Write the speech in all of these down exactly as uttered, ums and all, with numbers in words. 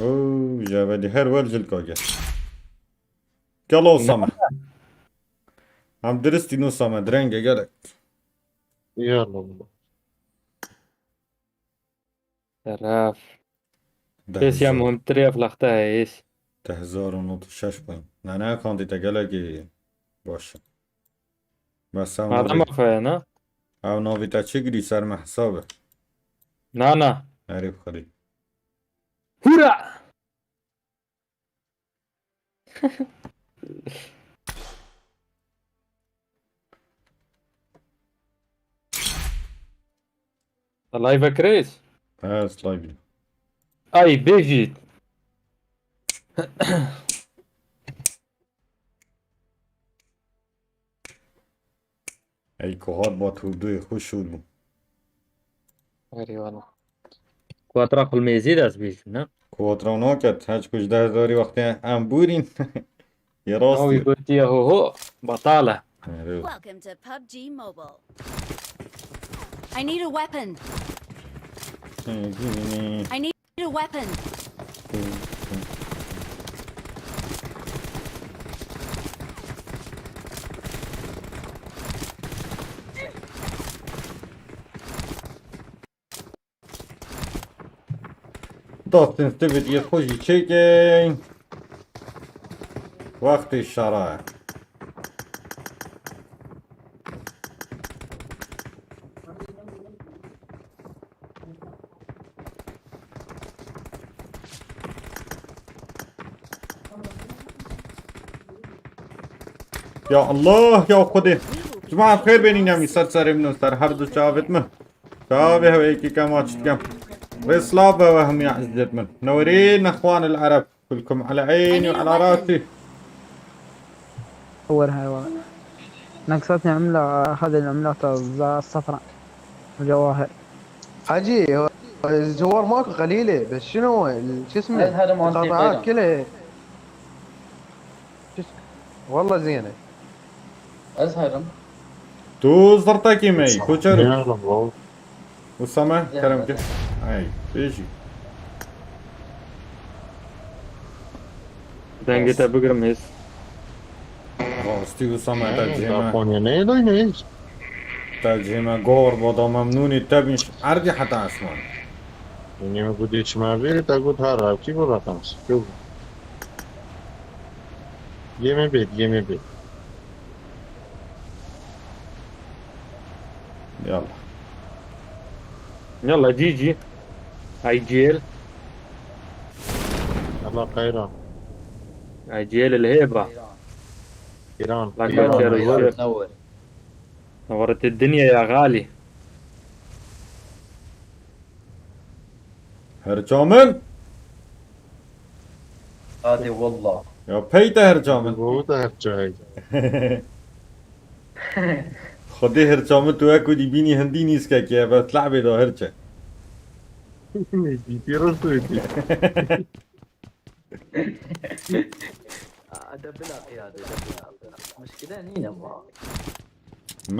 Oo, Cavedi her wer cilka ge. Gel Osame. Em diristî Osame, direnge gelek. Ya Allah. Seraf. Kes ya muhimtirê ev lexte heyis. Deh hezar û nod û şeş bin. Ne ne kandî te gelekî baş. Bes em Adam navî, afaya ne? ew navî te çi girî ser me hesab e. Na na. Herî xirî. Hura! Te live kirês? Ez live. Ay bêjî. Ey ku hat bat hûrdûyê xwe şûr bû. Erê wala. Kuatra xulmêzî dest bêjî ne? Kuatra naket, heç ku ji deh hezarî wextê em bûrîn. Yê Awî rastî. Gotiye ho ho. Batal e. Erê. Welcome to PUBG Mobile. I need a weapon. I need a weapon. Da sensitivity xwe jî çêkin. Wextê şera ye. Ya Allah, ya Xwedê. Cuma xêr bênî nemî ser serê min û ser her du çavêt min. Çavê hewe yekî kem aç dikem. Rê silav be we hemiya ezîzêt min. Newerê nexwan el ereb. Kulkum ala eynî û ala rasî. ور هاي والله. نقصتني عملة، أخذ العملات الصفراء والجواهر. حجي، هو الزوار ماكو قليلة، بس شنو ال- شو اسمه؟ هذا مال القطعات سيدنا. كلها. شو اس- والله زينة. أزهر. Tu zirtekî me yî, koçero. Ya Allah. Usame, kerem ke. Ay, bêjî. Dengê te bigirim hêz. Rastî Usame te cihê me. Japonya ne doyne hiç. Te cihê me gor boda memnûnî te bîn ji erdî heta esman. Dünya bu diye çima bir de gut har rav ki bu rakam. Yok. Yeme bet, yeme bet. Yalla. Yalla G G. I G L. Allah kayra. I G L الهيبة. İran. Bak, İran. bak, bak. نور، نور. نورت الدنيا يا غالي. Her çamin. هادي والله. Ya peyte her çamin. Bu da her çay. Xwedê her çamin tu wek ku dî bînî hindî nîskekê ye, bes lehbê da her çe. Bitti rastı bitti. هذا بلا قيادة، هذا بلا قيادة. مشكلة هنا ما.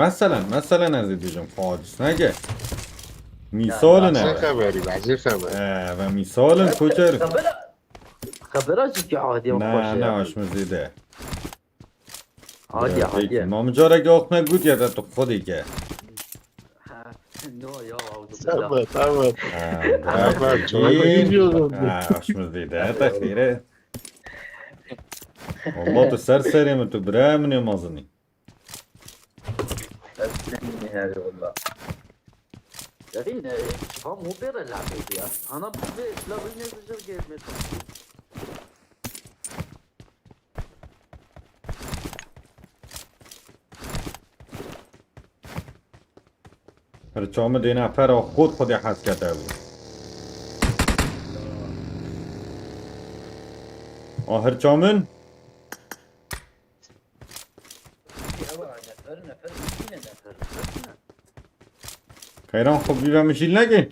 Meselen, meselen ez ê dibêjim, facis neke. Mîsalin Bazı e. haberi, bazı haberi. E, ve mîsalin koçer. خبرة، خبرة جدي عادي. Ne, ne, aşmizî de. عادي، عادي. Ma min careke axme got ya te tu xwedê ke. نو يا أعوذ بالله. Tamam, tamam. Ha, Tamam, bırak. çok iyi diyorsun. Ha, aşmizî de, te xêre. Allah tu ser serê min tu birayê min ê mazinî. أسلمني هذه والله. يا أخي، شباب مو بير اللعبة دي. أنا بس لا بين الزجر جيت ميتون. Hirça min dêne pera xwe xwedê hez kete bû. A hirça min? نفر، نفر، يجينا نفر، نفر. Keyran xwe bîbe min şîl nekê?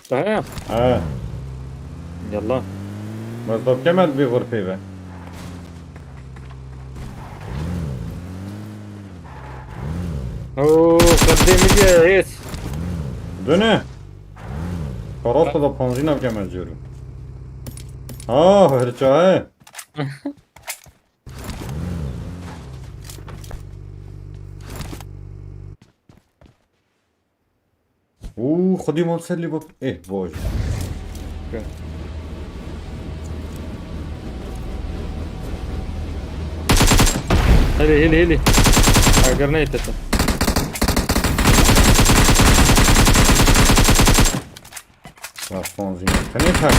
He. He. Yalla. Bes da keme dibê xurpê be. Oo, xırdê mi diye hês. Döne. Karasta da panzî nav keme cêrû. Ah, her çaye. Û xwedî mal ser lê bak. Eh, boj. Hêlî, hêlî, hêlî. Eger neyte te. Rafonzî. Tenê tak.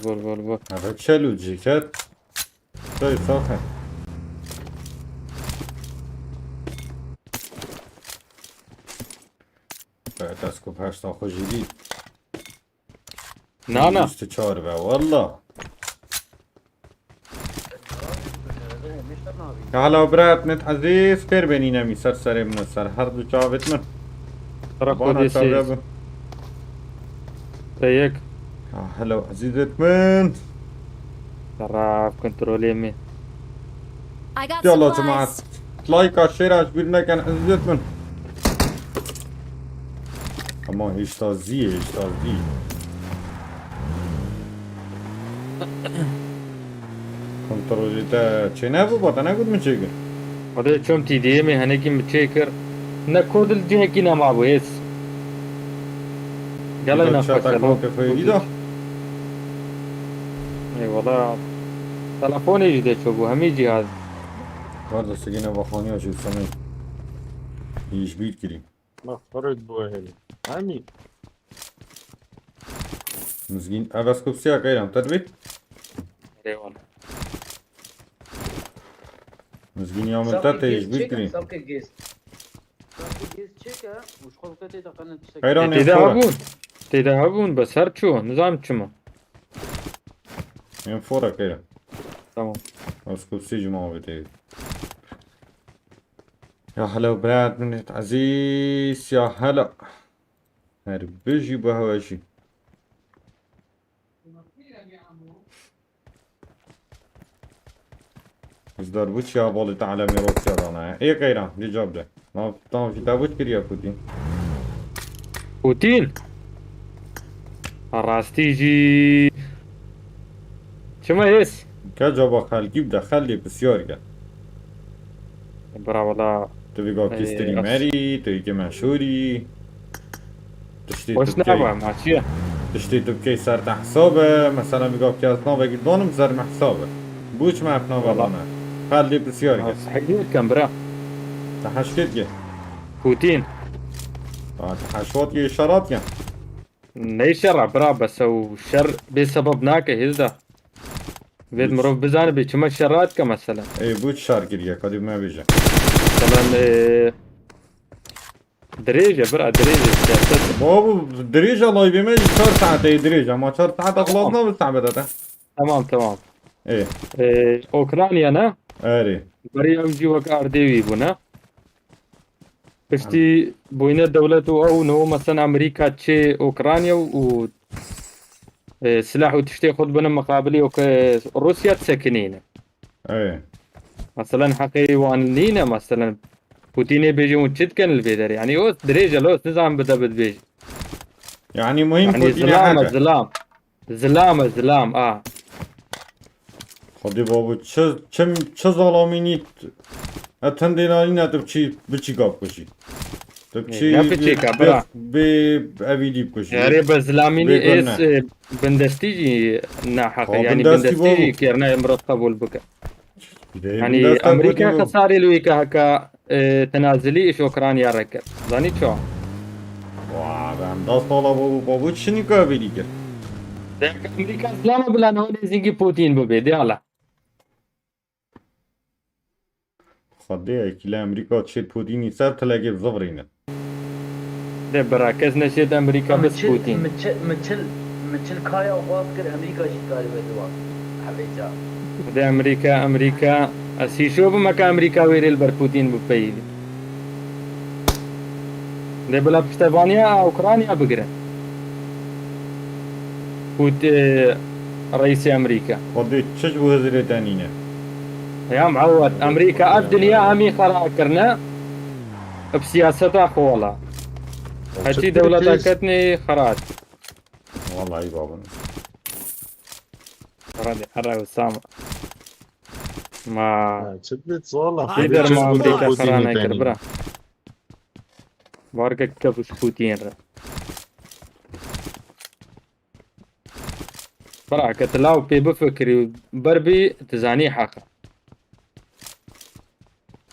Vur, vur, vur, vur. Eve çel û cîket. Dayı, sakin. Evet, ez ku heşta xwe jî dî. Nana. Bîst û çar be, walla. Ya hala brat net ezîz, fêr benîne mî ser serê min, ser her du çavêt min. Bana çavê bin. Te yek. Ya hello ezîzêt min. Taraf kontrolê min. I got Ya Allah supplies. Cemaat. Like-a, share-a ji bîr nekin ezîzêt min. Ama hêşta zî, hêşta zî. Kontrolê te çênebû, ba te negot min çêkir. Xwedê çom T D M ê henekî min çêkir. Ne kod li cihekî nemabû, hêz. Gelek Dîda nexweş çata e, lan. Kalkê xwe yê dîda. Ê, wala. Telefonê jî dê ço bû, hemî cihaz. Var da sigîne baxaniya jî samê. Yî ji bîr kirî. Ma xirêt bû hêlî. Hemî. Mizgîn, ev eskopsiya qeyran, te dibît? Eyvallah. Mizgîn ya min te tê ji bîr kirî. Sapkê gêz. Sapkê gêz çêke û ji xwe bike tê de qene tiştek. Qeyran Tê ê de xora. Hebûn. Tê de hebûn, bes her çû. Nizam çima. Em fora qeyran. Tamam. Eskopsi ji ma avê tê. Ya hello brat min ezîz, ya hello. Her bijî bi hewe jî. Bizdar bû çi ya balî te alemê Rûsya dana ya. Ê qeyran, dî cab de. Nav, nav jî te bû kiriye Putin. Putin? Rastî jî. Çima hêz? Ke caba xelkî bide, xelkê pisyar ke. Bira wala. Tu vî gavkî Ee, streamerî, tu yekê meşhûrî. Tiştê Hoş tu bikey. Naba, ma çi ye? Tiştê tu bikey ser te hesab e. Mesela vî gavkî ez navekî danim ser me hesab e. Bû çi me ev nava Wala. Dane? Xelkê pisyar ke. Ez hekî dikim, bira. Te heşkê dike. Putin. Ha, te heşwat ye, şerat ye. Neyşera bira, bes ew şer bê sebeb nake hêzda. Vêt Hiç. Mirov bizanibe çima şer radike mesela. Ê, bû çi şer kiriye, kadî me bêje. Mesela, e, dirêj e bira, dirêj e, siyaset. Ma bu dirêj e, layvê me jî çar saete ye dirêj e, ma çar saete Tamam. Xilas nabe saete te. Tamam, tamam. Ê. E, Ukrayna ne? Erê. Berî ew jî wek erdê wî bû ne? Piştî bûyne dewlet û ew niho mesela Amerîka çê Ukrayna û, e, silah û tiştê xwe dibine miqabilî û ke Rûsya disekinîne. Ey. Meselen heqê wan nîne, meselen Putînê bêje hûn çi dikin li vê derê? Yanî o dirêj e, lo, ez nizanim bi te bidibêje. Yanî muhîm Yanî Putînê zilam e, heke. Zilam. Zilam e, zilam, a. Xwedî babo, çi, çi, çi zalamînî t-, e, tindê nanîne tu biçî, biçî gav kujî. Tu biçî Ya biçî bê, ka, bira. Bê evîdî bikujî. Erê be zilamînî Bê ês, gurne. E, bindestî jî naheq e. Xwe Yanî bindestî bindestî babo. Jî kêrine mirov qebûl bike. Dê Yanî bindesta Amerîka Putîn babo. Xesarê li wê ke heke, e, tenazilî iş Ukrayna re kir. Zanî çawa? Wa, ben da sala babo, babo çi nika evîdî kir? Dê Amerîka zilama bila ne nêzîkî Putîn bibê, dê hala. Xwedê ekî li Amerîka çê Putînî ser tilekê bizivirîne. Dê bira kes neşêt Amerîka Min çil, Putîn. Min çil, min çil, min çil kaya xwaz kir Amerîka jî karibe diwa. Hevêca. Dê Amerîka, Amerîka, ez hîşo bûme ke Amerîka wêrê li ber Putîn bipeyivî. Dê bila piştevaniya Ukrayna bigire. Put-, e, reîsê Amerîka. Xwedê çi ji bo hizirê te nîne? Ya Muawwed, Amerîka ev dinya hemî xera kirine bi siyaseta xwe wala. Hetî dewleta ketnê xera. Wallahî babin. Radî, here Usama. Ma Ha, çi bit, wala. Çi derma Amerîka xera nekir, bira. Barkek kef û ji Putin re. Bira, ke tu law pê bifikirî û ber bî, tu zanî heq e.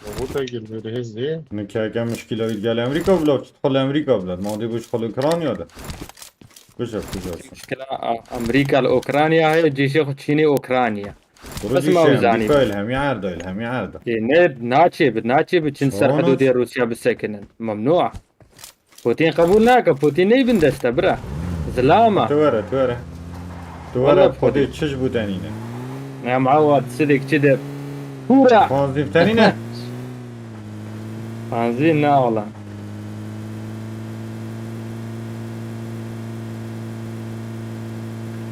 Robota girdi, hêz dê. Nikeke mişkila wî gel Amerîka bila, çi dixwel Amerîka bila. Ma dê bu ji xwe li Ukrayna de. Bişef, bişef. Mişkila A-, Amerîka li Ukrayna heye, cîşê xwe çînê Ukrayna. Bes ma wî zanî. Amerîka il hemî erda, il hemî erda. Ê, ne, naçê bi, naçê bi çin serhedû dê Rûsya bisekinin. Memnû. Putin qebûl nake, Putin neyê bin deste, bira. Zilama. Tu were, tu were. Tu were, Xwedê çi ji bo tenîne. Ya Muawwed, sidik çi de. Pûra. Panzdî bi tenîne. Panzdî na wala.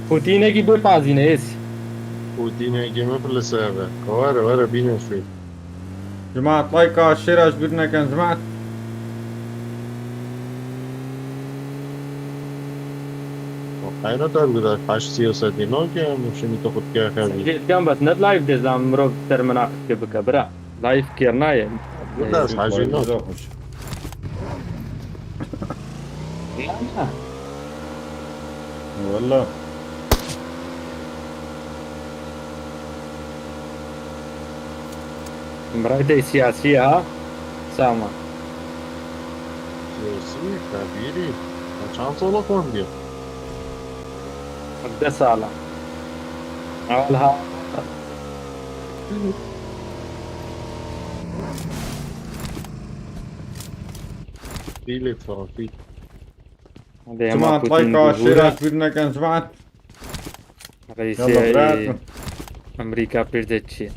Putinekî bê panzdî ne êsî. Putinekî min pir li ser be. Were, were, bîne şû. Cemaat, layka şêra ji bîr nekin, cemaat. Qayna te guda, haş siyasetî nake, em şinî te xwe dike xevî. Sicêtkan bes net live dêzan mirov ser min aqifke bike, bira. Live kêr nayê. Guda, hacî nok. Walla. Birayê te siyasî ye, ha? Sama. Siyasî, kabîrî. Te çend sala xwendiye? Hevdeh sala. Ewil ha. Fîlê trafîk. Hadi hema Cemaat, Putin layka şêra ji bîr nekin, cemaat. Reîsê Yallah, bırakın. Amerîka pêş de çi?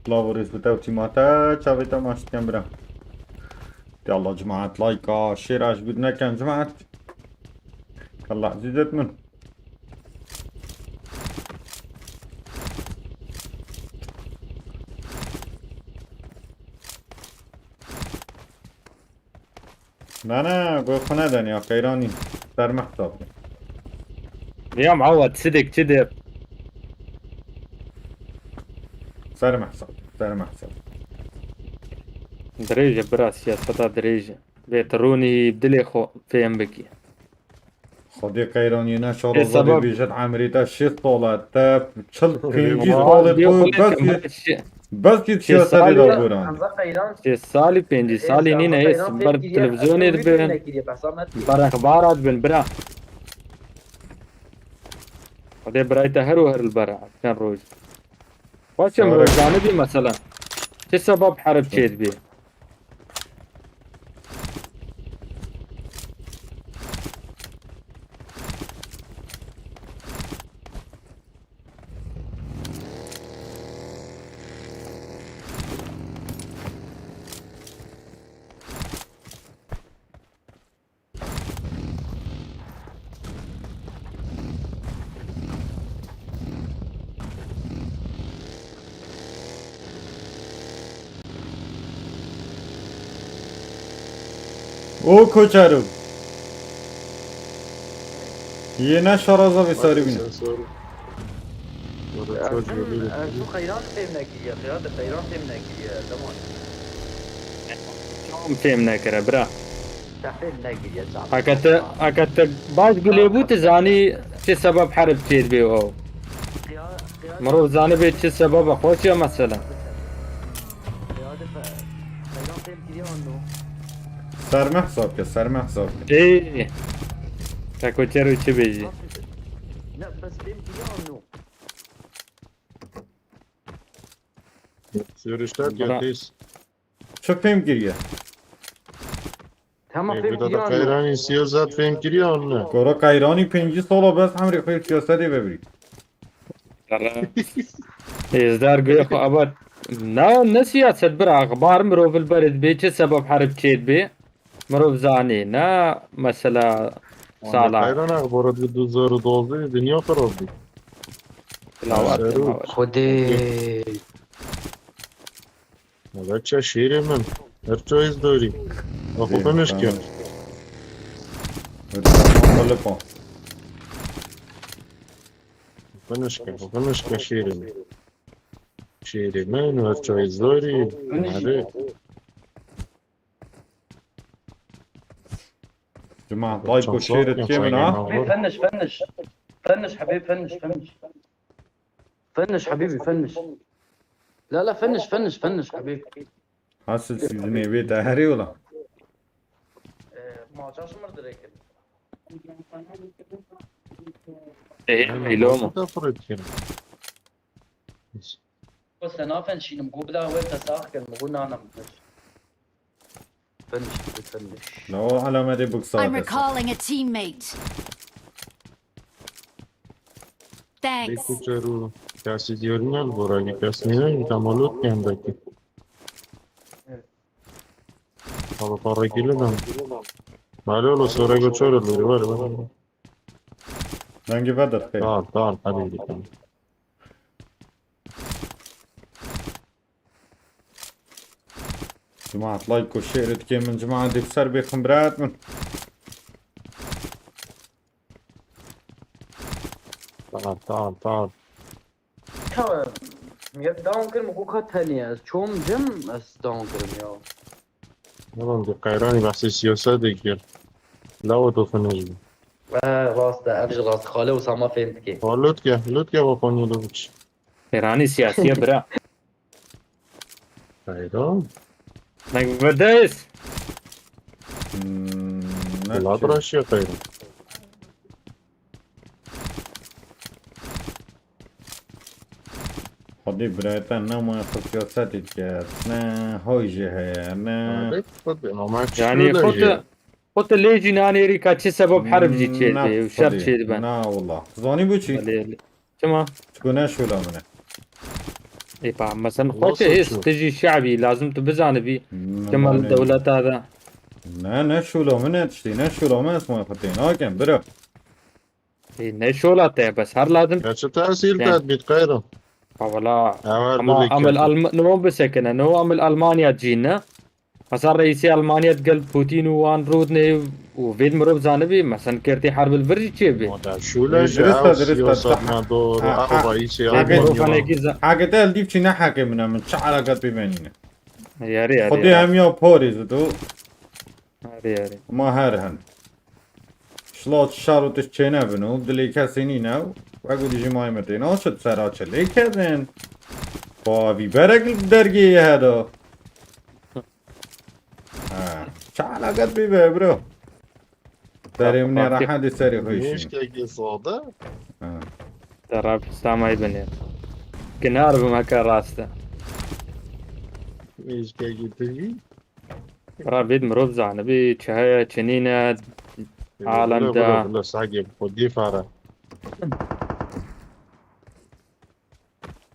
Lavo rêz bi te û tîma te, çavê te maç dikin bira. Yallah cemaat, layka, şêra ji bîr nekin cemaat. Yallah ezîzet min. Na, na, goy xwe neden ya, qeyranî. Ser me hesab. Ya Muawwed, sidek çi de? Ser me hesab, ser me hesab. Dirêj e bira, siyaseta dirêj e. Bê tu rûnî dilê xwe fêm bikî. Xwedê qeyranî ne şero Ê, zalî sebeb bêjin, emrê te şêst sal e, te çil pêncî Ê, salê bes yê, bes yê şêst siyasetê salî de goran. Şêst salî, pêncî salî nîne, ê, ber televîzyonê dibin, ber exbara dibin, bira. Xwedê birayê te her û her li ber e, çend roj. Xweşim rojane bî mesela. Çi sebeb herib çêdibî? O koçero. Yê ne şaraza vê sarî bîne. Ew qeyran fêm nekiriye, qeyran fêm nekiriye, deman. Tam fêm nekire, bira. Te fêm nekiriye, çawa? Heke te, heke te baş gulê bû, tu zanî çi sebeb herib çêdibê o. Mirov zanibê çi sebeba xweş ya mesela. Qeyran fêm kiriye anno. Serme hesab ke, serme hesab ke. Ê. Te ku çer û çi bêjî? Ne, bes fêm kiriye anno. Sürüşler Bura- gerdeyiz. Çi fêm kiriye? Tamam, Ê, fêm bir de kiriye anno. Qeyranî siyozat fêm kiriye anne. Gora Qeyranî pêncî sala bes emrê xwe siyasetê vebirî. Êzdar guya xwe abat. Na, ne siyaset bira, axbar mirov li ber dibê, çi sebeb herib çê dibê? Mirov zanî, ne mesela sala. Qeyran axbarat bi du zero dozdeh dinya xirab bî. Lawat, Serok. lawat. Xwedê. Mevekça şêrê min. Her ço ez dorî. Axo Ê, finish tamam. kim. Hadi, tamam, böyle pa. Finish kim. Finish kim şêrê min. Şêrê min. Her ço ez dorî. Hadi. Cuma, like û share dikê min ha. Finish, finish. Finish, Habib, finish, finish. Finish, Habibi, finish. La, la, finish, finish, finish, Habib. Hasil sizin evi de her yola. Ee, maça şımır direkt. Ê, ê, lo mu? Da fırıt kim. Bas sen afen şinim, go bila wer te sağ kel, go nanam. Finish, Habib, finish. La o alametê biksa I'm desa. Recalling a teammate. Thanks. Peki çaru. Kasi diyorum ya, Bora, bir kasi ne? Bir tam olur kendeki. Ama para geliyor lan. Malolo, sonra götürür, var, var. Dengê vedir xêr. Tamam, tamam, hadi gidelim. Cemaat, like û share dikê min, cemaat, dê ser bêxin birat min. Tamam, tamam, tamam. Tamam. Ya down kırma, bu kadar tane ya. Çoğum cem, as down kırım ya. Oğlum, bir Qeyranî behsê siyasetê kir. Lawo to finish bû. Ee, rast e, ev ji rast. Xale Usama fêm dike. Ha, lutke, lutke bo Konyadoviç. Qeyranî siyasiye bira. Qeyran. Nek verdayız. Hmm, ne Valla biçim? bıraşıyor Qeyran. Xwedê birayeta ne moya xwe siyasetê diket, ne hoy jê heye, ne... Evet, tabii, ama Yani şöyle xwe te, xwe te lê jî nanêrî ka çi sebeb herb jî çê dibe û şer çê dibe. Na wala. Zanî bû çi? Belê, belê. Çima? Çiko ne şola min e. Ê pa, mesen xwe Nasıl te hêst çi? tijî şe'bî lazim tu bizanibî. Çima li dewleta de. Ne, ne şola min e tiştê, ne şola min ez moya xwe tê nakem, bira. Ê, ne şola te, bes her lazim. Ya çi tesîl Yani- te bît Qeyran. Ha wala. Ewer Ama bilî amil kir. Alm-, ne wan bisekine, ne wan amil Almanya cîn ne. Mesela reîsê Almanya gel Putin û wan rûdnê û vê mirov zanibî, mesen kertê herbil vir jî çê bê. Oda şule Ê, ji dirist e, ew dirist e, siyasat ha, me do ha, ew ha. reîsê Ha, Ê, mirov Almanya. henekî za- Heke te eldîv çî ne heqê min e, min çi eleqet pê benîne. Yarî, yarî, Xwedê yarî. em ya parêz do. Yarî, yarî. Ma her hin. Şila şar û tişt çênebin û dilê kesê nîne û wek û dijî mayê me tê naşit sera çi lê kedin. Bavî berek li dergê ye heda. Ha, çi eleqet pê be bro. Derê min ê rehet ê serê xwe şîn. Mêşkekî sade. Ha. Te rab samayî binê. Kinar bim heke rast e. Mêşkekî tijî. Ra vêd mirov zanibî çi heye, çi nîne, alem Bila, de. bila, bila, sagê xwe dî fare.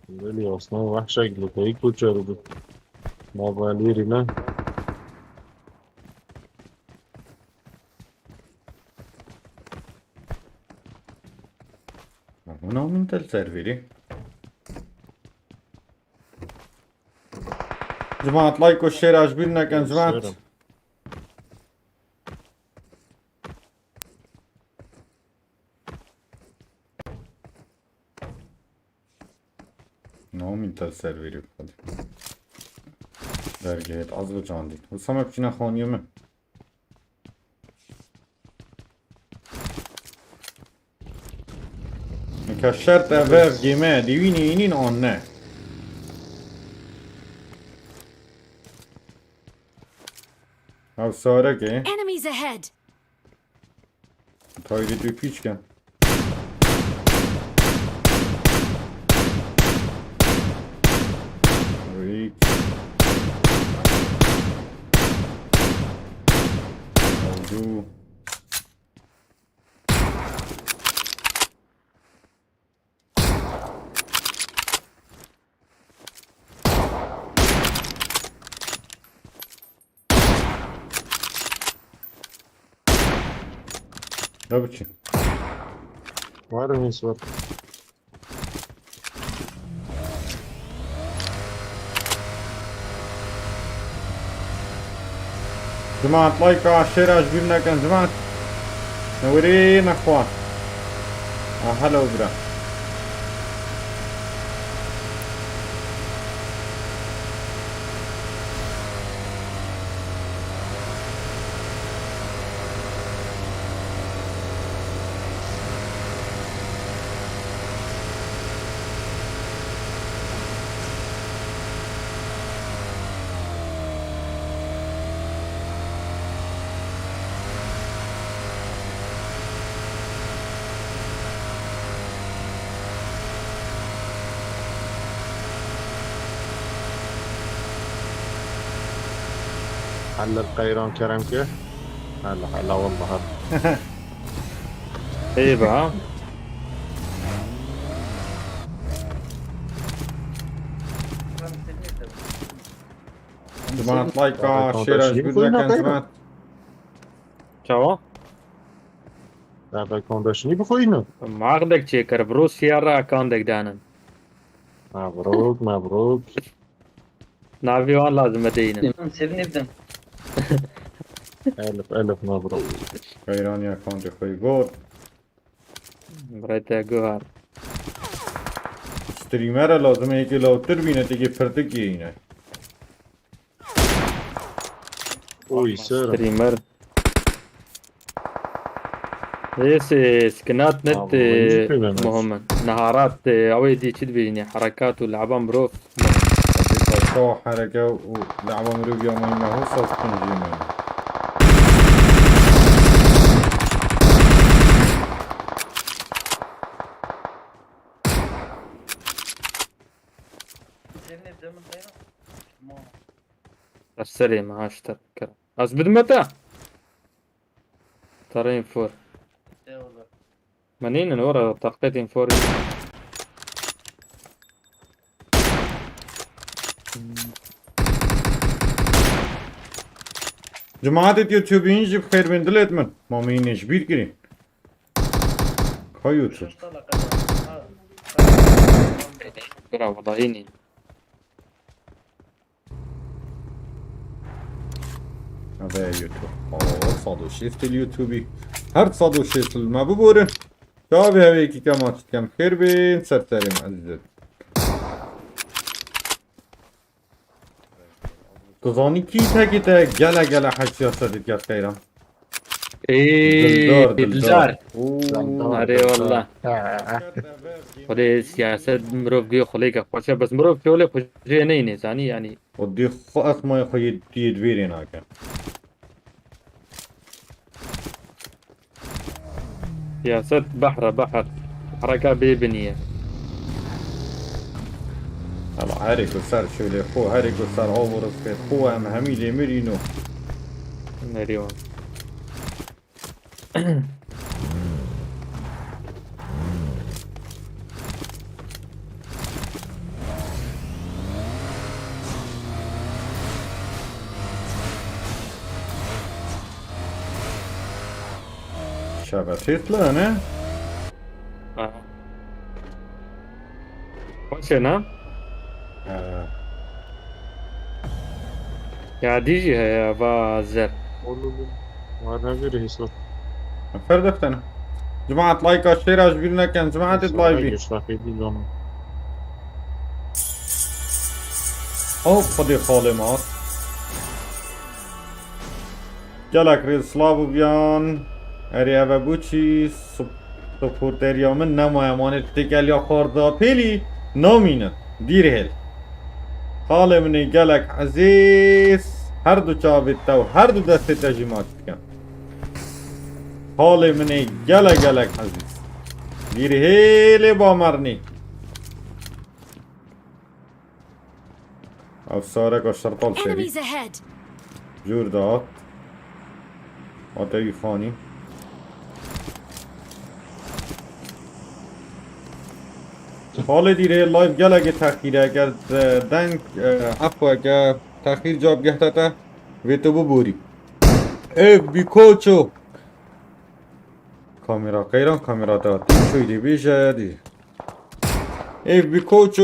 Belê, aslında wehşek li peyî koçer bû. Mavalîrî ne? Hûna min te li serverî. Cemaat, like û share ji bîr nekin, cemaat. Şêrim. Namîn te li serverî xwedî. Dergehê ez bicandî. Wisa me biçîne xaniyê min. Nika şert ev ev gême dîwînê înîn an ne? Ew sarek e. Enemies ahead! Tayri dû pîç ken. Wîk. Ew dû. Ne biçim? Var mı var? Cemaat, layka şêra ji bîr nekin, cemaat. Newirê nexwa. Ah, hello, bira. Halil Kayran Kerem ki. Hala hala vallahi. Eyvah. Cemaat, layka şêra ji bîr nekin, cemaat. Çawa? Eve kondaşinî bixwînin. Maqdek çêkir, bi Rûsya re kandek danin. Mebrûk, mebrûk. Navê wan lazim e deynin. Sevinirdim. Elif, elif, mebrûk. Qeyraniya kancê xwe got. Birayê te guhar. Streamere lazim e, yekê lawtir bîne, têkê pirtik yêne. Oy, ser. Streamer. Êsê skinat net Abi, bu hiç bilmem. Muhammed. Naharat, ew ê dî çi dibêjinî? Herekat û le'ba mirov. Paşa hereke û le'ba mirov ya mayî me ho saz tunjî me. Sevinirdim. Ma. Ez serê me haşter kir. Ez bidime te. Terê infor. Eyvallah. Me nînin ora taqet infor. Cemaatê YouTube'în jî bi xêr bên dilêt min. Ma min yînê ji bîr kirîn. Ka YouTube. Bira wala yînî. Eve YouTube. Oo, sed û şêst li YouTube'î. Her sed û şêst li me biborin. Çavê hevê yekî kema çitkem xêr bên ser serê me ezîzim. Tu zanî kî tekî te gele gele her siyaset diket Qeyran. Ey, Dildar, Dildar. Oo. Erê wallah. Xwedê siyaset mirov guya xulêke xweş e, bes mirov şolê xwe jê neyne zanî yani. O dê xwe esmayê xwe yê diyê divêrê nake. Siyaset behre behr. Hereka bê binî ye. Ama herê ku ser şolê xwe, herê ku ser av û rizqê xwe em hemî lê mirîno. Nerî wan. Şebe têt li ne? Ha. Xweş e ne? Ee, Ya dî jî heye va zer. Oğlum, var ne bir hesap. Fer deftene. Cemaat layka şêra ji bîr nekin. Cemaatê layvî. Şafiyet değil ama. Ew xwedê xalê me hat. Gelek rêz slav û biyan. Erê eve bû çî sup-, supporteriya min nemaye, manê têkeliya xwarda pêlî namînin. Dîr hêl. Xalê min ê gelek ezîz. Her du çavê te û her du destê te jî maç dikim. Xalê min ê gelek gelek ezîz. Vîr hêlê bamernî. Ev sareka şertal serî. Enemies ahead! Jûr dihat. Hate wî xanî. Xalê dîrê live gelekê texîr e, eger, e, deng, e, efweke texîr cab gehte te, vê tu biborî. Ev bi koço. Kamera qeyran, kamera te hatî. Çoy dê bêje dî. Ev bi koço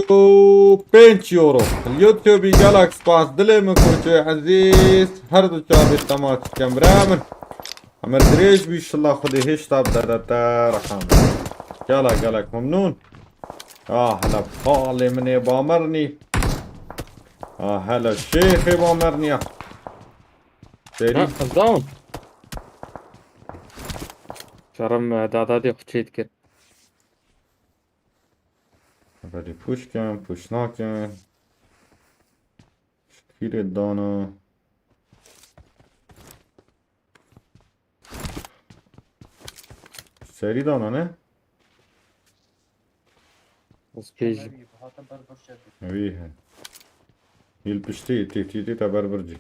pênc euro. Li YouTube gelek spas dilê min koço ezîz. Her du çavê te maç dikim bira min. Emir dirêj bî, şilla Xwedê hêşta bide te reqam. Gelek gelek memnûn. Ah hele xalê min ê bamernî. Ah hele şêxê bamernî ya. Serî. Ha, ez down. Şerm, e, dadadê xwe çê dikir. Belê pûş kin, pûş nakin. Şikîrê dana. Serî dana ne? Ez pêjî. Wî he. Hîl piştî, tê, tê, tê, te ber bircî.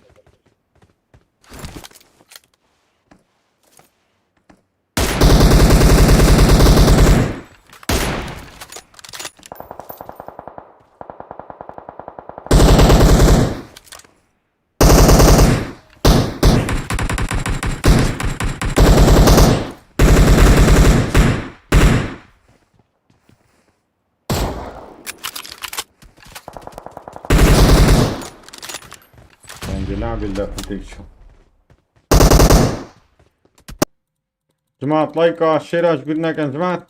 Bence ne billah fidek şu. Cemaat, like, share, ji bîr nekin cemaat.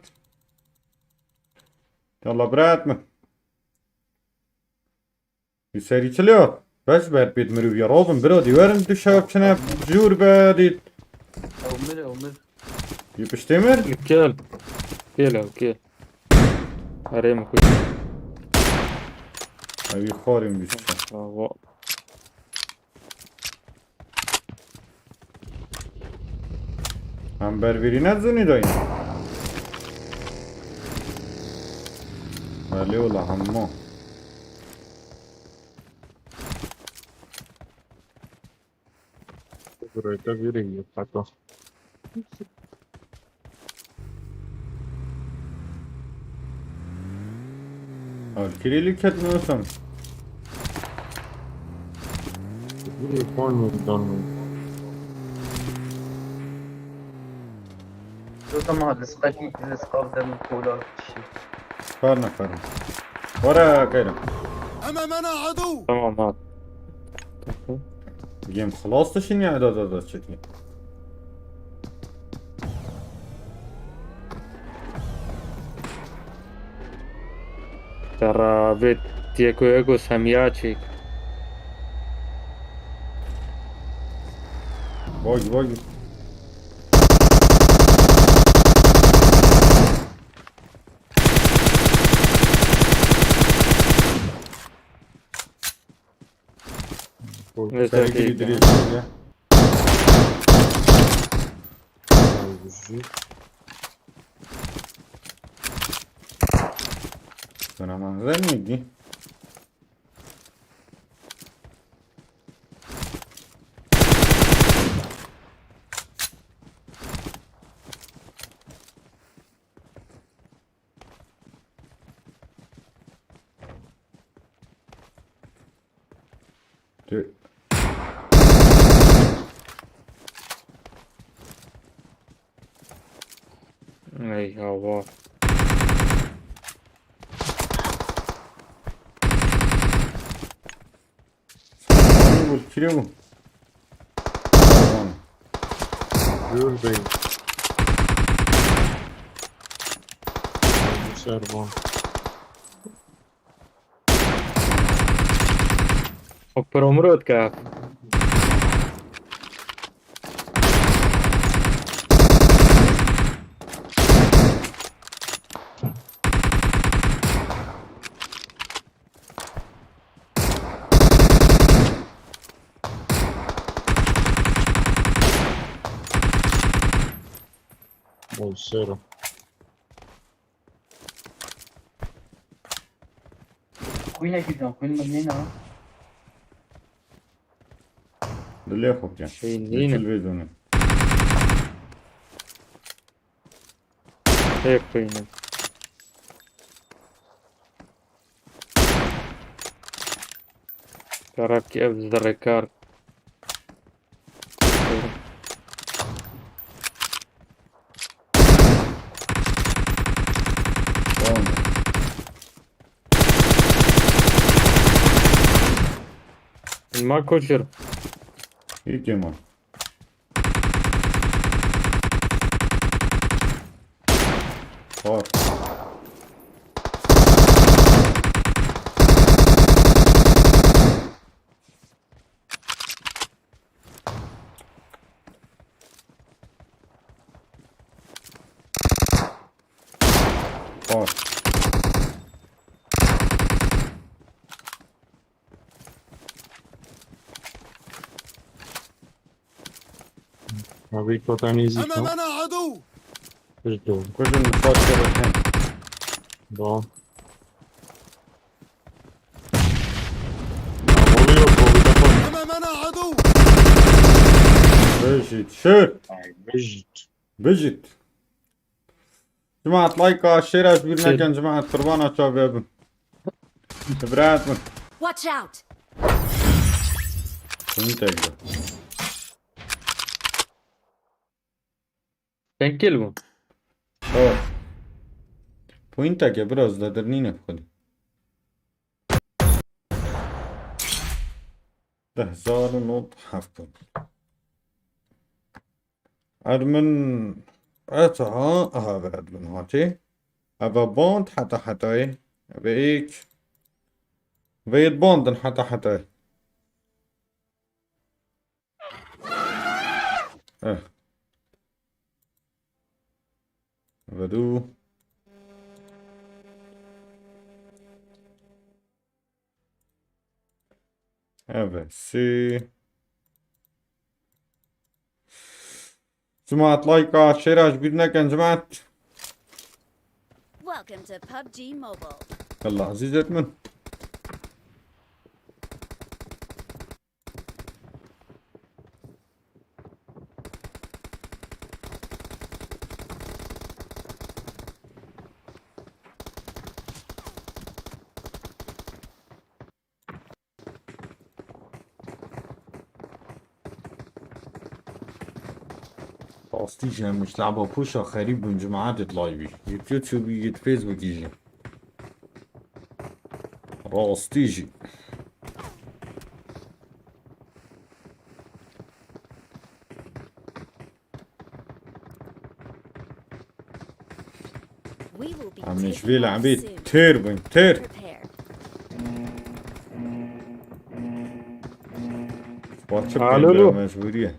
Yallah brat min. Wî serî çi lê hat? Beş ber pêt mirov ya razim bira dî werin du şev çine jûr be dît. Ew mir, ew mir. Yê piştê mir? Gel. Gel ew gel. Erê min kuş. Ew yî xwarê min bîst. Bravo. Em bervîrî ne zûnî dayîn. Belê wela hemû. Buraya da vereyim hata. Alkirili ketmiyorsan. Buraya koymadım. Yoksa ma rizqa, rizqa demin kola kişi. Farna farna. Wara kayra. Tamam abi. Game خلاص تشيني عدد هذا تشيكي. Tera vê tiyeko ego semiya çêk. Bak bak. Neyse, Serê girî dirê ya. Sana manzara neydi? Tu- Ey hava. Bul kire bu. Dur bey. Servan. Opera Murat ka. Ol sero. Queen ekî can, Queen min nîna. Dilê xwe ke. Şey, nîne. Yetil vê dûne. Hê Queen'im. Karakî ev zerrekar. Tamam. Ma koçer. İyi ki ma. Var. Var. Abi kotanî zî. أمامنا عدو. Pişt dû. Kujin nifas kere hem. Bon. Oluyor, oluyor. أمامنا عدو. Bijit, şut. Ay, bijit. Bijit. Cemaat, like-a, share-a ji bîr nekin, cemaat, qurbana çavê bin. Hibret bin. Watch out! Şunu tek de. Çend kill bû? Oh. Pointeke biraz da dernîne xwedî. Deh hezar û nod heft. Ed min eta aha ve ed min hatî. Eve bond heta hetayê. Eve êk. Ve yê bondin heta hetayê. Eh. Eve du. Eve sê. Cemaat, like-a, share-a ji bîr nekin, cemaat. Welcome to PUBG Mobile. Yallah, ezîzet min. Rastî jî em ji laba pûşa xerîb bûn, cemaetê di live-ê. Yê YouTube'î, yê Facebook'î jî. Rastî jî. Em ji vê lebê têr bûn, têr. Parça pênce mecbûrî ye.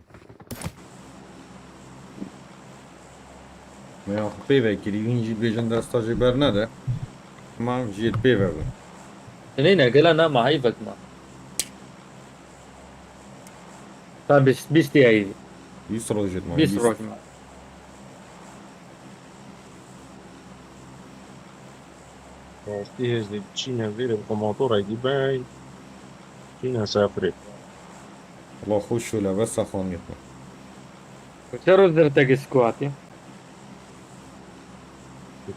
Me ya xwe pê ve kirî, hîn jî dibêjin desta jê bernede. Em jî pê ve bûn. Neyne, gela nema, heyvek ma. Ta bîst, bîst ê. Bîst roj ma, bîst roj ma. Rastî hêz de çîne vêrê bi motorayê dî bey. Çîne sefrê. Allah xweş şûle ve sexan yekme. Çero zirteki squatî?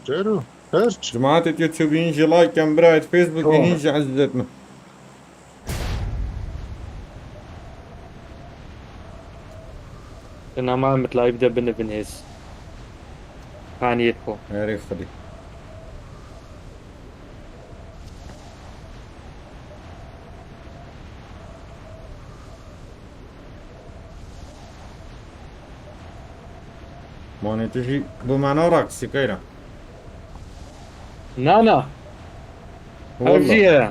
Çero? Her çi? Cemaatê YouTube'î hîn jî like ken, birayê Facebook'î hîn jî ezîzet min. Di nama em live de binivin hêz. Haniyê xwe. Erê xwedî. Manê tu jî bi me naraqisî keyra. Na, na. Ev jî heye.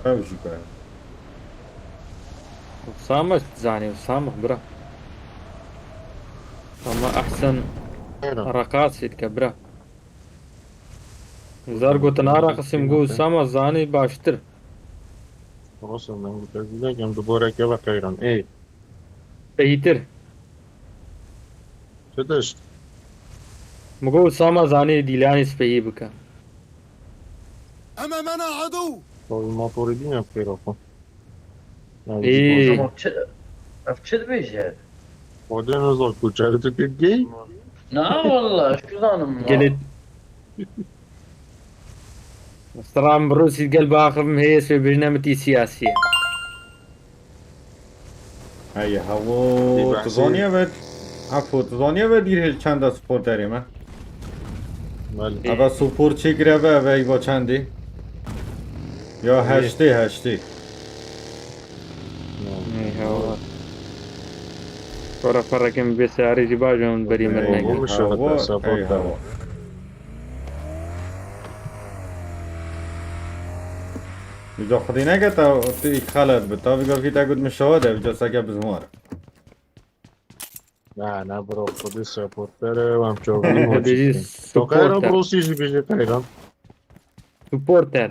Ev jî be. Usama zanî, Usama bira. Ama ehsen reqasî dike bira. Zar gotin araqisîm, got Usama zanî baştir. Olsun, ben gideceğim, duboreke ve keyran. Ey. Bêhtir. Çi tişt? Min got Usama zanî dîlanê spehî bike. أمامنا عدو. Tabii motorî dîne pêra xwe. Ev çi, ev çi dibêje? Xwedê nizan ku çav tu kir gey. Na wallah, ez çi zanim. Gelê. Stran Rûsî gel biaxivim hês wê bêjine min tî siyasî ye. Hey, hewo, tu zaniye ve, Efo, tu zaniye ve dîr hêj çend e supporterê me? Belê. Eve support çêkire ve, eve îva çendê? Ya heştê, heştê. Ey, hewa. Kora ferrekim bê seyarê jî bajon berî min neke. Ey, hewa, ey, hewa. Vîca xwedî neke te tu îkxelet bi. Ta vîga vî te got min şahid e, vîca seke bizmar. Na, na bro, xwedî supporter e, em çavî Dibêjî moçî. Toka era supporter. Rosî jî bêjî qeyran. Supporter.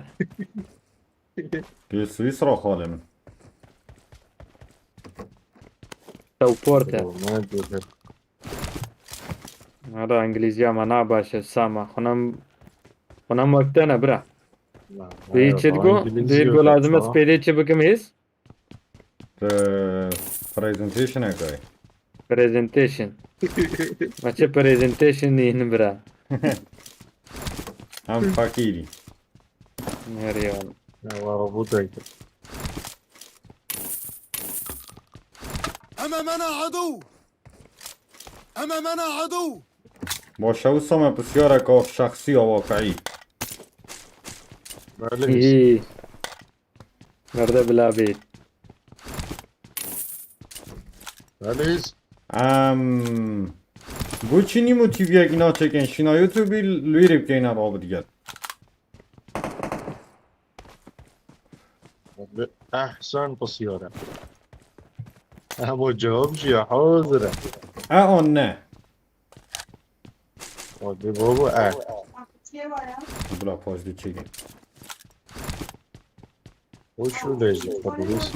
Li Swîsra xalê min. Supporter. Bro, ne diyor? Hala îngilîziya me na baş e, Sama. Xunam, xunam wek te ne, bira. Na, Duyê çi digo? Duyê digo lazim e spêdê çi bikim hêz? Te presentation e gay. Presentation. Ma çi presentation nîn bira? Em fakîrî. Her yan. Ya, wa robot aydı. أمامنا عدو. أمامنا عدو. Baş e, wisa me pisyareka şexsî ya waqiî. Belê. Î. Merde bila bê. Belê. Em, boçî nîmo T V'yekî naçêkin, şîna YouTube'î li wî rê bikeyne rabidiget. Ehsen pisyar e. Ama cevap jî hazir e. E an ne. Hadi baba, e. Bila pajdê çêkin. Hoş bulduk, Fadiliz.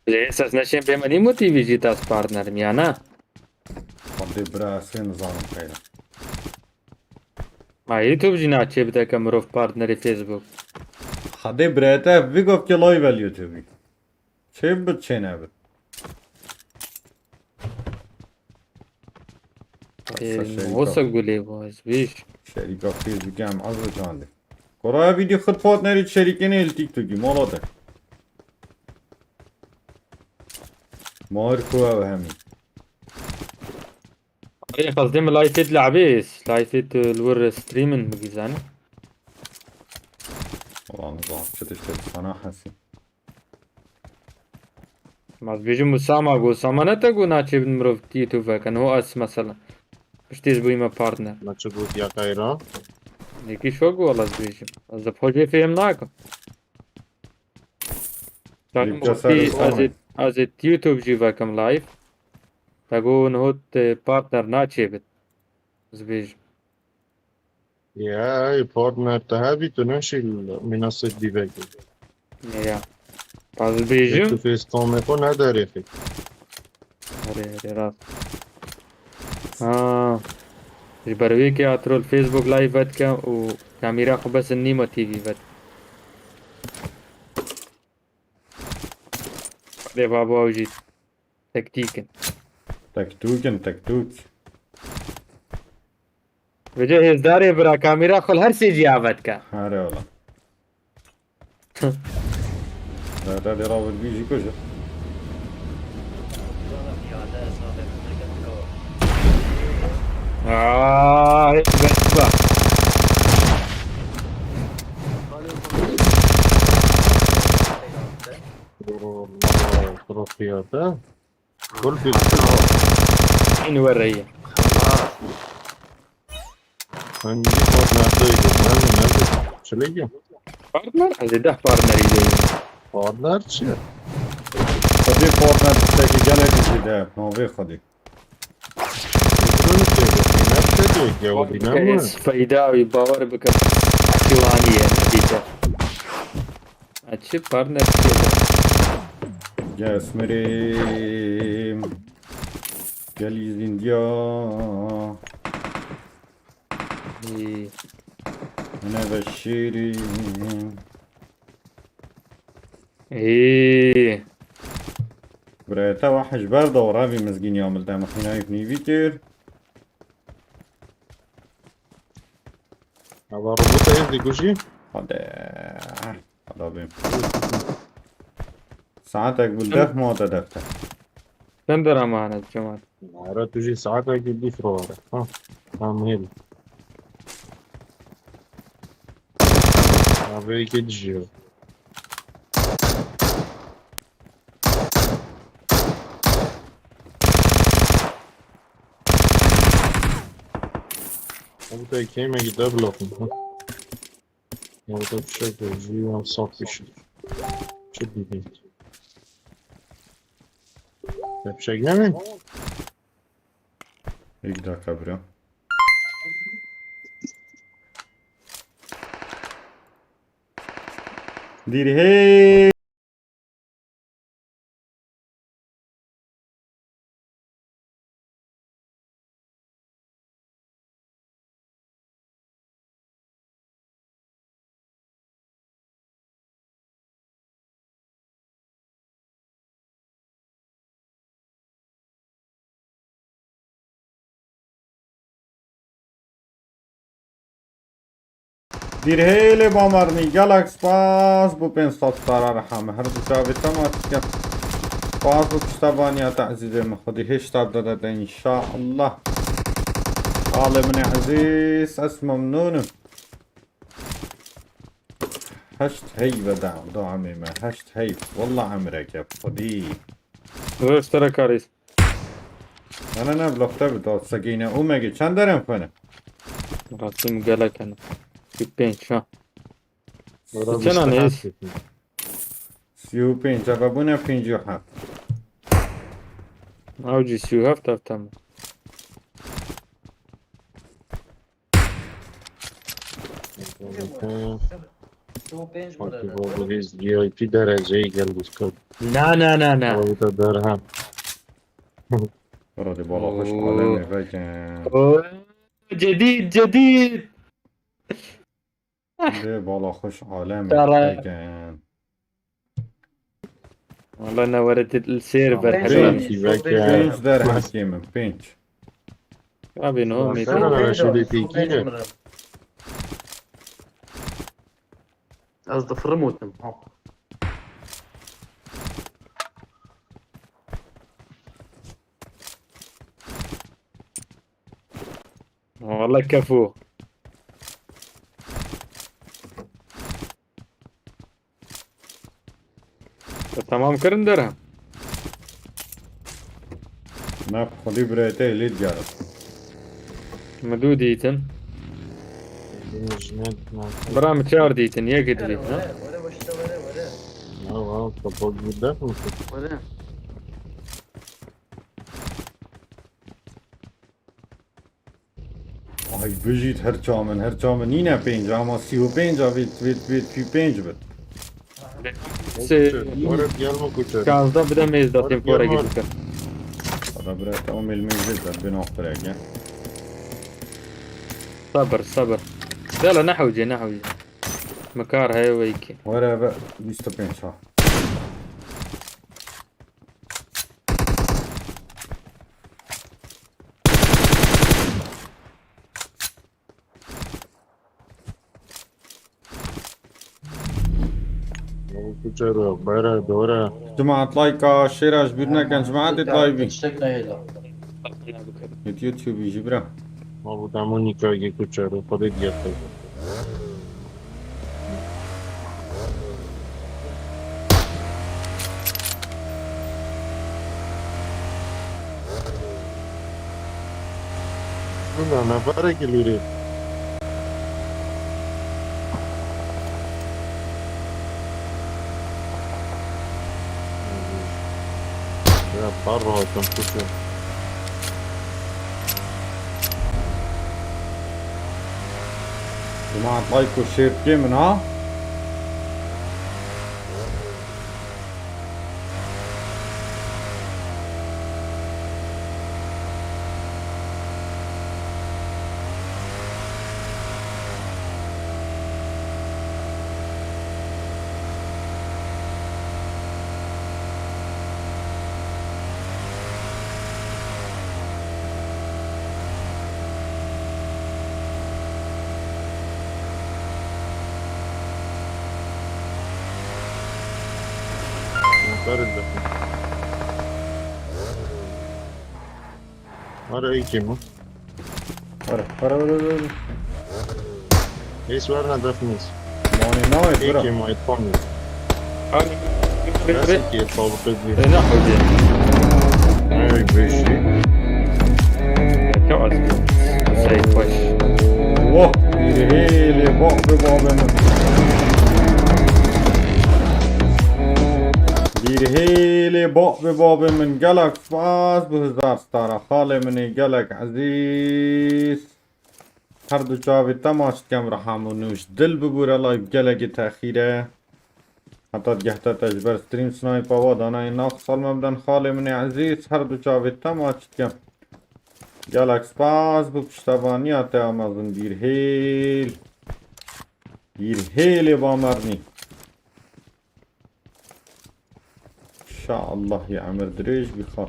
Lê ses neşên bê min nîmo T V jî tas partnerim ya ne? Xwedê bira, ez ê nizanim xeyr e. Ma YouTube jî naçê bide ke mirov partnerê Facebook. Xwedê bira, te vî gavkê live el YouTube'î. Çê bit, çê nebit. Ê, Qisa şerîka. Hosa gulê bu, ez bêj. Şerîka Facebook'ê em ez çandê. Kora vîdeo xit partnerî şerîkênê li TikTok'î, mala te. Mahir ku ew hemî. Ê, qezdê min live-êt le'bê, live-êt, e, li wir streamin bigîzane. Wala nizam, çi tiştê sana hesî. Ma ez bêjim Usama got, Usama ne te got naçê bin mirov tî tu veke, niho ez mesela. Piştî ez bûyîme partner. Me çi got ya xeyra? Yekî şo got, wala ez bêjim. Ez de pojê fêhm nakim. Zanim Yekî wekî ser ez ê, ez ê YouTube jî vekim live. Te got niho te partner naçê bit. Ez bêjim. Ya, ey partner te hebî, tu neşî li mînasê dîvekê. Ya. Ez bêjim. Tu fêstamê xwe nederêxî. Erê, erê, rast. Ha. Ji ber wê ke ya troll Facebook live vedike û kamîra xwe bes nîma T V ved. Lê babo ew jî tektîk in. Tektûk in, tektûk. Vêce hêzdarê bira kamîra xwe li her sê ciya vedike. Here wala. Derdê rabirbî jî kujir. Aa, hep ben bak. Profiyata. Kul bir. Aynı verreyi. Hangi partner de, nerede, nerede? Çilegi? Partner? Ez ê deh partnerî de. Partner çi? Xwedê partner tiştekî gelekî jî de, navê Xwedê. Bunu çi? Nerede diyor? Ya, o dinamo. Ez feyda wî bawer bike. Siwaniye, nebîte. Açı partner. Gel Esmer'im. Gel İzindya. Hine ve şîrî. Ê. Birayê te wahij ber de û revî mizgîniya min de mixînayî nîvî kir. Ava robota ev dikujî. Hadi. Hadi abim. Saetek bi def ma te defte. Çend dirhem hene Cemal? Ara tu jî saetekî dîf ro were. Ha. Tamam hêl. Abi yekê dijiyo. Abi te kêmekî de blokum. Orada bir şey gözüyor, saf bir şey. Çok ilginç. Yapacak ne mi? Bir dakika bro. Dirhe. Dîrhêlê Bamernî, gelek spas bo pênc sed stara reha me. Her du çavê te maç dikim. Spas bo piştevaniya te ezîzê min. Xwedî hêşta bide te înşaallah. Alê min ê ezîz, ez memnûn im. Heşt hey ve da, da emê me. Heşt hey. Wallah emreke. Xwedî. Rêz te re karîs. Ne, ne, ne, bi lafte bi, da segîne. Omegê çend derên xwe ne? Rastî min gelek hene. Sî û pênc, ha. Ora çend hane? Sî û pênc, eve bûne pêncî û heft. Ew jî sî û heft, ev tamam. Bakayım, bu biz V I P dereceye geldik. Na, na, na, na. Orada derham. Orada bala hoş Oo. Alemi veken. Oo, cedid, cedid. De bala hoş alemi Tara. Veken. Wala ne were dit li sêr ver Pênc, helal. Pênc, pênc derhemkê min, pênc. Abi no, me Baksana, pênc. Ben şöyle bir iki de. Ez difirim û tim. Wala kefo. Te tamam kirin derhem? Na, xwedî birayê te lê diyarim. Min du dîtin. Bira min çar dîtin, yek dîtin, ha? Ya, ya, kapak bir dakika. Ay, bijît her çamin, her çamin nîne pênc, ama sî û pênc a vê, vê, vê, vê pênc bit. Se-, Orada gelme kurtarın. Şanzda bide mêz da Orada tempora gelme. Gidip. Hadi bre, tamam, elime izle, ben bir nokta ya. Sabır, sabır. Yala, ne hewce, ne hewce. Mekar heye ve iki. Whatever, bîst û pênc ha. Kuçero, bere, dore. Cemaat layka, şêra ji bîr nekin, cemaatê layvî. Tiştek nehêle. Yet YouTube jî bira. Ma bu demon nikayê kuçero, xwedê diyete. Ulan, ne para geliri? Ya, par rahatım, kutu. Cemaat, like û share bike min, ha? Were êkê min. Were, were, were, were. Hês werne def nês. Mane nayê bira. Êkê min êtpan min. Hani? Nesekê tabqê dê. Ne hocam? Ey beşî. Çok az. Sayı baş. Wah, bîrhêlê bak bi babê min. Bîrhêlê bak bi babê min. Gelek spas bi hizar stara. Xalê min ê gelek ezîz. Her du çavê te maç dikem, rehem û nûş dil bibûre, live gelekî texîr e. Heta digehte te ji ber stream snipe wa danayê nav xisal me biden xalê min ê ezîz, her du çavê te maç dikem. Gelek spas bo piştevaniya te, amezin bîrhêl. Bîrhêlê bamernî. Şa Allah ya emir dirêj bî xal.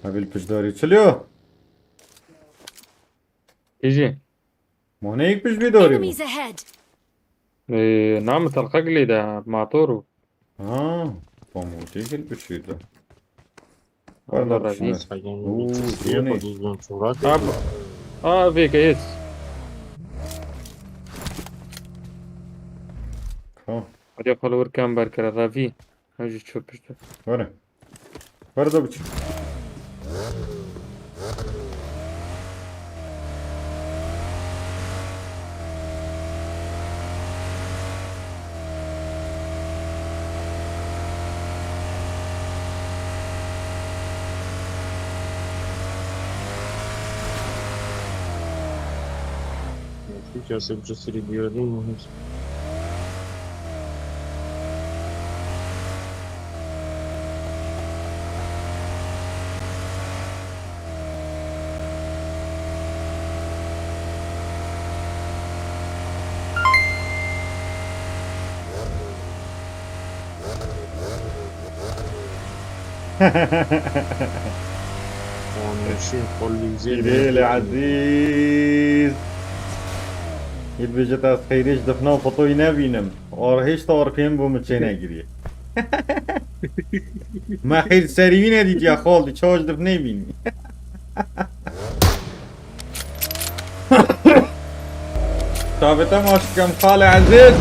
Evîl pişdarî çiliyo? Êjî. Moneyek pişt bî dorî bû. Enemies ahead! Ee, nam telqek lê de motor û. Ha, pamûtê gel pişt bî de. Wala Wala razî. pişt. Sehyan Oo, Siyê yine. Xwedî zon çorat. Ab. A vê ke hês. Ka. Hadi xwe li wir kam berkire ravî. Ew jî çû pişt. Were. Were da biçin. Nasıl ki asıl bir sürü diyor değil mi? Konuşun, kollîzê Bîrhêlê ezîz. Yê dibêje ez xeyrê ji difna fotoyî nebînim. Or hêşta orpiyên bo min çênegiriye. Me xeyr serî wî nedîtiya xal dî, çawa ji difnê bînî. Çavê te maç dikem xalê ezîz.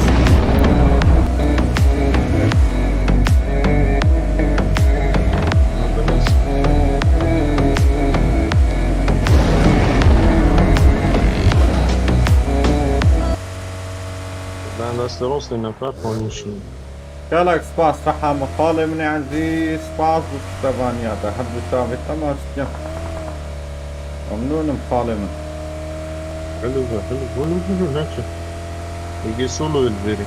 Ben destê rastê nefer konuşayım. Gelek spas reha min xalê min ê ezîz, spas bo piştevaniya te, her du çavê te maç dikim. Memnûnim xalê min. Hello be, hello, hello, hello, ne ki? Ege solo el veri.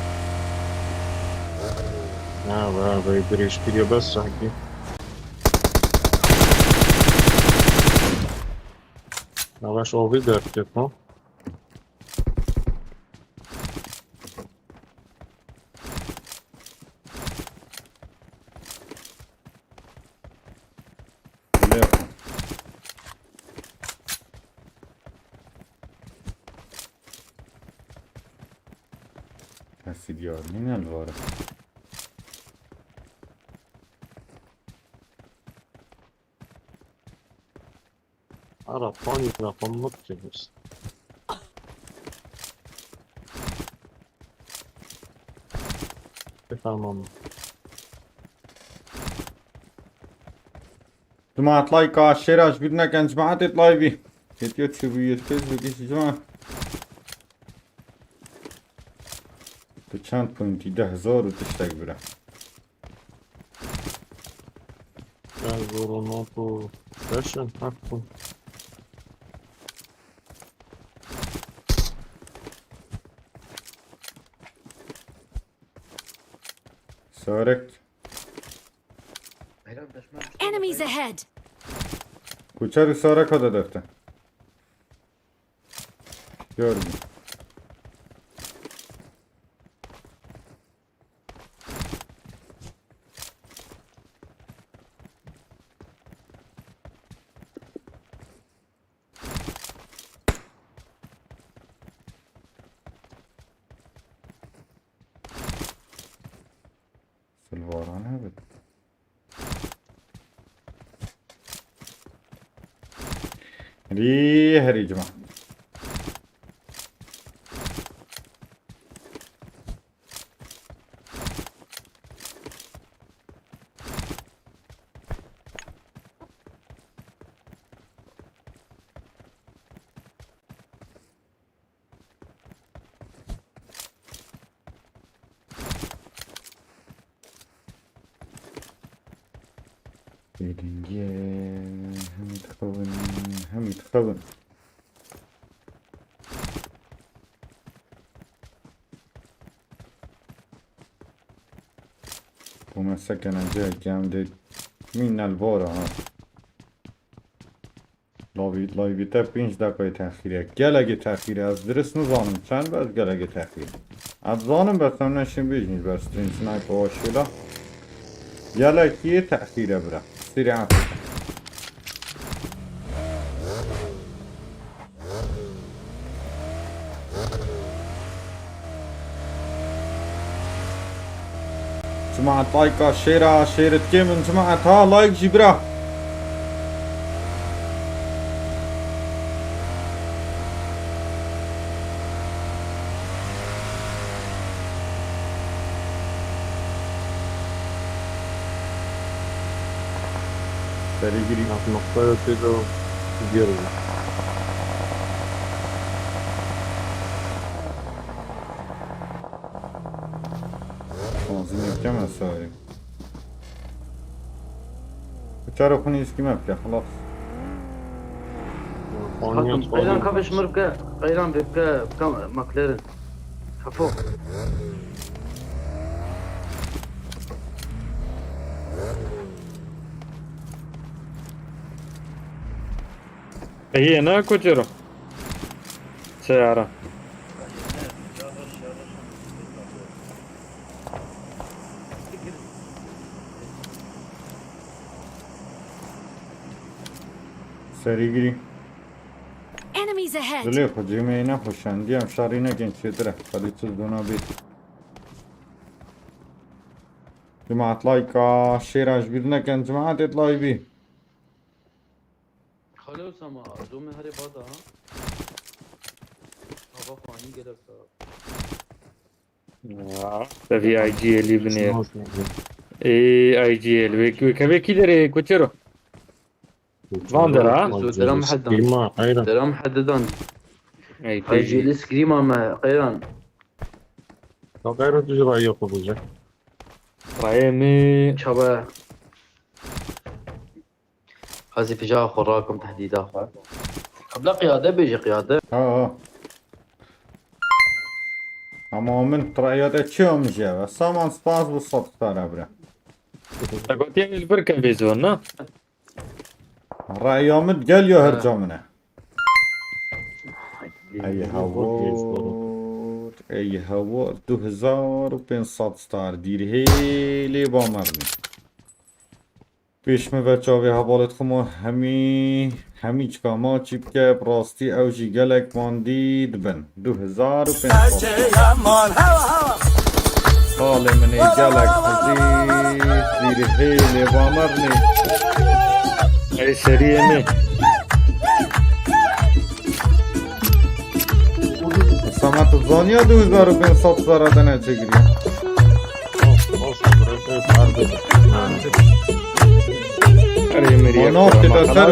Ha, be, be, dirêj kiriye bes sanki. Yavaş ovi derket ha. Kesî diyar nîne li war e. Ara, pani rakam mı tutuyorsun? Efendim abi. Cemaat like şêra ji bîr nekin, cemaatê live. Yetiyo çi bû yetiyo çi bû cemaat. Tu çend pointî, deh hezar û tiştek bira. Ben zorunlu bu session hakkı. Sarek. Enemies ahead! Kuçer û Sarek hada defte. Gördüm. Varan hebit. Herî, herî cima. Bêdengiyê, hemî dixewin, hemî dixewin. Ku me sekene cihekî em dê mîne li bora ha. Lavî-, layvî te pênc deqayê texîr e. Gelekê texîr e. Ez dirist nizanim çend be, ez gelekê texîr. Ez zanim bes em neşin bêjin ji ber stream sniper wa şêla. Gelekî texîr e bira. Sirî. Cemaat, like-a şêra, şêr dikê min, cemaat, ha, like jî bira. Serî girî. Noktaya tê de girin. Lazim yok deme sarı. Uçarı konu iskime bile, halas. Hakim, Qeyran, kafê ji min re bike, Qeyran, bike, bike McLaren. Kafo. Heye ne, Koçero? Seyara. Serî girî. Enemies ahead! Dilê xwe cêmeyê nexweşandî, em şerî nekin çêtir e. Xelî çi dona bê. Cemaat, like-a şêra ji bîr nekin, cemaatê layvî. Xalo Sama, domê herê bada ha. Hava xanî gelek sa. Ya, te vî I G L-î binê. Ê, I G L, wê, wê kevê kî derê, Koçero? Van der ha? Zo deram hedan. Deram hedan. Ey, I G L scream me, Qeyran. Ya Qeyran, tu ji rayê xwe bûze. Rayê min. Çawa? Hezî pija xwe rakim tehdîda xwe. Qebla qiyade bêje qiyade. Ha, ha. Ama min raya te çi amije ve? Saman spas bu sat xara bira. Te gotiye ji bir kevê zor, ne? Raya min gel ya her ca min e. Ey hawot, ey hawot, du hezar û pênc sed star dîrhêlê bamernî. Pêş min ve çavê hevalêt xwe ma hemî, hemî çika ma çî bike, bi rastî ew jî gelek mandî dibin. Du hezar û pênc sed. Xalê min ê gelek hezî, dîrê hêlê bamernê. Ey seriyê min. Samet zaniya du hezar û pênc sed zara te neçe giriya. Erê merî. Ana, yek te ser.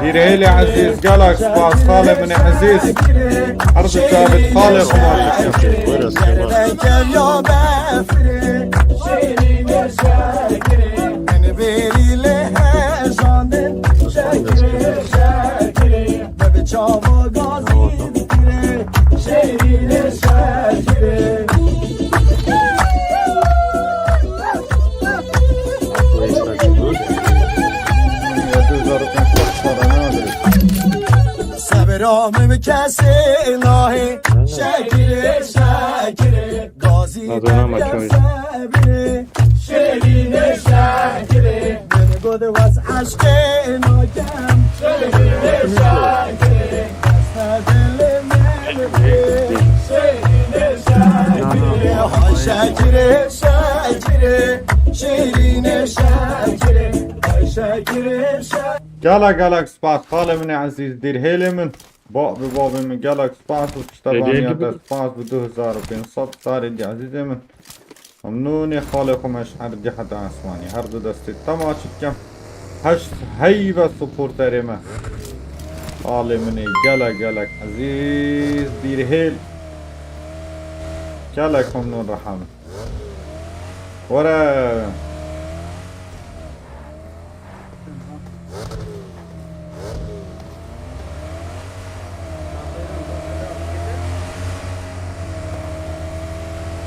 Dîrhêlê ezîz, gelek spas, xalê min ê ezîz. Her di çavê xalê xwe dikim. Sebra min kesê nahê, şekirê, şekirê, gazî. Adana te maçoy. Şêrînê şekirê. Min got wes eşqê nakem. Şêrînê şekirê. Destê dilê min. Şekirê, şêrînê şekirê, ay şekirê şe- Gelek gelek spas xalê min ê ezîz, dîrhêlê min. Ba bi babê min gelek spas û piştevaniya te spas bi du hezar û pênc sed starê dî ezîzê min. Memnûnê xalê xwe me ji erdî heta esmanî. Her du destê te maç dikem. Heşt heybe supporterê me. Xalê min ê gelek gelek ezîz, dîrhêl. Gelek memnûn reha min. Were.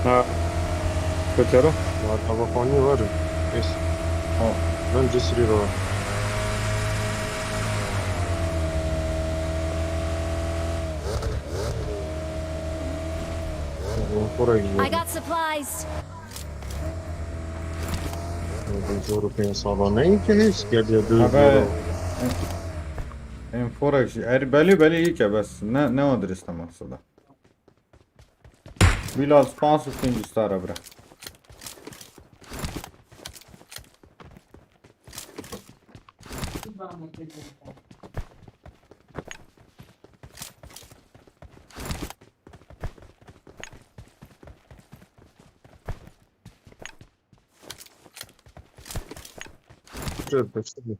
Ha. Kotero? Var, hava fani var. Es. Ha. Ben Cesri var. Oraya gidiyorum. I got supplies. Zor û pênc sala neyê ki hiç geldiye dû Abi, zor. Enforek jî. Er, belê belê î ke bes. Ne, ne o dirist e maksada. Bilal spas û pêncî star e bira. Dur, dur, dur.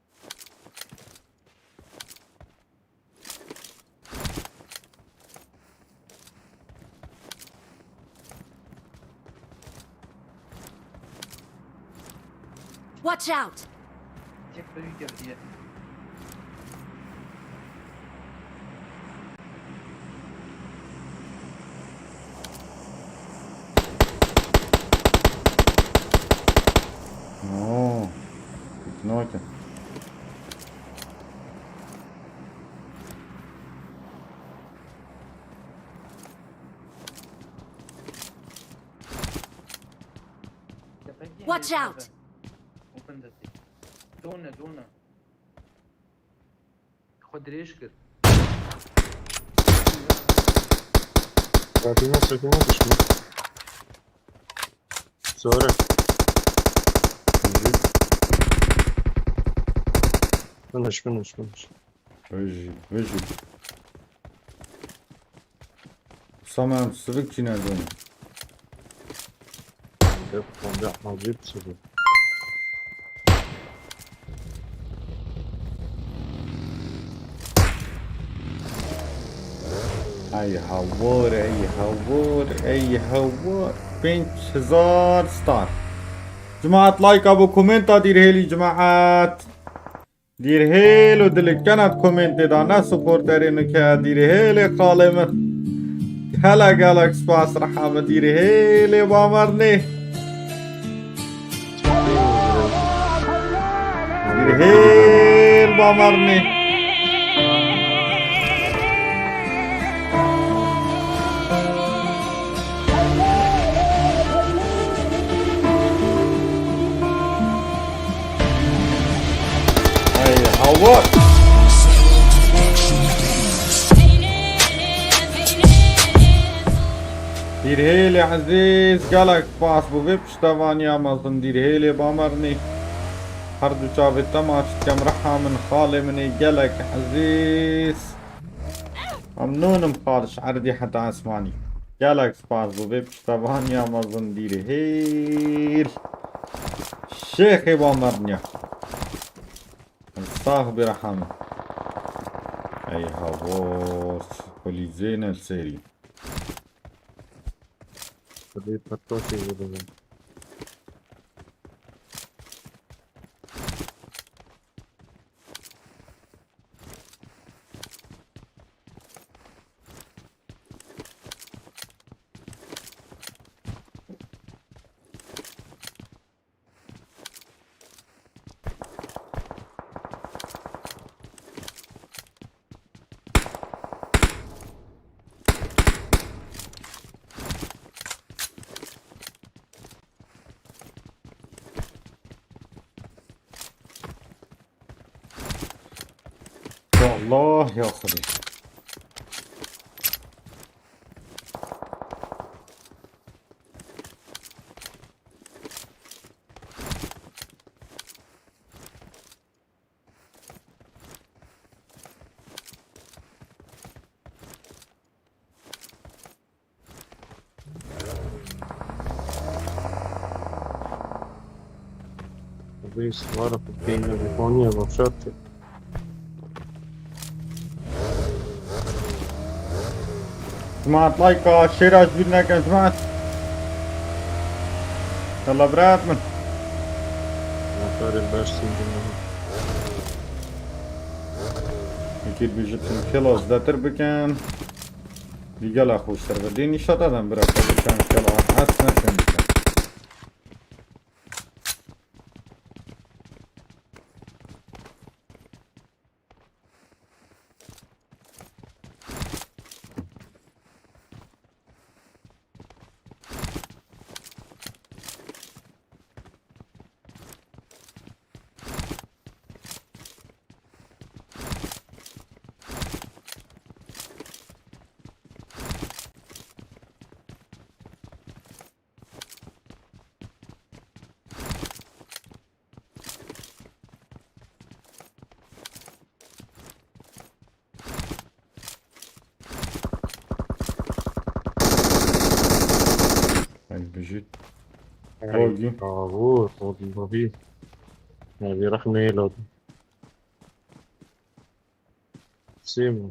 Watch out! Oo. Fitne bakın. Watch out! Done, done. Xwe dirêj kir. Sakine, sakine, düşme. Sore. Finish, finish, finish. Vejî, vejî. Wisa me em sivik çîne dûnê. Dep xwe acîb çi bû. Ey hawar, ey hawar, ey hawar. Pênc hezar star. Cemaat, like abû, komenta dîrhêlî cemaat. Dîrhêl û dilikena di komentê de ne supporterê nike, dîrhêlê xalê min. Gelek gelek spas reha min, dîrhêlê bamernê. Dîrhêl bamernê. Hey, hawar. Dîrhêlê ezîz, gelek spas bo vê piştevaniya mezin, dîrhêlê bamernî. Her du çavê te maç dikem, reha min, xalê min ê gelek ezîz. Memnûn im xal, ji erdî heta esmanî. Gelek spas bo vê piştevaniya mezin, dîrhêl. Şêxê bamernî. Sax bî reha min. Ey hawar, kulîzê ne li serî. Xwedê petoşê jê bibin. Ya Allah, ya Xwedê. Reis, var ya, peynir bir konu ya, başlattı. Cemaat, layka, şêra ji bîr nekin, cemaat. Yalla, brat min. Aferin, bersin. Yekî bijî tim kela zêdetir bikin. Dîgela xweştir be. Dê nîşa te dem bira, xwe bikin kela. Ez neşên bikin. Hadi bijît. Ay, Oldu. Bravo, oldu, oldu. Ya, bir rahmi eylesin. Simo.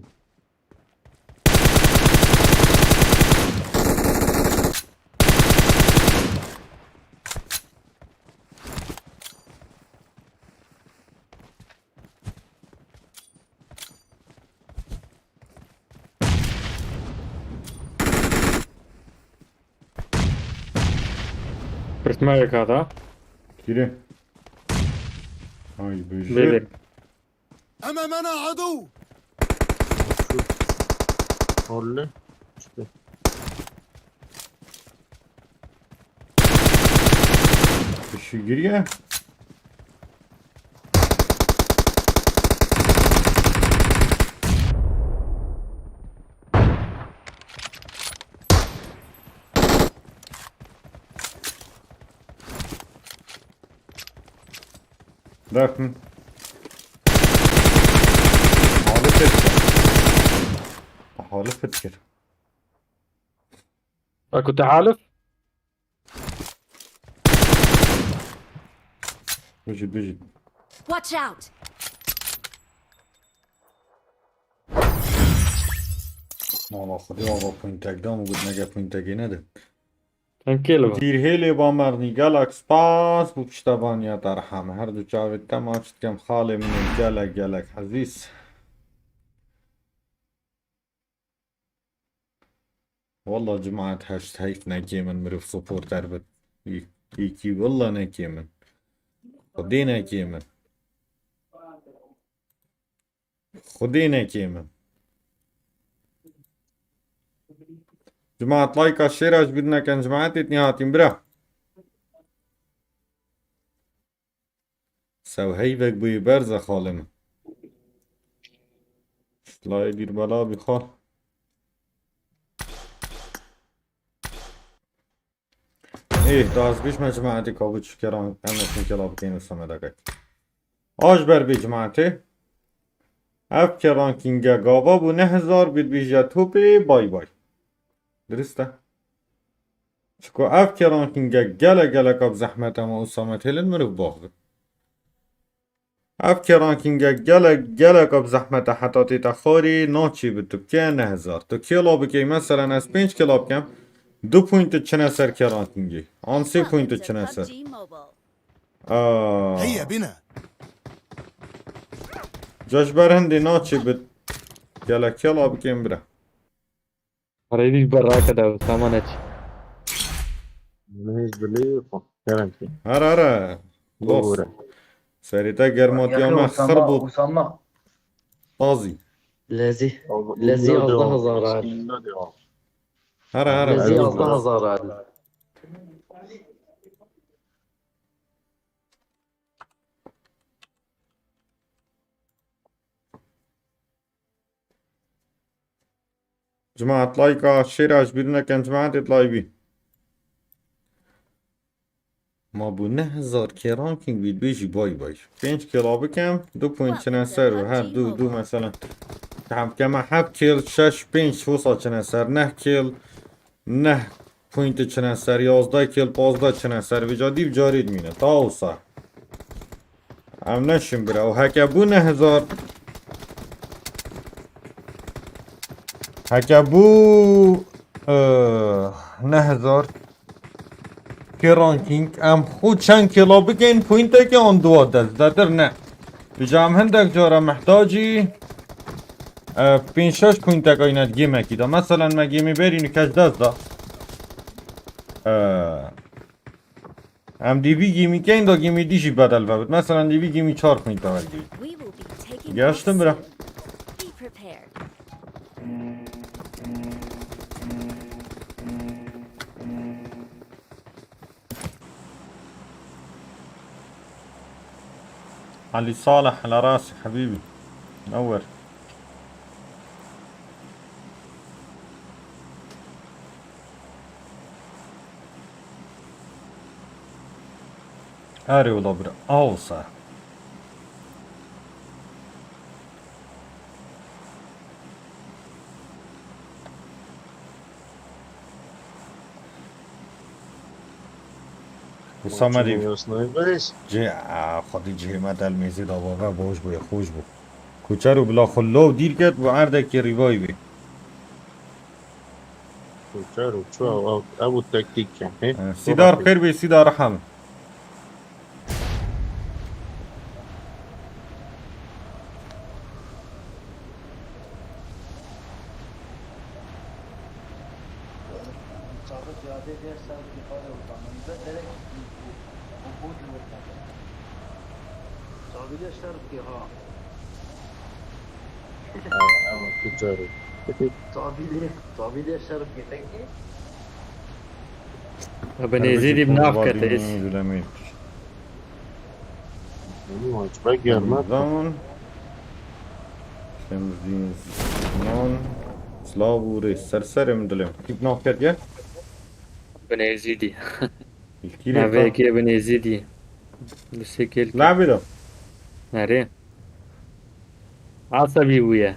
Pırtma yakada. Kiri. Ay, bijît. Belê. أمامنا عدو. Şu. Holle. İşte. Işığı giriyor. Bırakın. Halı fetker. Halı fetker. Aku tehalif? Bijît, bijît. Watch out! Mala xwedê ava pointek dam û got nege pointekê nede. Em kê li ba? Dîrhêlê Bamernî, gelek spas bo piştevaniya te, Erham. Her du çavê te maç dikim, xalê min ê gelek gelek ezîz. Wallah cemaat, heşt heyf nekê min mirov supporter bit. Yekî wallah nekê min. Xwedê nekê min. Xwedê nekê min. Cemaat, layka şêra ji bîr nekin, cemaatê nîhatîn bira. Sew heyvek bûyî berze xalê min. Layê dîr bela bî xal. Ê, da ez bêjme cemaetê ka biçûkê re em ê xwînkê la bikeyn û Samed akek. A ji ber bê cemaetê. Ev ke rankînge gava bû ne hezar bî dibêje topê bay bay. Dirist e. Çiko ev ke rankînge gelek geleka bi zehmet e, ma û Samed hêlin mirov baxivin. Ev ke rankînge gelek geleka bi zehmet e, heta tête xwarê naçê bi tu bike ne hezar. Tu kêla bikey, meselen ez pênc kêla bikem, du point çine ser ke rankîngê. An sê point çine ser. Aa. Heya bine. Ca ji ber hindê naçê bi gelek kêla bikêm bira. Arayı bir baraka da tamam et. Neyse, biliyor. Garanti. Hara hara. Los. Doğru. Serî te germatiya me xir bû. Usama. Tazî. Lezî. Lezî yazda hazar al. Hara hara. Lezî yazda hazar al. Cemaat layka şêra ji bîr nekin, cemaatê laybî. Ma bû ne hezar kê ranking bî, bêjî bay bay. Pênc kêla bikem, du point çine ser û her du, du mesela. Tam keme heft kêl, şeş, pênc wisa çine ser, neh kêl, neh point çine ser, yazdeh kêl, pazdeh çine ser, vêca dîv carê dimîne. Ta wisa. Em neşin bira. Û heke bû neh hezar. Heke bû, eh, neh hezar. Kê ranking. Em xwe çend kêla bikin, pointekê an duwa dest. Zêdetir ne. Vêca em hindek cara mihtacî, eh, pênc şeş pointek ayne gemekî de. Meselen me gemî berî nikeş dest da. Eh, Em dê vî gêmî keyn da gêmî dî jî bedel vebit. Meselen dê vî gêmî çar pointa wergirî. We will be taking Geçtim off bira. Soon. Be prepared. Ali Salih, ala rasi habibi. Ewer. Erê wela bira, awsa. Wisa me dî. Cê, a, xwedî cihê me del mêzî da bava boş bû, xweş bû. Kuçer û bila xwe lov dîr ket, bi erdekî rîvayî bê. Çar û çar, ew, ew û teknîk ya, he? He, Sîdar xêr bê, Sîdar Reham. Çavî de şer bike ha. Ha, ew tu carî. Çavî de, çavî de şer bike peki. Binêzî dî bi nav kete. Zaman. Şemzdîn Ziman. Silav û rê ser serê min dilê min. Kî bi nav ketiye? Binêzî dî. Navê yekê Binêzî dî. Li sê kêl. Labê de. Nerê? Asebî bûye.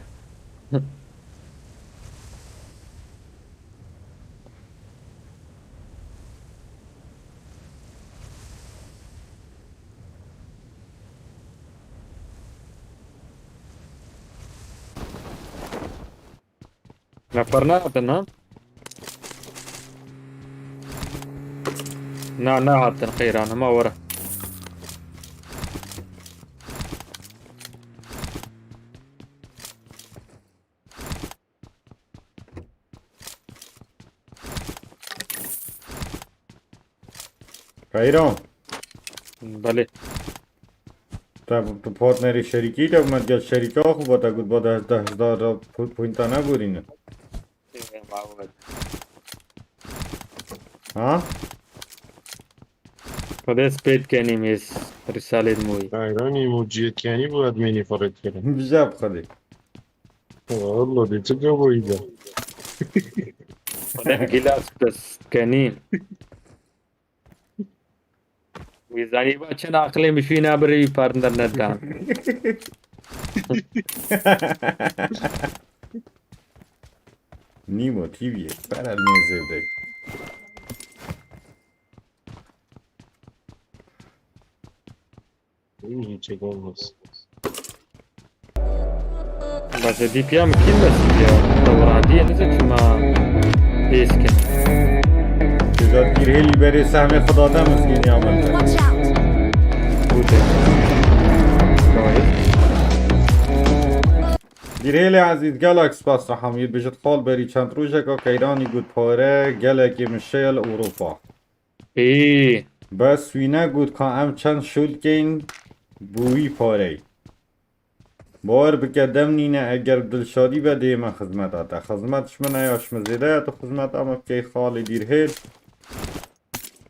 Nefer nehatin ha? Na, nehatin qeyran, hema were. Qeyran. Belê. Te, tu partnerê şerîkî de, me gel şerîka xwe ba te got ba deh, deh hezar da pu-, pointa neborîne. Ha? Xwedê spêt kenî mêz Rîsalê Moyî. Qeyran emojiye kenî bû adminî xwe rêd kirin. Bijab Xwedê. Walla dê tu gavoyî de. Xwedê gilas bes kenî. Wî zanî ba çend aqilê min şûyî nabirê wî partner nedan. Nîmo T V'yê. Bere mêzê de. Hiç olmaz. Bence D P M kim mesîl ya? Tawran diye ne çima eskin. Güzel bir hel beri sahne xudata mizgin ya ben. Watch out! Bu de. Gayet. Dîrhêlê ezîz, gelek spas Rehamî. Bijit xal berî çend rojeka qeyranî got pare, gelekê min şeye li Ewropa. Ê. Bes wî negot ka em çend şol keyn bo wî parey. Bawer bike dem nîne, eger bi dilşadî be dê me xizmeta te. Xizmet ji min e ya ji min zêde ye, tu xizmeta me bikey xalê Dîrhêl.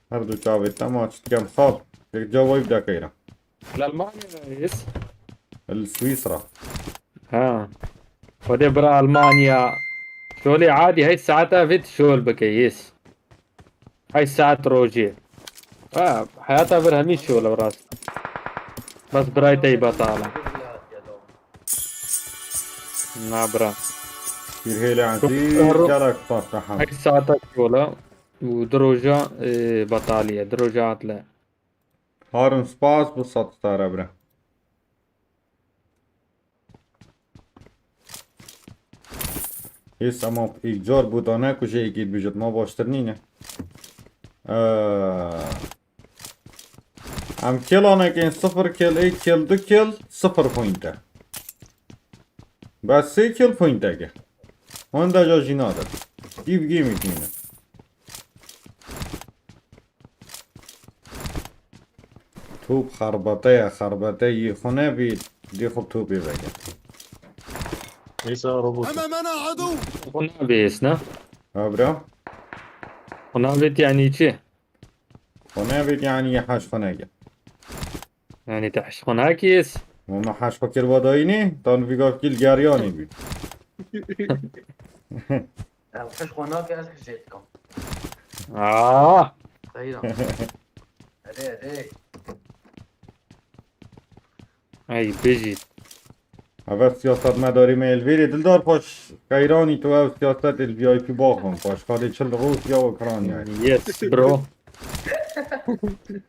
Her du çavê te ma çi dikem xal. Yek cawayî bide qeyran. Li Almanya ne yês? Li Swîsra. Ha. Xwedê bira Almanya. Şolê adî hey saeta vê şol bike yês. Hey saet rojê. Ha, heyata vir hemî şol e rast. Bes birayê te yî betal e. Na bira. Dîrhêlê ezîz, ro-, gelek spas Rehamî. Hey saeta şol e. Û du roja, e, betalî ye. Du roja atle. Harun spas, bi sed star e bira. Hês ema îcar bû dane ku jê êkî dibêjit ma baştir nîne. Ee, em kêlanekên sifir kêl, ê kêl, du kêl, sifir pointe. Bes sê kêl pointeke. Hûn de ca jî nadin. Îv gêmî tîne. Top xerbete ye, xerbete yê xwe nebî, dê xwe topê veke. Neyse, robot. أمامنا عدو. Xwe nabês, ne? Ha, bira? Xwe nabêt, yani çi? Xwe nabêt, yani yê heş xwe neke. Yani te heş xwe nakês? Ma me heş xwe kir vadayînê, tan vî gav kîl geryanî bî. Ev heş xwe nake, ez hijê dikim. Aa! Seyran. Erê, erê. Ey, bijî. Eve siyasetmedarî me li vêrê dildar paş qeyranî tu ev siyasetê li V I P baxin. Paş xadê çil Rûsya û Ukrayna. Yes, bro.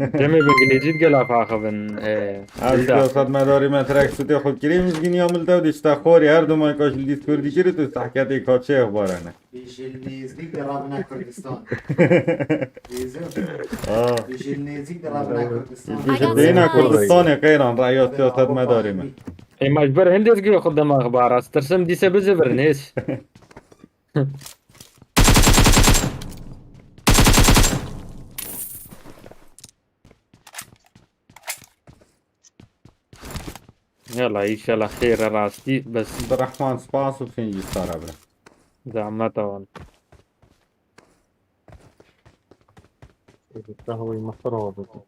Cemê bi Îngilîzî digel afaxibin, e, Ez dildar. Siyasetmedarî me tirek sutê xwe kirî mizgîniya mildew dişte xorî her du mayka ji li Discordî kirî tu sehketê kaçê exbarene. Bi ji nêzîk de rabine Kurdistan. Êzim. Aa. Bi ji nêzîk de rabine Kurdistan. Bi ji bêhna Kurdistanê qeyran raya siyasetmedarê me. Ê, me ji ber hindê zgirê xwe dema axbar, ez tirsim dîse bizivirin hês. Yala, înşallah xêr e rastî, bes. Abdurrahman, spas û fêncî sara bira. Zehmet e wan. Qehweyê me xira bike.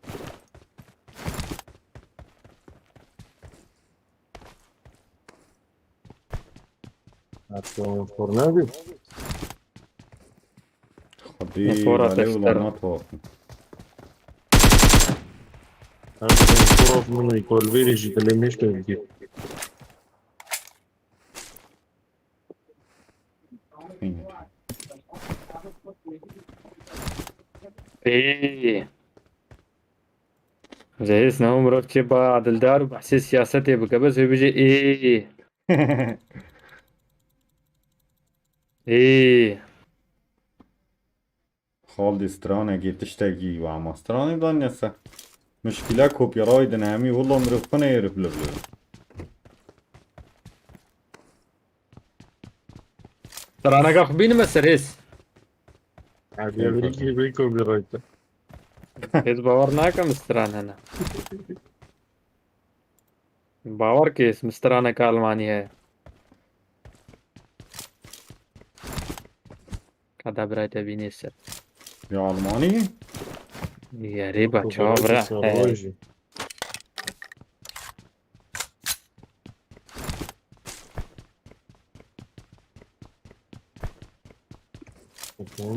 Hatta xor nebî. Xwedî Ne xora belê te wila şter. Natoxin. Em xoraf min ê kolbêrê jî dilê mêş te dikir. Ê. Zehês ne mirov çê ba dildar û behsê siyasetê bike, bes wê bijê ê. Ê. Xaldî stranekî tiştekî wa ma stranê dan yese. Mişkîle copyright in hemî wilo mirov xwe neyê rifle bile. Straneka xwe bînime ser hês. Abi, Keyfa. Bê copyright. Ez bawer nakim stran hene. Bawer ke ez straneka Almanî heye. Ka da birayê te bînê ser. Ya Almanî? Yerê ba çawa bira. He.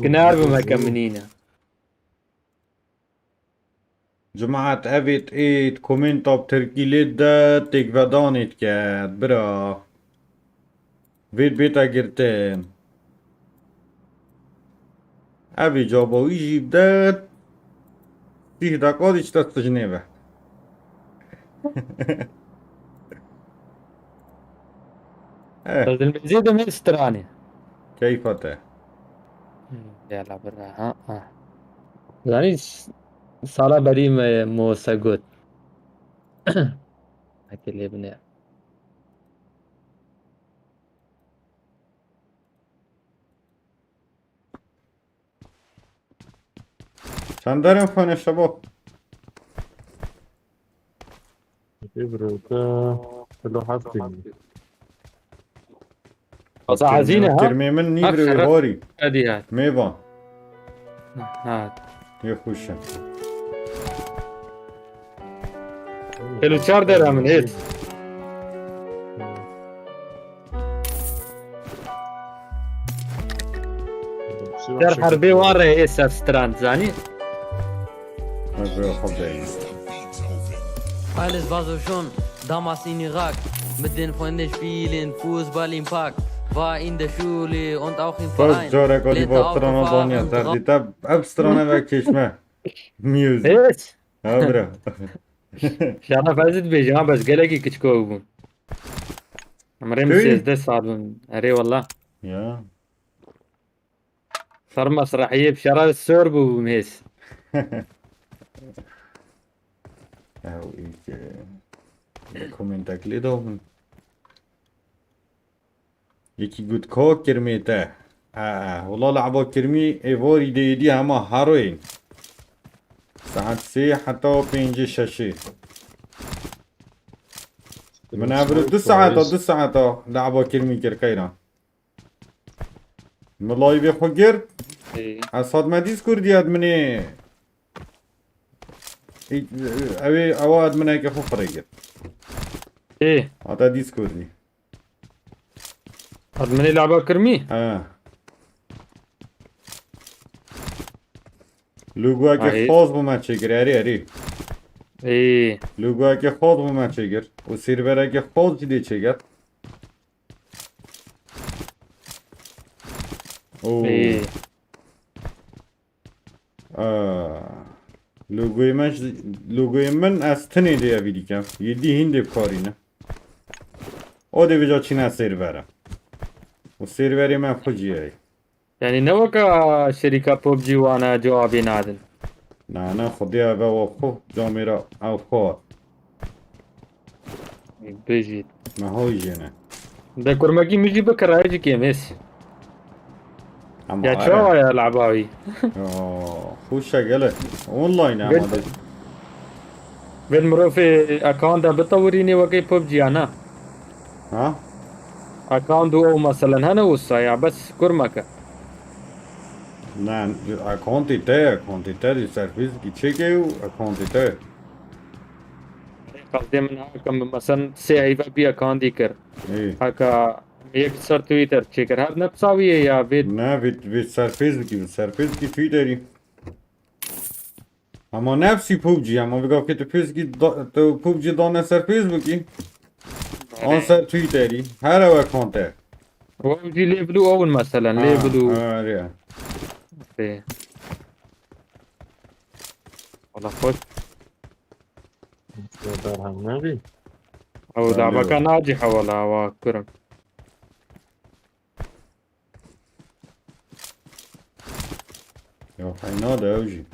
Ginar bû me ke minîne. Cimaet evêt êt komenta bi tirkî lê de têkvedanê diket, bira. Vêt bête girtin. Evê caba wî jî bide sîh deqa dî çite sicnê ve. Eh. Ez dilmezî dim hê stranê. Keyfa te. Yala bira, ha, ha. Zanî s-, sala berî me Mose got. Heke lê binê. Çend derên xwe ne şebo? Ê bro, te çil û heft ê. Asa ezîne, ha? Tirmê min nî bro, ê harî. Hadi ya. Mêvan. Ha. Yê xweş e. Çil û çar dere min hêt. Der herbê wan re hê ser stran, zanî? Ez ê xwe bideyim. Alles war so schon, damals in Irak, mit den Freunden spielen Fußball im Park, war in der Schule und auch im Verein. Careka dî va strana Danya serdî te ev strana ve kêşme. Music. Evet. Ha bira. Şeref ez dibêjim ha, bes gelekî kiçiko bûn. Em rê min sêzdeh sal bûn. Erê wallah. Ya. Ser mesrehiyê bi şera sor bûbûm hêz. Ew î ke komentek lê dawin. Yekî got, "Ka kirmê te." Ha, wela lehba kirmî êvarî dê êdî hema heroyên. Saet sê heta pêncê şeşê. Min evro du saeta, du saeta lehba kirmî kir qeyran. Min layvê xwe girt. Ê. Ez hatime Discordî adminê. Ê, ew ê, ewa admineke xwe firê girt. Ê. Hate Discordî. Adminê laba kirmî? He. Logoyeke Ay. Xaş bû me çêkir, erê, erê. Ê. Logoyeke xaş bû me çêkir. Û servereke xaş jî dê çêkir. Oo. Ê. Aa, logoyê me ji, logoyê min ez tinê dê evî dikem. Yê dî hîn dê bikarîne. O dê vêca çîne server e. Û serverê me xwe cî ye. Yani ne weka şerîka PUBG wana cewabê nadin. Na, na, xwedê eve wa xwe camêra ew xwe. Bijî. Me hoy jêne. De kurmekî min jî bikiraye jî kêm hês. Ama Ya are. Çawa ya laba wî? Ya, xweş e gele. Online e Gel- ama de. Gel mirovê account de bitewirînê wekî PUBG ya ne? Ha? Account û ew meselen hene wisa ya bes kurmeke. Ne, accountê te, accountê te di ser Facebookî çêke û accountê te. Qasdê min haka min, mesen sê heyva bî accountî kir. Ê. Haka yek ser Twitter çêkir. Her ne pisawiyê ya vê Ne, vê, vê ser Facebookî, vê ser Facebookî Twitterî. Ama nefsî PUBG, ama vê gavkê tu Facebookî da, tu PUBG dane ser Facebookî. An ser Twitterî. Her ew account e. Ew jî lê bilû ew in meselen, lê Ha, bilû. ha, erê. Ê. Wala xweş. Berhem nebî. Ew Belê dabaka wala. Nacî hewala wa kurim. Ya heyna de ew jî.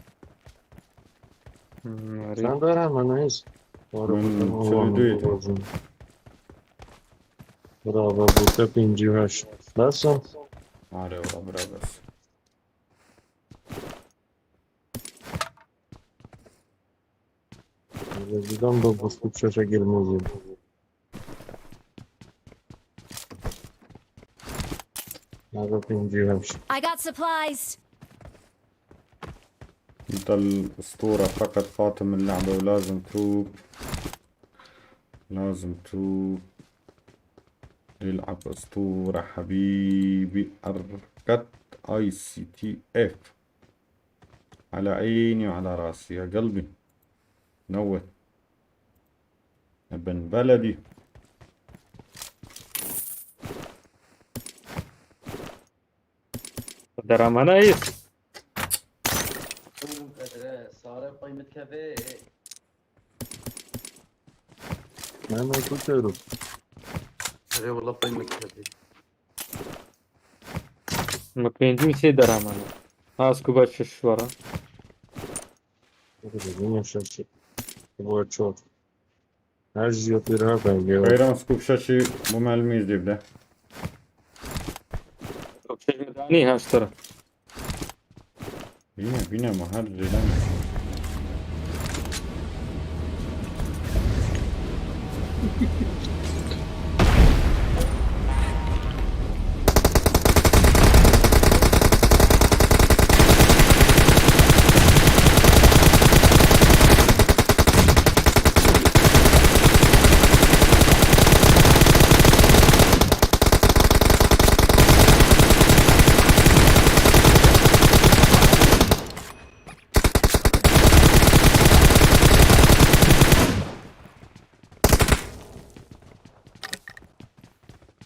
Hmm, erê. Sen berhem neyse. Min çil û duyê te. Bravo, bu te pêncî û heşt. Nasıl? Are wala bira bes. Buradan da bu Türkçe girmez. Nerede pêncî û heşt? I got supplies. انت الاسطورة فقط خاتم اللعبة ولازم توب. لازم توب. العب اسطورة حبيبي ارقد. اي سي تي اف. على عيني وعلى راسي يا قلبي. نور. ابن بلدي. Deramana is. Sare pay mitkeve. Mehmet Uçarım. Ere wala pay mitkeve. Ma pêncî sê deramana. Az ku baş şiş wara. Yine şaşı. Bu çok. Her şey yapıyor ha ben ya. Xeyran scoop şaşî bo me li mêz dê bide. Çok şey mi dani haştır. Bîne, bîne ma her zêde.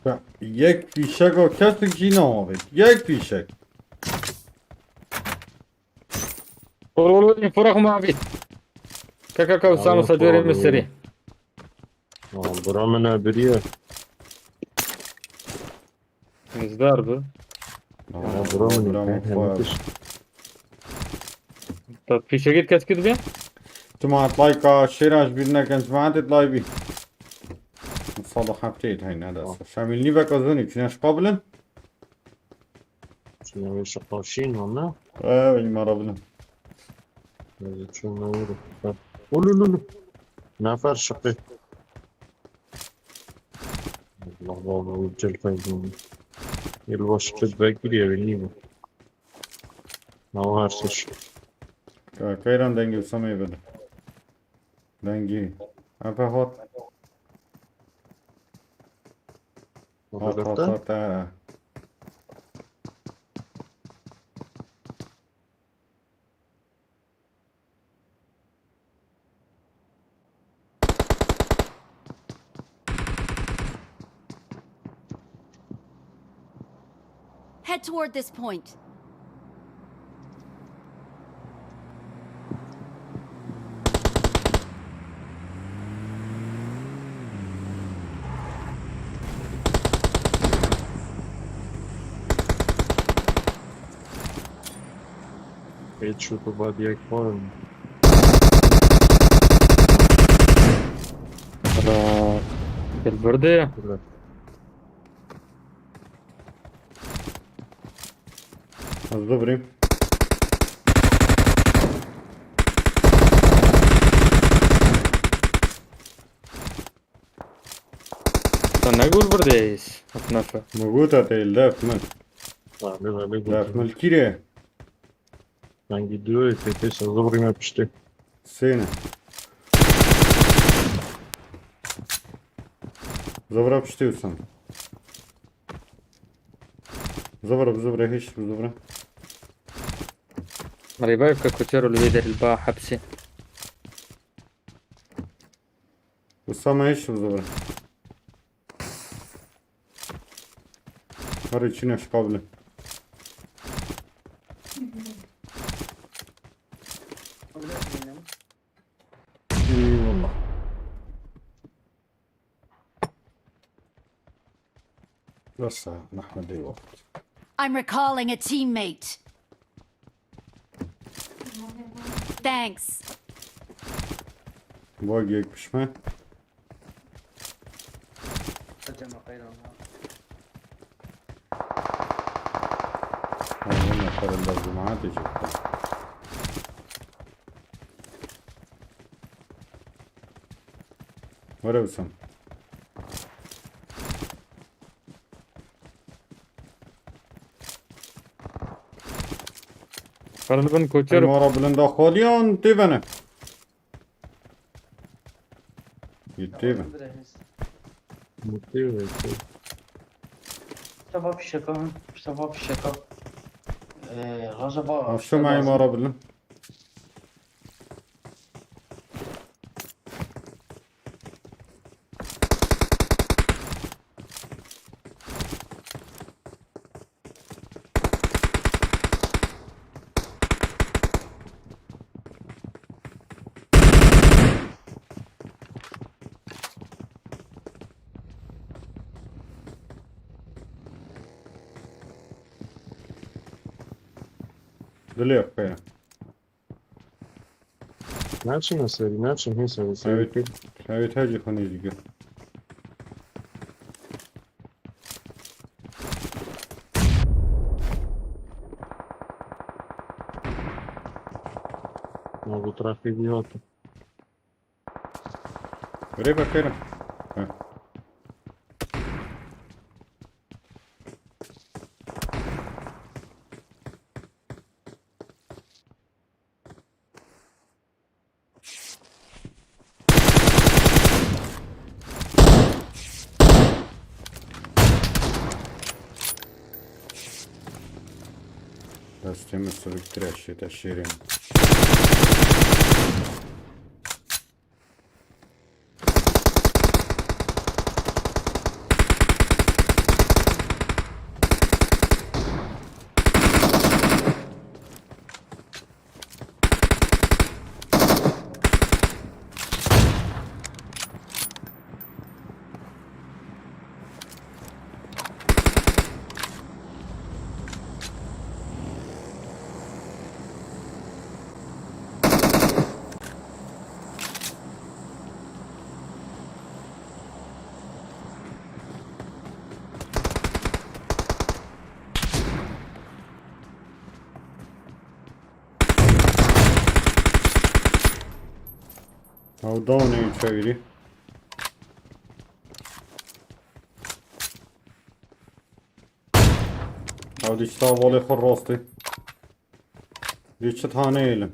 Ya, yek fîşeka kesik jî neavêt. Yek fîşek. Ol, ol, ol, infora xwe me avêt. Ka, ka, ka, Usama, sa corê min serê. Aa, bira min e biriye. Nêzdar bi. Ana, bura min, bura min, he, xwe. Te fîşekê keskî dibe? Cemaat, like-a, share-a ji bîr nekin, cemaatê, like bî. Sala heftê heyne dest. Şamil nîvek azonî, çine şiqa bilin. Çine wê şiqa şîn wan ne? Ew, îmara bilin. Çûn ne wê. Ulu, ulu, ulu. Nefer şiqê. Allah Allah, bu cel kaydını. Yılbaşı kıt belki diye bileyim. Ama her şey. Ka-, kayran dengê Usameyê bide. Dengê. Epe hot. Hot, hot, hot, he. Head toward this point. Headshot û body ekman. Ara, gel berde ya. Burada. Ez bivirîm. Te negot birdeyîz, hef nefe. Min gota te li def min. Belê, belê, def gotin. Min kîrê. Rengî duyoyê tê pêş ez bivirîme piştê. Sêne. Zivra piştê Usam. Zivra, zivra, hêş zivra. Rêbayê bike kotero li wê derê li ba hepsê. Usama hêş zivra. Herê çîne şiqabile. Eyvallah. Bes, Mehmedê wext. I'm recalling a teammate. Thanks. Bak yek pişme. Acaba kayran var. Ama ne kadar da cemaat diyecektim. Were Usam. Xalin bin koçero. Mara bilinda xaliyan têvene. Yê têve. Mustafa fişeka, Mustafa fişeka. Ee, Raza ba. Aşağı mara bilin. Dilê xwe. Naçin o serî, naçin hê serî, serî. Evet, evet, hacı konu izliyor. Ma bu trafiği yok. Buraya bakıyorum. Ha. Destê min siviktir e, şête şêrê min. Ew down ê çevirî. Ew dî çita volê xwe rastê. Dî çi tane êlim.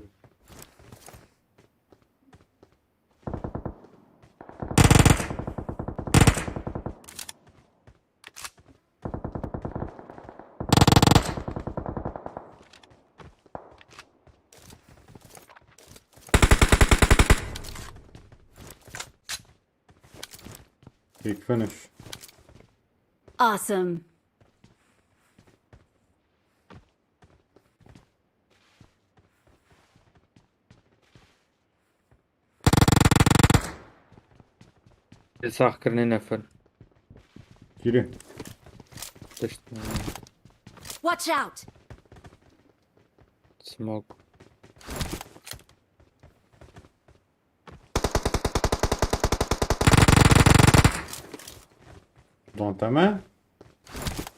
Big finish. Awesome. Sax kirinê nefer. Kîrê. Tişt. Watch out! Smoke. Danteme?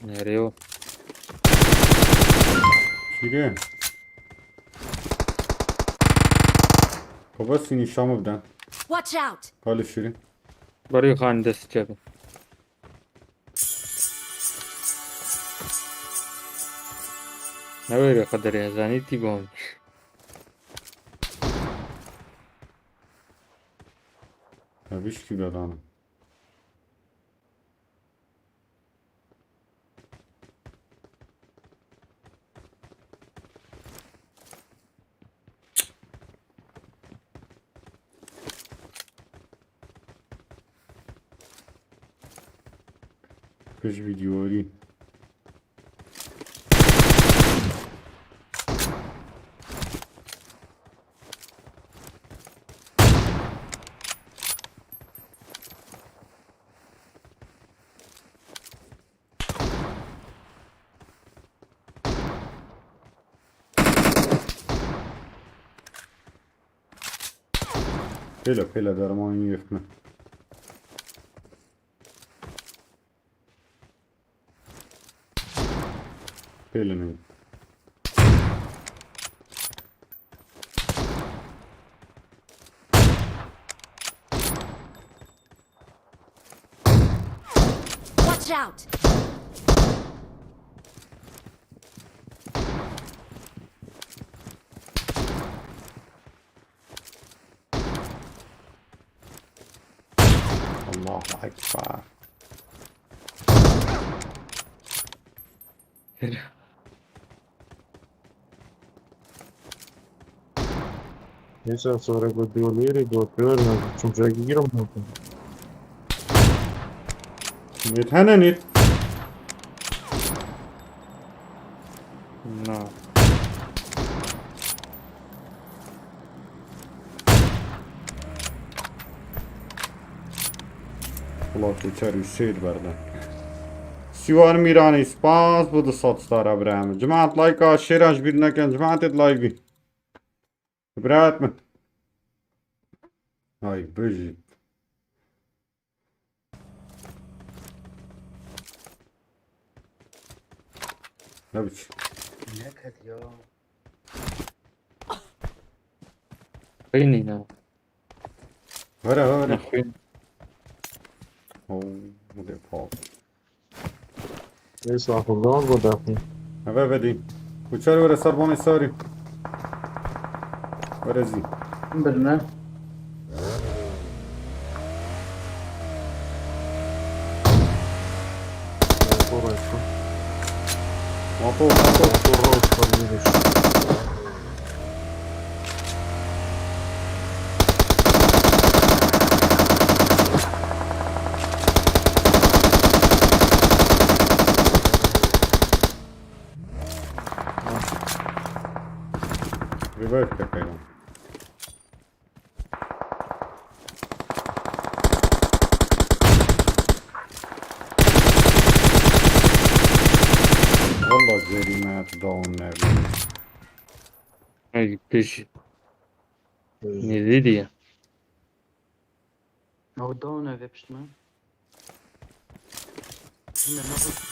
Nereye o? Kîrê. Baba sinî şamı biden. Watch out! Kalê şirin. Barî xan dest çebi. Ne böyle kadar ya, zanî tî bom. Ya, bir şey bile lan. Kış videoları. Pêle pêle dermanî yêxme. Pêle ne. Watch out! Allahu Ekber. Neyse, sonra bu diyor, yeri diyor, diyor, yani, çünkü giyiyorum ben. Nêt hene nêt. Na. Ulan geçer Hüseyin berdin. Siwan Mîranî, spas bo du sed stara birayê min. Cemaat, like-a, share-a ji bîr nekin. Cemaatê, like bî. Bira min. Ay, bijî. Ne biçim? Neket ya. Xeynî ne? Were, were. Nexwîn. Oh, bu da pahalı. Neyse, aklımdan bu da. Eve vedî. Uçar were serbanê sarî. Were zî. Birine. Motor, motor. Motor, motor. Motor, motor, yürüyüş. Revive te peyam. Valla zerîme down nerede? Ay, pêşî. Nêzî diye. Ew down e vê pişt me. Yine me bak.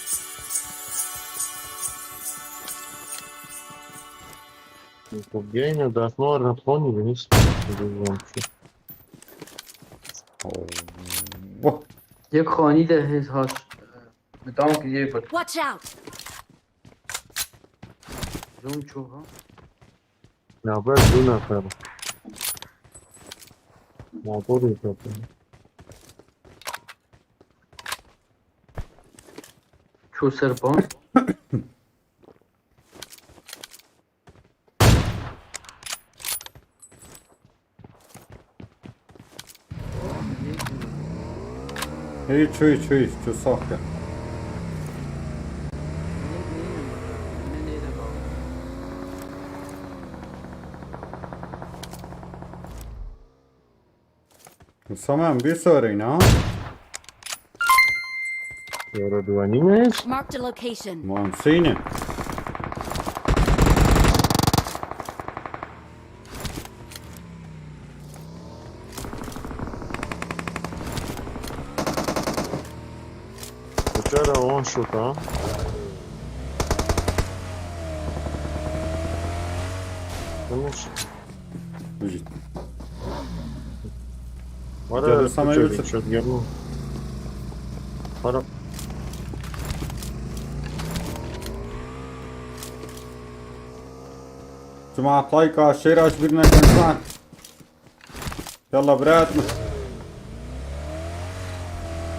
Xwe biyayne, destmar re xwe nî binîst. Oh. Yek xanî de hêz haş. Bi tankî yê bir. Watch out! Zon çû ha. Navber du nefer. Motorê zaten. Çû ser ban. Hiç, hiç, hiç, tu saf ya. Wisa me em bê sereyne ha. Yara duanî ne? Marked a location. Wan seyne. Uçara on şut ha. Tamam. Bijî. Wara Gel, sana Türkçe yürüsün. Şöyle gelme. Para. Cuma Playka, şehir aç birine konuşma. Yalla brat mı?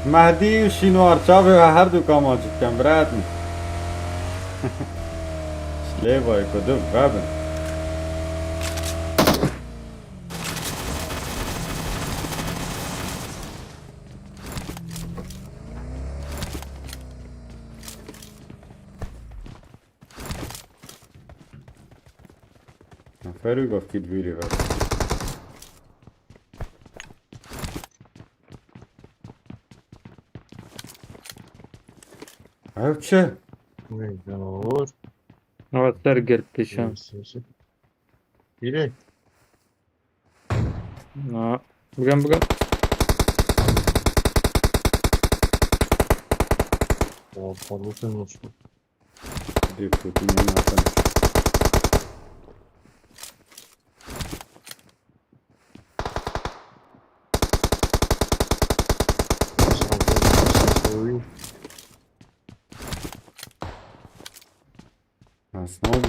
Mehdi û Şînwar çavê we her du kamancik ken brat mı? Şlê vay kudu vebin. Neferi gafkî divîrî ver. Ev çi? Neyse, olur. Evet, ser gel peşan. Neyse, neyse. Biri. Na. Bugün, bugün. Ya, fazla sen olsun. Dê kotî ne nakin. Nasıl oldu?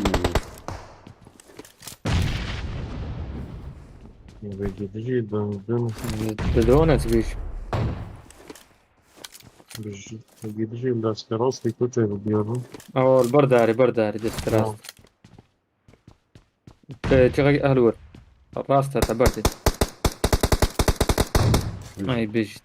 Ve gidişi döndüm. Te drone etmiş. Gidişi biraz karastı kötü biliyorum. Awal, berdari, berdari, dest rast. Tamam. Te çiqek ehl wir. Rast heta berdê. Ay, bijît.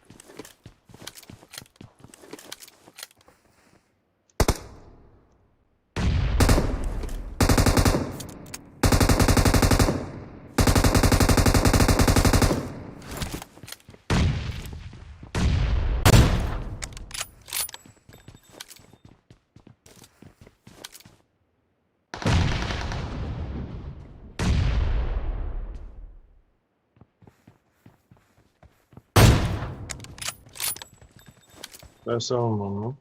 Ben savunmam lan.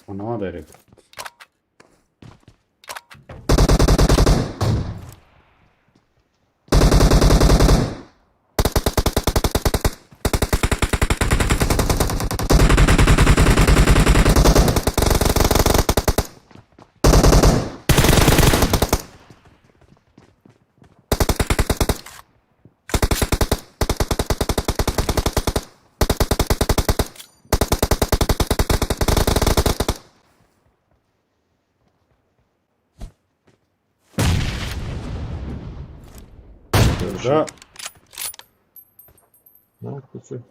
Ona derek. Burada. Ne yapıyorsun?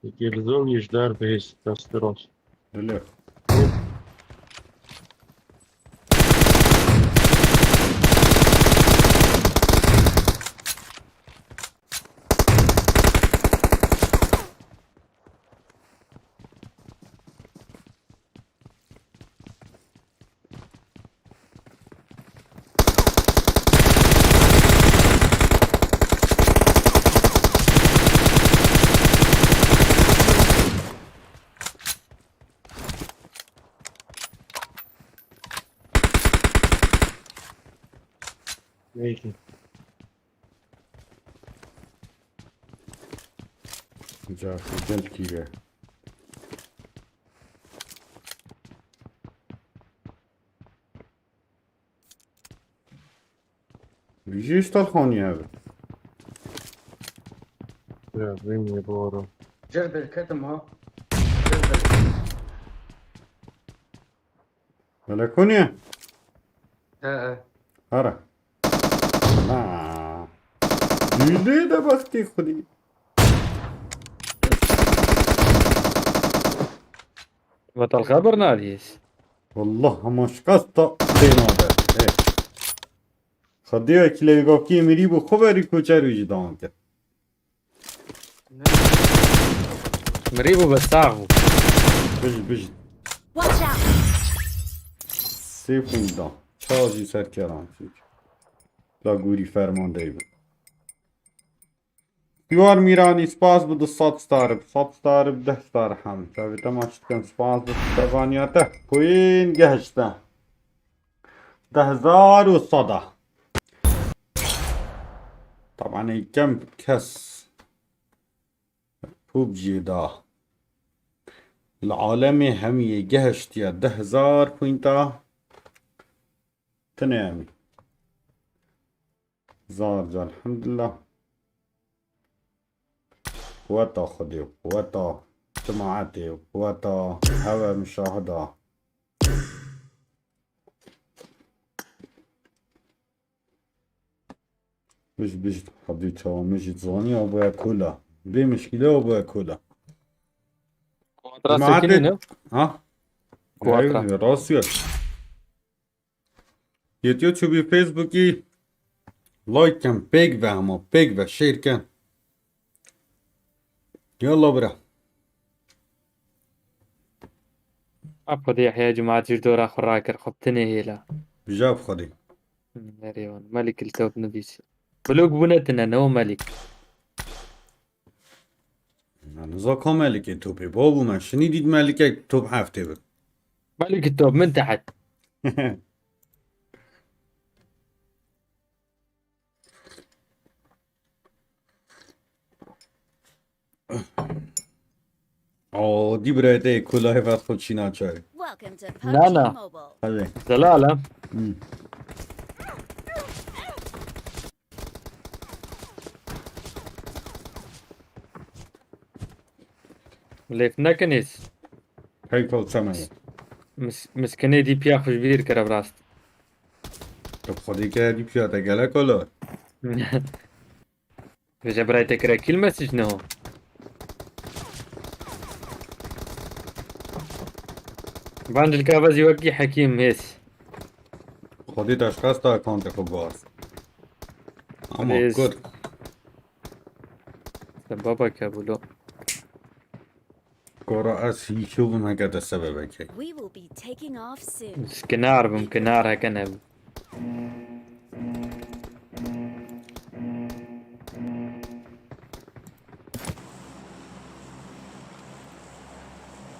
Peki, Rizal Yeşdar Bey, Kasteros. Öyle. Peki. Cafer gel kire. Jî ji telefoniya bi. Ya, vînî boro. Cel bir ketim ha. Cel bir. Hele koniye? He, he. Hara. Na. Dûlê de bextê xwedî. Betal xeber nadîs. Wallah hema şikast ta tê nabe. Hey. Xwedê wekî lê gavkî mirî bû xwe berî koçer wî jî dawam kir. Mirî bû be sax bû. Bij, bij. Watch out! Sê pûnc da. Çar jî serkeran çîk. La gûrî fermandeyî bi. Siwar Mîranî, spas bi du sed star, bi sed star, bi deh star hem. Çavê te maç dikin, spas bi tevaniya te. Point gehişte. Deh hezar û sed a. Taban ê kem kes PUBG'ê da. Li alemê hemiyê gehiştiye deh hezar pointa. Tine emî. Zar ca, elhamdulillah. Quweta Xwedê, quweta cemaetê, quweta heve müşahida. Mij, mij, hebî çawa, mij zaniya boya kola. Bê mişkîle boya kola. Kuadra Cemaetê sekinî ne? Ha? Kuadra. Rast ya. Yê YouTubeî, Facebookî like kin, pêk ve hema, pêk ve, share kin. Yallah bira. Ab Xwedê Yehya Cuma cîr dora xwe rakir, xwe bi tinê hêla. Bija bi Xwedê. Nerê wan, Melik li top nivîsî. Blok bûne tine, ne o Melik. Niza ka Melikê topê. Babû me şinî dît Melikek top heftê bi. Melik top min tehet. O, dî birayê te yê ku live hat xwe çîna çay. Welcome to Na, na. PUBG Mobile. Hadi. Zelal ha. Hmm. Lêf nekin ês. Hey, kol çeme. Mis-, miskinê D P ya xwe ji bîr kire bi rast. Tu xwedî ke D P ya te gelek olo. Vêce birayê te kire kill message ne ho. Van dilka vezî wekî Hekîm hês. Xwedî te şikesta accountê xwe guhast. Ama Rêz. Kur. Te baba kebulo. Kora ez hî çû bim heke te sebebekê. We will be taking off soon. Kinar bim, kinar heke nebim.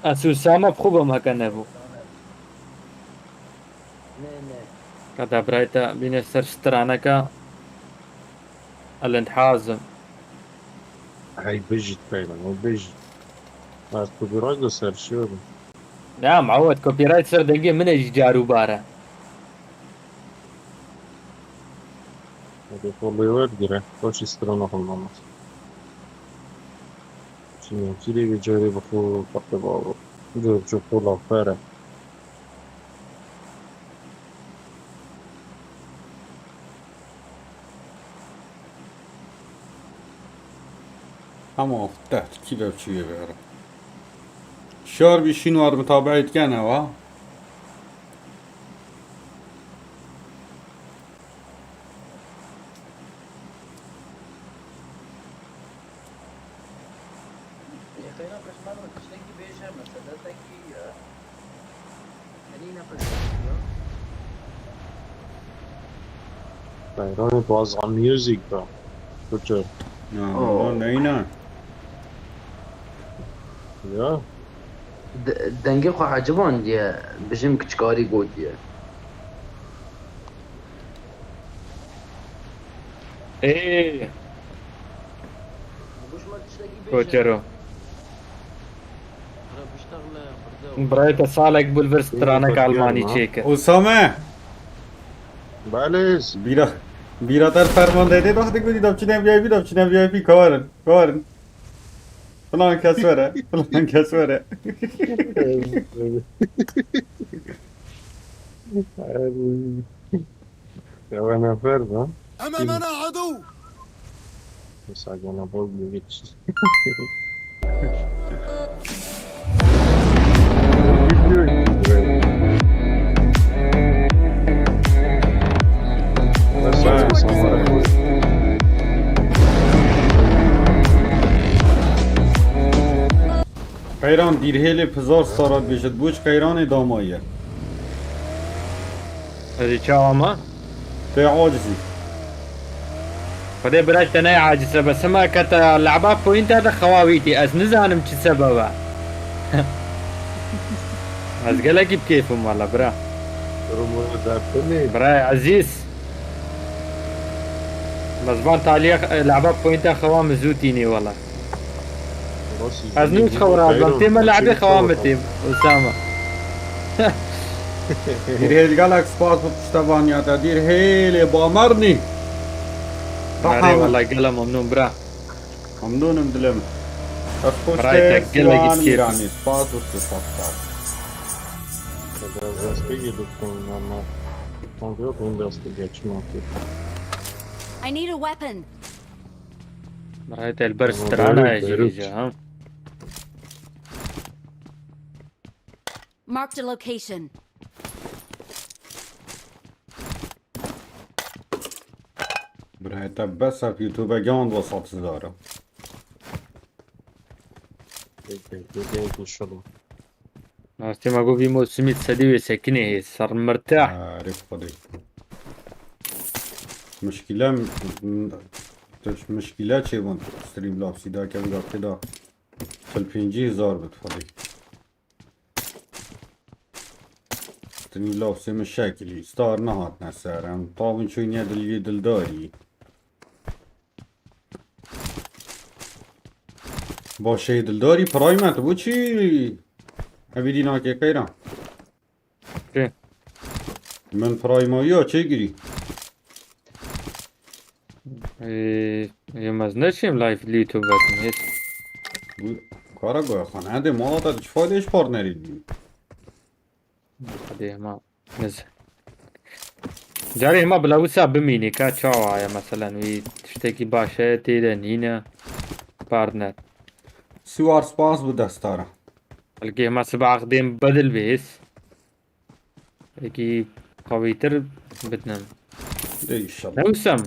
Ez Usame bi xwe bim heke nebû. Ne, ne. Qeda birayê te bîne ser straneke. Elend hazim. Hey, bijît peyvan, o bijît. Ez copyright li ser şiyo bim. Ya, mewet, copyright ser dengê min e jî car û bar e. Hadi xwe lê wergire, xweşî strana xwe namaz. Çi nêçîrê vê carê bi xwe faqe bavo. Gör çi xwe lafere. Ama te kî dev çûye vere. Şar bî şîn war mutabeît kene wa. Yekayna pişman mı? Tiştekî bêje, meselekî, e, tenî ne pişman ya. Beyranê bazan music da. Kutu. Ya, Oh. Neyna. Ya. De-, dengê xwe ecibandiye, bijim kiçkarî gotiye. Ê. Koçero. Birayê te salek bû li vir stranek Almanî çêkir. Usame! Belê. Bîra, bîra te ferman de dê, wextê ku dî da biçine V I P, da biçine V I P, karin, karin. Filan kes were, filan kes were. Ewe nefer da. أمامنا عدو. Mesela gene bol bir geç. Qeyran dîrhêlê pizar stara dibêjit, boç qeyranê damaye. Erê çawa ma? Tê acizî. Xwedê bira te neyê aciz e, bes hema ke te leba poyînta de xewa wîtî, ez nizanim çi sebeb e. Ez gelekî bi kêfim wala bira. Durumu dertini. Bira ezîz. Mezban taliye leba poyînta xewa min zû tînî wala. Ez nû xew razam têm, me lebê xewa me têm, Usama. Dîrhêl gelek spas bo piştevaniya te. Dîrhêlê bamernî. Erê wala gelek memnûn bira. Memnûn im dilê min. Ez xweş Bira te gelek Siwan îsiyet. Mîranî. Spas bo tu, spas, spas. I need a weapon. Bira te li ber strana ye jî Beirut. Ha. Marked a location. Birayê te bes e, YouTube giyan wesat zara. Peki, peki, inşallah. Rastî me got vî mosimî sedî wê sekinê hê sermirte. Arê Xwedê. Mişkîle m-, m-, tu mişkîle çêbûn Streamlabsî da kevga pê da. Çil pêncî hezar bit Xwedê. Streamlabsê min şekilî, star nehatine ser. Em tavin çûyne diliyê dildarî. Başê dildarî Prime tu bû çi? Evî dî nake qeyran. Kê? Min Prime ya çêgirî. Ee, yemez neçim live li YouTube vetin hiç. Bu kara goya xan. Hadi mala da çi fayda hiç partneri değil. Hadi ama. Neyse. Carê hema bila wisa bimînî ka çawa ye, meselen wî tiştekî baş e, tê de nîne, partner. Siwar spas bi destara. Belkî hema sibe aqdêm bedil bihês. Belkî qawîtir bidinem. De inşallah. Ne wisa mi?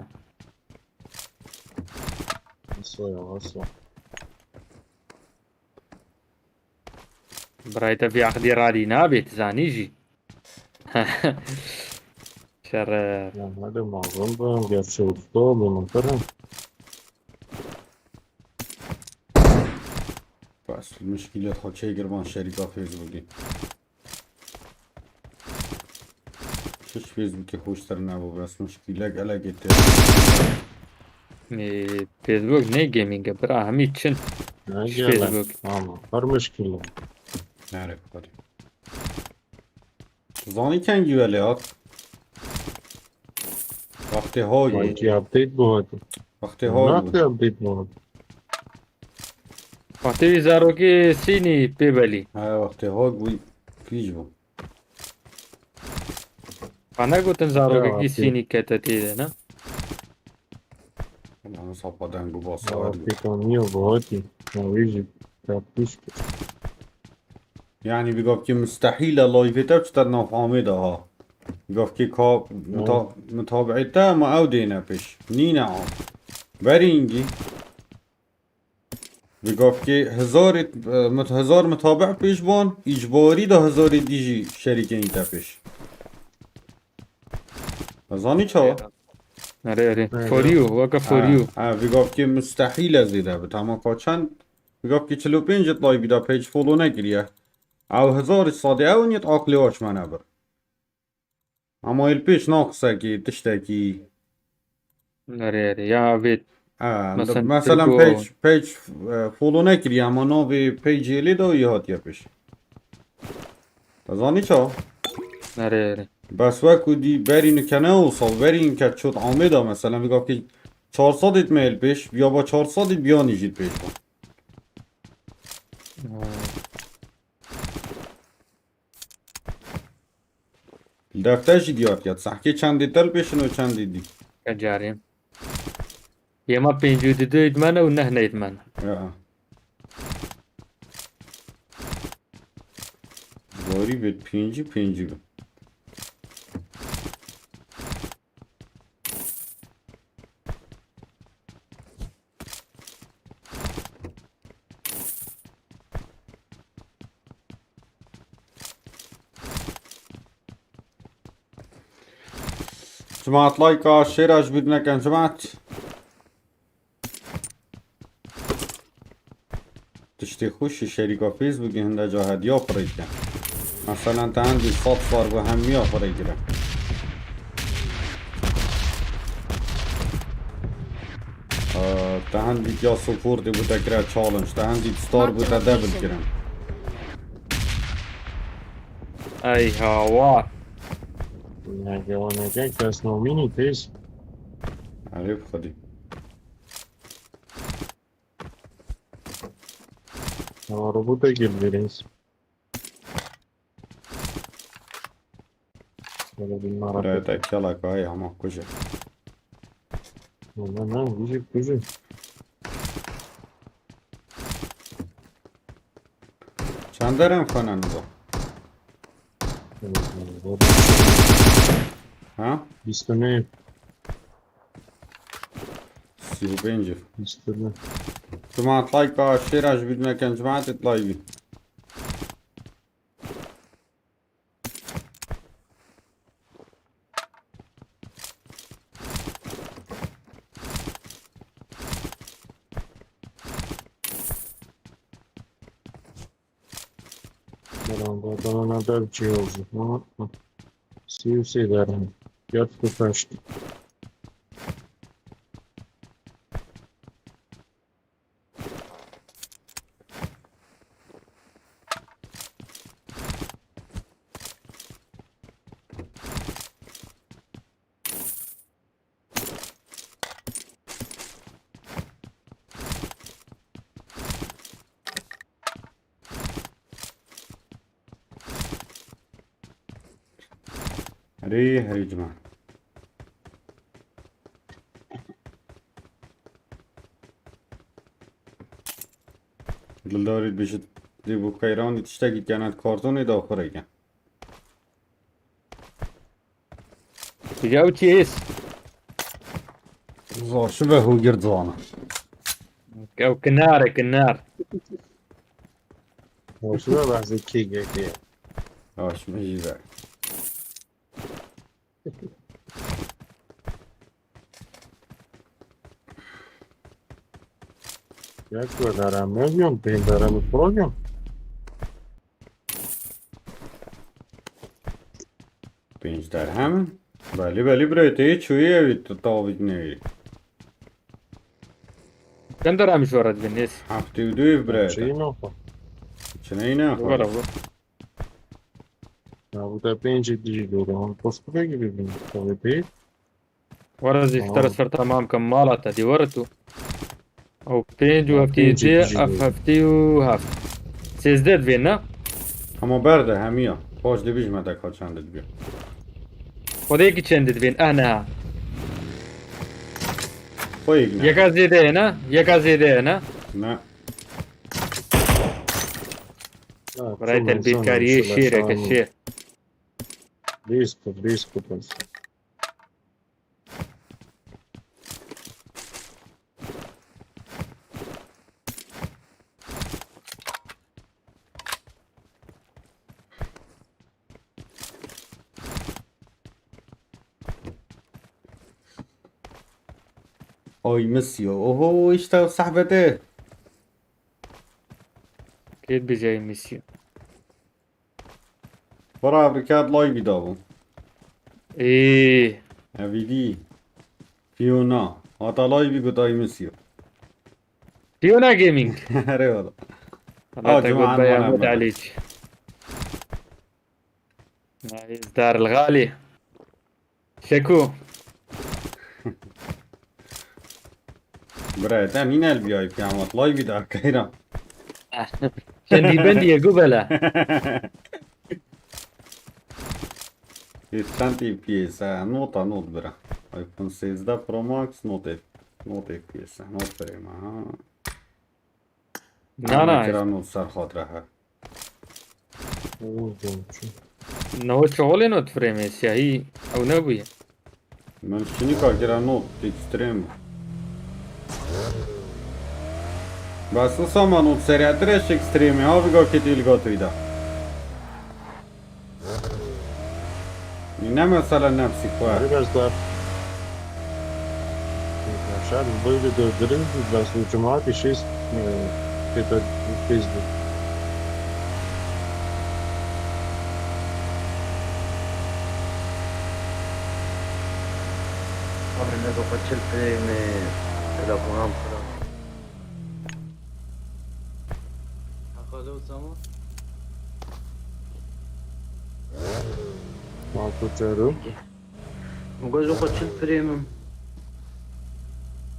Nasıl ya, nasıl? Birayê te vî aqdî radî nabê, tu zanî jî. Şeref. Ya, hadi mazlum ben, gerçi usta oldum, aferin. Bas, muşkilê xwe çêgir van şerîka Facebookê. Hiç Facebookê xweştir nebû, bes muşkîle gelekê tê. Ê, Facebook ne gaming e, bira, hemî çin. Ne Hiç gelek, Facebook. Ama her muşkîle. Nerê xwedî. Zanî kengî welê hat? Wextê hoy. Belkî update bû hati. Wextê hoy bû. Nasıl update bû hati? Wextê wî zarokê sînî pê belî. He, wextê hoy bû, kîj bû. Ka negotin zarokekî Ya, sînî kete tê de, ne? Lan sapa deng û basa Ya, werdî. Pêkaniya Bahatî. Ya, wê jî tepkî kir. Yani bi gavkê mustehîl e live te çi te nav hamê de ha. Bi gavkê ka Ya. muta-, mutabi'ê te ma ew dêne pêş. Nîne a. Berî îngî. Bi gavkê hezarê, e, mit-, hezar mutabi pêş ban, îcbarî da hezarê dî jî şerîkên te pêş. Zanî çawa? Erê, erê. Erê. For you, weke for Ha, you. Ha, bi gavkê mustehîl e zêde bit. Hema ka çend, bi gavkê çil û pênc it live da page follow nekiriye. Ew hezar sadê ew niyet aqlê waç me nebir. Ama il pêş na qisekî, tiştekî. Nerê, nerê. Ya vê. Ha, Mesela, mesela Türko- page, page e, follow nekiriye ama navê page lê de yê hatiye pêş. Te zanî ça? Nerê, nerê. Bes wekû dî berî nikene û salverîn ke çot Amêda mesela vî gavkî çar sed êt me li pêş, ya ba çar sed êt biyanî jî li pêş ba. Ha. Li defter jî diyar ket. Sehkê çendê te li pêşin û çendê dî. Kecarê. Yema pêncî û du êt me ne û neh nêt me ne. Ya. Varî bit pêncî, pêncî bit. Cemaat, layka şêra ji bîr nekin cemaat. Tiştê xweş ji şerîka Facebookê hinde ca hediya firê dikin. Meselen te hindî sed star bû hemiya firê kirin. Ee, te hindî ya support bû te kire challenge, te hindî star bû te double kirin. Ey hawa. Nege o nege kes nomînî têj. Erê bi xwedî. Ama robota girdi reis. Böyle bir Buraya maraton. da kelek ay ama kuje. Lan lan lan, gücü gücü. Çend derem xwenen bu? Ha? Bîst û neh. Sî û pênc. Bîst û neh. Cemaat, layka şêra ji bîr nekin, cemaat, it layvî. Belango, bana ne der şey oldu. Hı hı. Siyusi derim. Yat bu taştı. Herî, herî cima. Dildarî dibêjit, dê bo qeyran dî tiştekî kenet kartonê da xwe reyke. Ew çi ês? Zaşive hûgir zana. Ew kinare kinar. Hoşuna bazı kegeke. Aşme jî ve. Ya şu kadar ameliyon, ben de aramı program. Pênc derhem. Belî, belî, birayê te yê çûyî ew ê tu tavî neyê. Çend derhem ji we re dibin nês? Heftê û du ev birayê te. Şeyi ne yapar? Çineyî ne Were yapar? bu. Ya bu da pêncî dijî dûr. Hon koskope gibi bin. Tabii pek. Were zî ji te re Tamam. ser temam kim mala te dî were tu. Ew pênc û Ya, heftê pêncî dê, dijî ev dûr. heftê û heft. Sêzdeh divê ne? Hema berde hemiya. Paş dibîjme te ka çend dibe. Xwedê ki çend divên? Eh ne. Xwe yek ne. Yeka zêde ye ne? Yeka zêde ye ne? Ne. Birayê te li bêkariyê şêreke şêr. Bîst, bîst kupons. Ay misyo. Oho, işte o sahbete. Kê dibêje emisyon? Bira ev rikat live da bû. Ê, Evîdî. Piyona. Hata live bî ku dayê min siyo. Piyona Gaming. Erê wala. Hela Ha, te cuma got be Erman Yahmud Erman. Aliç. Ay, Dar el Gali. Şeku. Bira, te nîne el V I P ama live bî da keyra. Sen dîbendî ye gubela. Çend F P S? Nota not bira. iPhone sêzdeh Pro Max not F, not F P S, not frame ha. Na, na. Kira not ser xatira he. Oğuz Dolçu. Neho şoxolê not frame siyahî ew nebûye. Min şinika kira not extreme. Bes wisa ma not serîtir eş extreme ha viga ketî li got wî da. Ne mesele nefsî xwe. Biraz daha. Yaşar böyle döndürün. Biraz bu cemaat işi e, pêta pêz bû. Abi ne doka çil peyme. Telefonam kira. Haqale Osama. Marco Çero. Mugo joko çil frame im.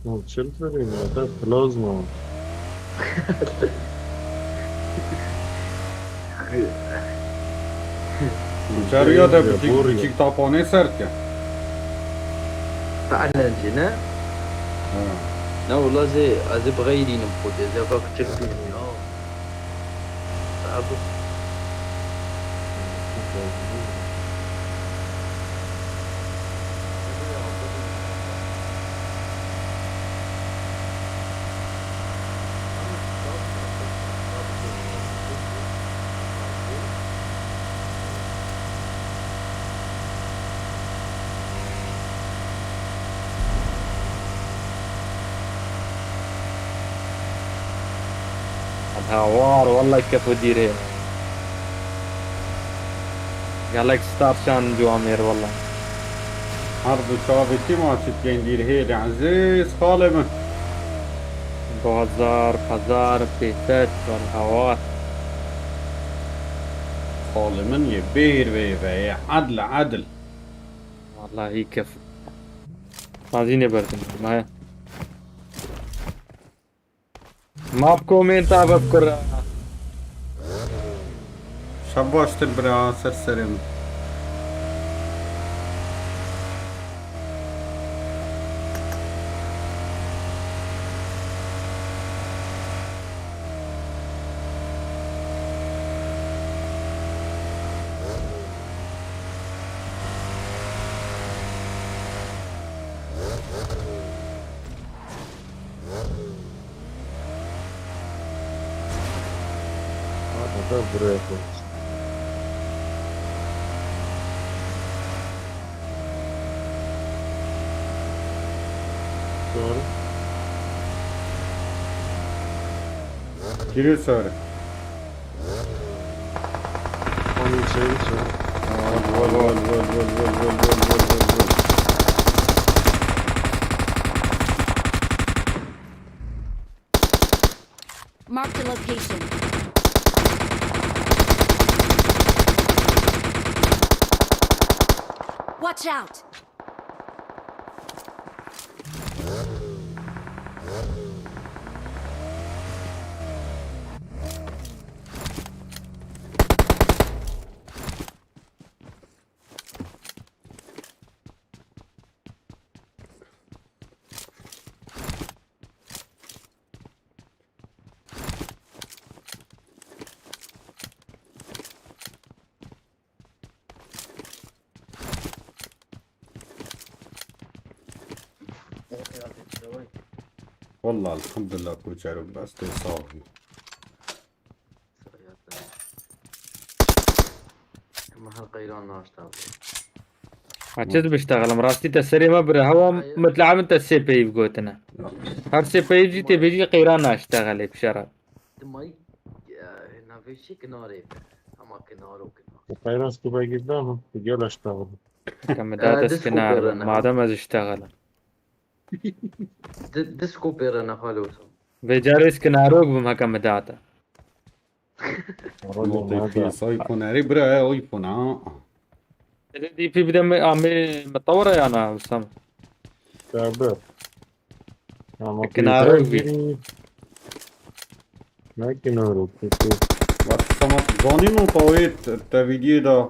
Oğlum çil frame ya da plazma. Çaruya da Ya, biçik bor ya. Biçik tapanê ser ke. Fehlen jî ne? Ha. Ne wala zê ez ê bi xeyrînim xwe dê zê bak çil frame ya. Abi. Hawar, wallahî kef û dîrê. Gelek star şan ciwamêr, wallah. Her du çavê kî maçit bên dîr hêlê ezîz xalê min. Bazar, pazar, pêset, wal hawar. Xalê min yê bêr vê ve yê edl edl. Wallahî kef. Tazî nêberdim. Ma. Map komenta bib kura. Şev baştir bira ser serê min. Hatta buraya koy. Doğru. Giriyor sarı. Onu içeri içeri. Vol vol vol vol vol vol vol vol vol vol. Marked a location. Watch out! Wallah elhamdulillah koçero bes tê sax bî. Em her qeyran naşta. Ha çi dibiştexelim? Rastî te serê me bire. Hewa mitlae min te sê peyv gotine. Her sê peyv jî tê bêjî qeyran naştexelê bi şeref. Dimay navêşî kinarê be. Ama kinaro kinar. Bu kayras tu belki daha mı? Gel aşağı. Ke min da dest kinar bin. Madem ez iştexelim. Di, di skopê re ne xalo wisa. Vê carê ez kinarok bim heke min date. Notê P S iPhone erê bira e iPhone ha. Erê D P bide me amê mitawara ya na Husam. Tabi. Ama Kinaro P S bî. girî. Ne kinaro peki. Wasa ma zanî nota wê te vîdiyê da.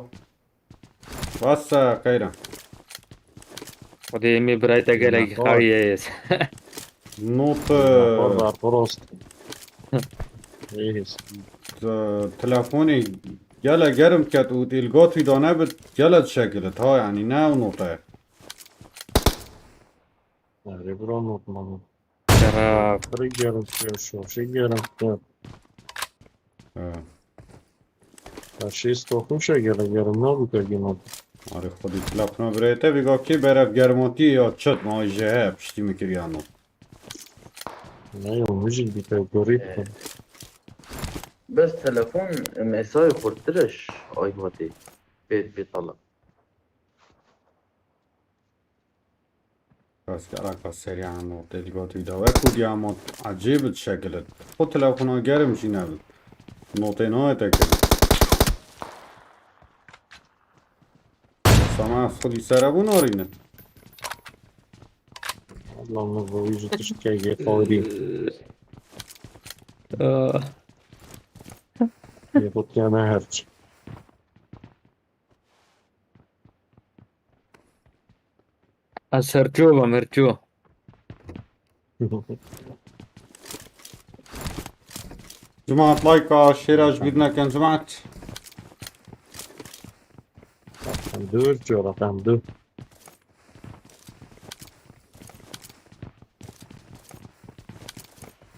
Wasa kayra. Xwedê emê birayê te gelek Nota. Xawiye. Not Barbar prost. Reis. Te- telefonê gele germ ket û dêlgatî da nebit gele dişekilit ha, yanî ne ew notaya. Erê bira not mano. Şeref. Pırı germ tutuyor, şoşu germ tutuyor. Ha. Ya şey stokmuş ya gerek germ ne bu kadar not. Arê xwedî telefona birayê te vêga kê berev germatiyê ya çit ma jê heye piştî min kiriya not. Ne ya müzik bir kadar garip. Bes telefon mesayê xurttir e ji iPadê. Pê pê tala. Rast gereka seriyan notê digot wî da wek û diya mot ecêb dişekilit. Xwe telefona germ jî nebin. Notê nayê te kirin. Sama xwedî serebûn arîne. Allah mı bu yüzü tişkeye faudi. Ah. Yapıp yana herç. Ez herço bim, herço. Cemaat layka şêra ji bîr nekin cemaat. Rakam dur, rakam dur.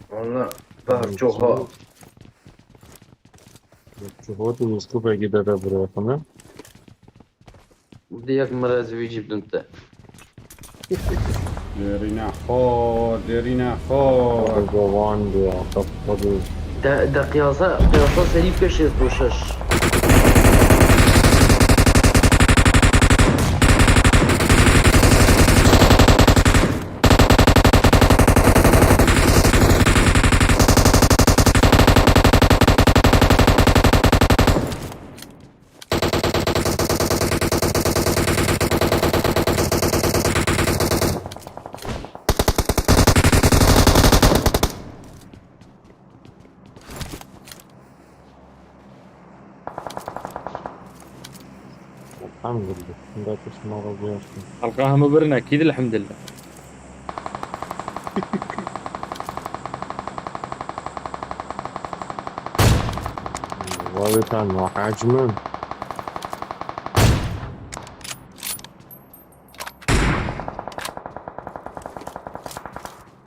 Valla bar çoha. Çoha tu ustu peki dede buraya konu. Di yek mirez wî jî bidin te. Derîne xo, derîne xo. Hadi devam diyor. Hadi. De, de qiyasa, qiyasa serî pê şêst û şeş. Elhamdülillah. Şimdi ateşim ağzı açtım. Halka hemû birin ekîd, elhamdülillah. Vay be, sen ne hacmin?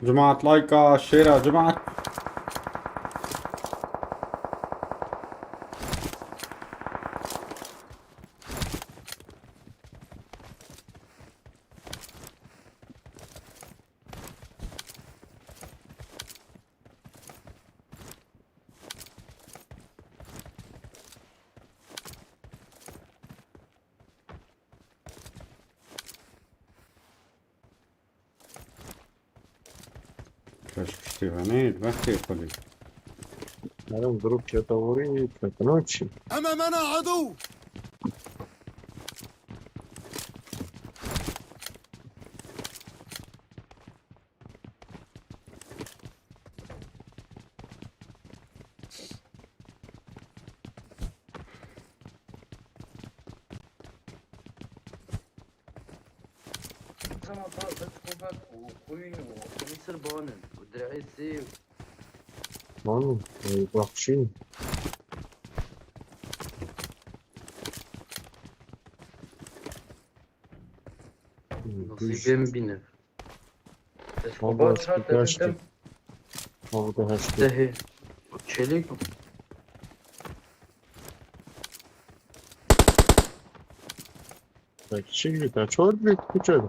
Cemaat layka şêra cemaat. Keş piştî venê, wextê xwedî. Merim grup çete vurî, çetino çi? أمامنا عدو. Sana da zet xubet û xwîn û xwîn sir banin û direhê sê û Lan, e, bak şimdi. nasîbê min bîne. Ez Baba, xwe çar spîkaş te ditim. Havada haştı. Dehê. Çelik. Bak şimdi ta çor bir küçük.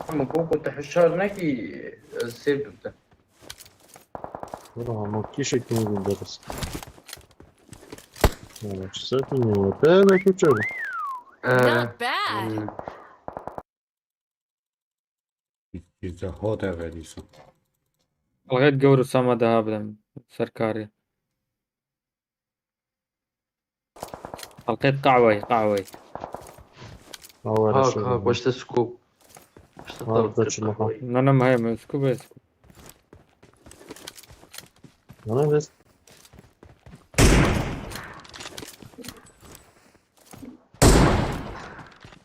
Ama koko te hişar nekî ez sêv bibte. Bura ama kişi kim gönderir. Evet, zaten ne var? Deme küçük. Ee, Not bad. hmm. Pizza Hot eve dîsa. Xelqet gewr û sama daha bidim. Serkarê. Xelqet qahwey, qahwey. Awe, Hak, reşo. Hak, başta scope. Başta Hak, tabii, kaçma, tabii. Hak. Nana, me heye, me scope, scope. Nana, bes.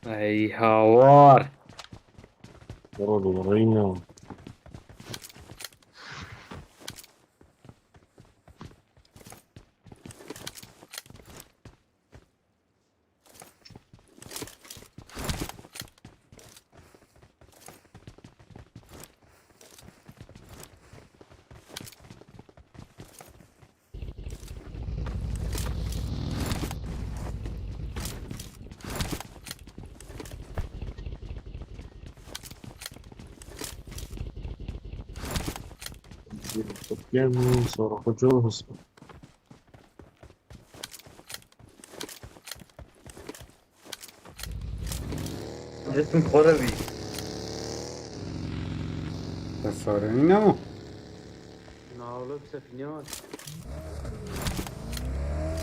Ey, hawar. Oğlum, Reyna. Gelmeyin sonra koca olmasın. Cism xora bî. Te sarî nîne mi? Na, oğlum, sefîne var.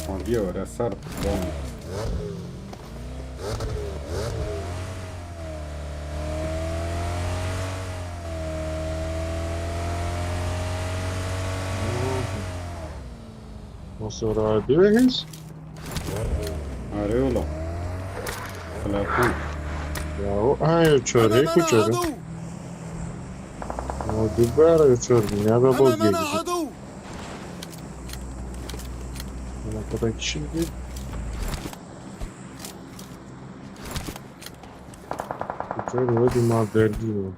Hadi ya, öyle sar. Tamam. Nasıl rahat değil miyiz? Arê ola. Telefon. Ya o, ha, ya çörek, bu çörek. Ya dur be ara, ya çörek. Ya da bol gel. Ne kadar kişi değil. Bu çörek o bir mal derdi o.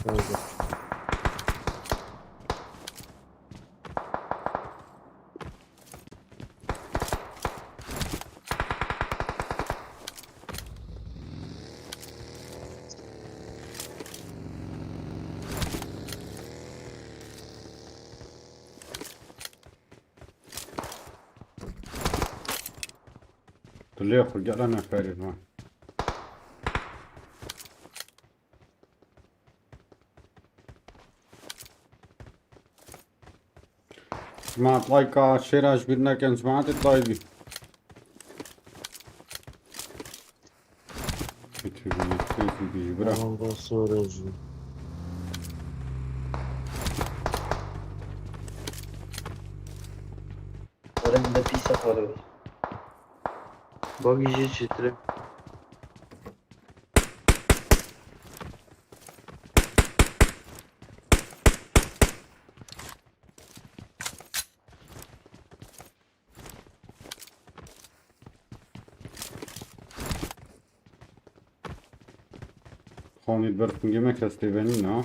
Şöyle. Tu lê xwe gela neferî ma. Cemaat, like-a, share-a ji bîr nekin, cemaatê taybî. Kötü bir, kötü bir bira. Tamam, ben sonra yazayım. Arasında pis yaparım. Bak, iyice çitire. Xanî ber tungê me kes tê benîn ha.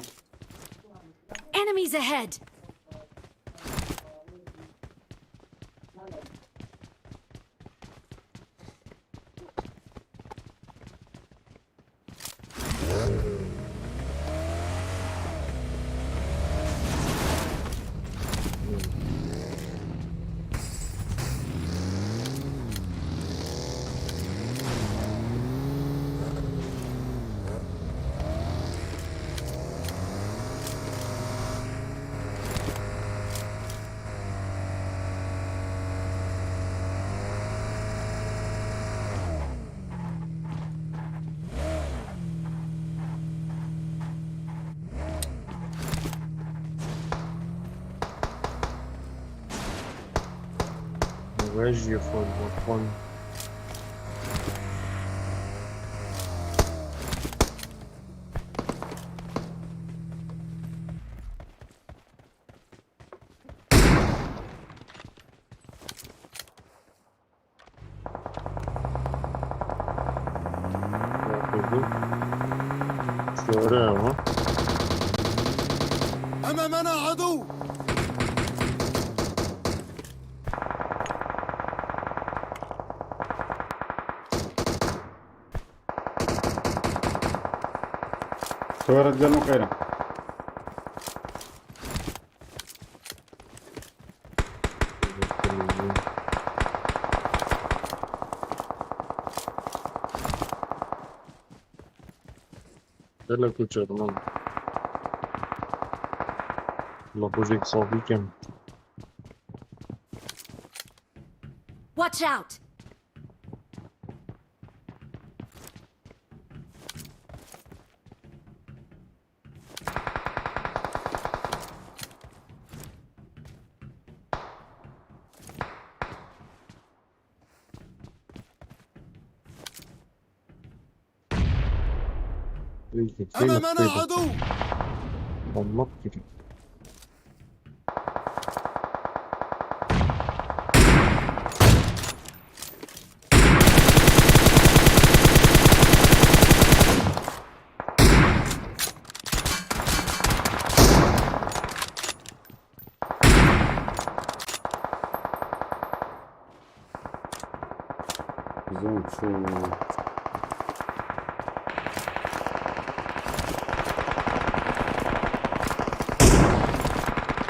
Enemies ahead! Wejî xwe bi xwe. Şöyle ama. أمامنا عدو. Şöyle gel o kayra. Hele ku çerman. La bujêk savî kem. Watch out! أمامنا عدو! Allah bilir. Zon çû.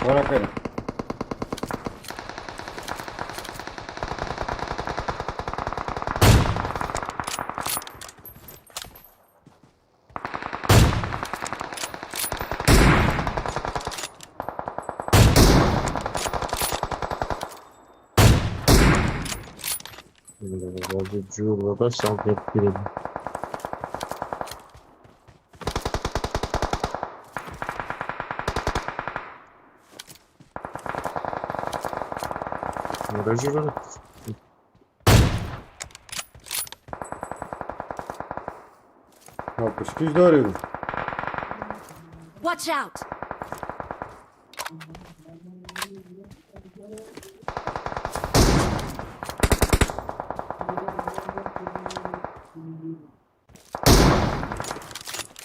Wara kere. Bazı cüur ve baş al tepkileri. Aracı var. Ya piştî ji darê bû. Watch out!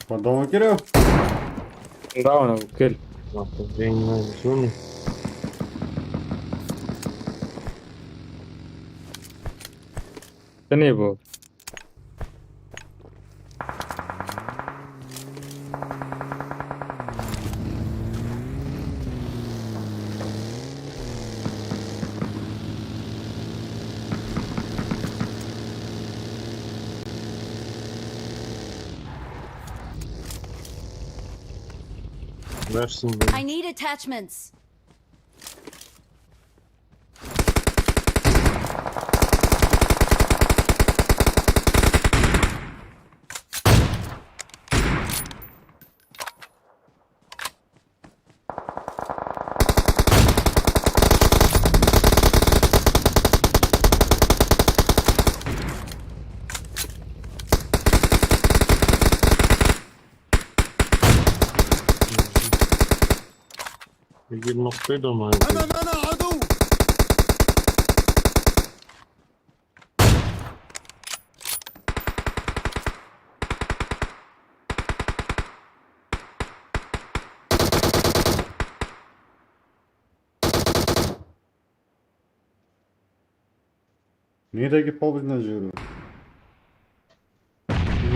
Xwe dawa kiriyo. Dawa ne, kir. Bak, bu beyin mevzunu. Tenê bû. Versin beni. I need attachments. يجي النقطة ده ما يجي. أمامنا عدو! Niye de ki pop ne jüri?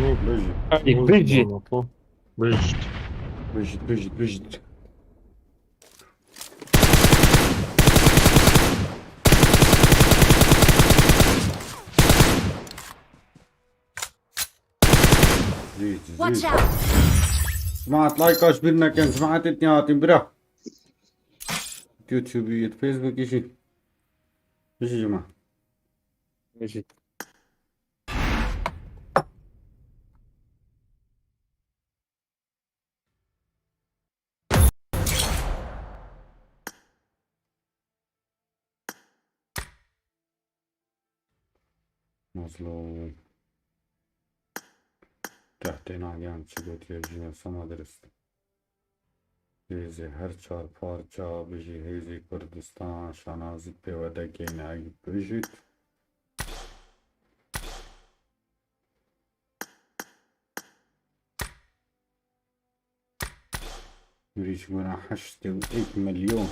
Yok. Biji. Hadi, biji. Biji. Biji, biji, biji. Watch out! Cemaat, like kaç bir nekin, cemaat etni hatim bira. YouTube, Facebook işi. Biji cemaat. Biji. Mazlûm. Tehtê nagihan çi gotiye jî ne sema dirist. Hêzê her çar parça bijî hêzê Kurdistan, şanazî pê we dekeyne ey bijît. Mirî ji gona heştê û yek milyon.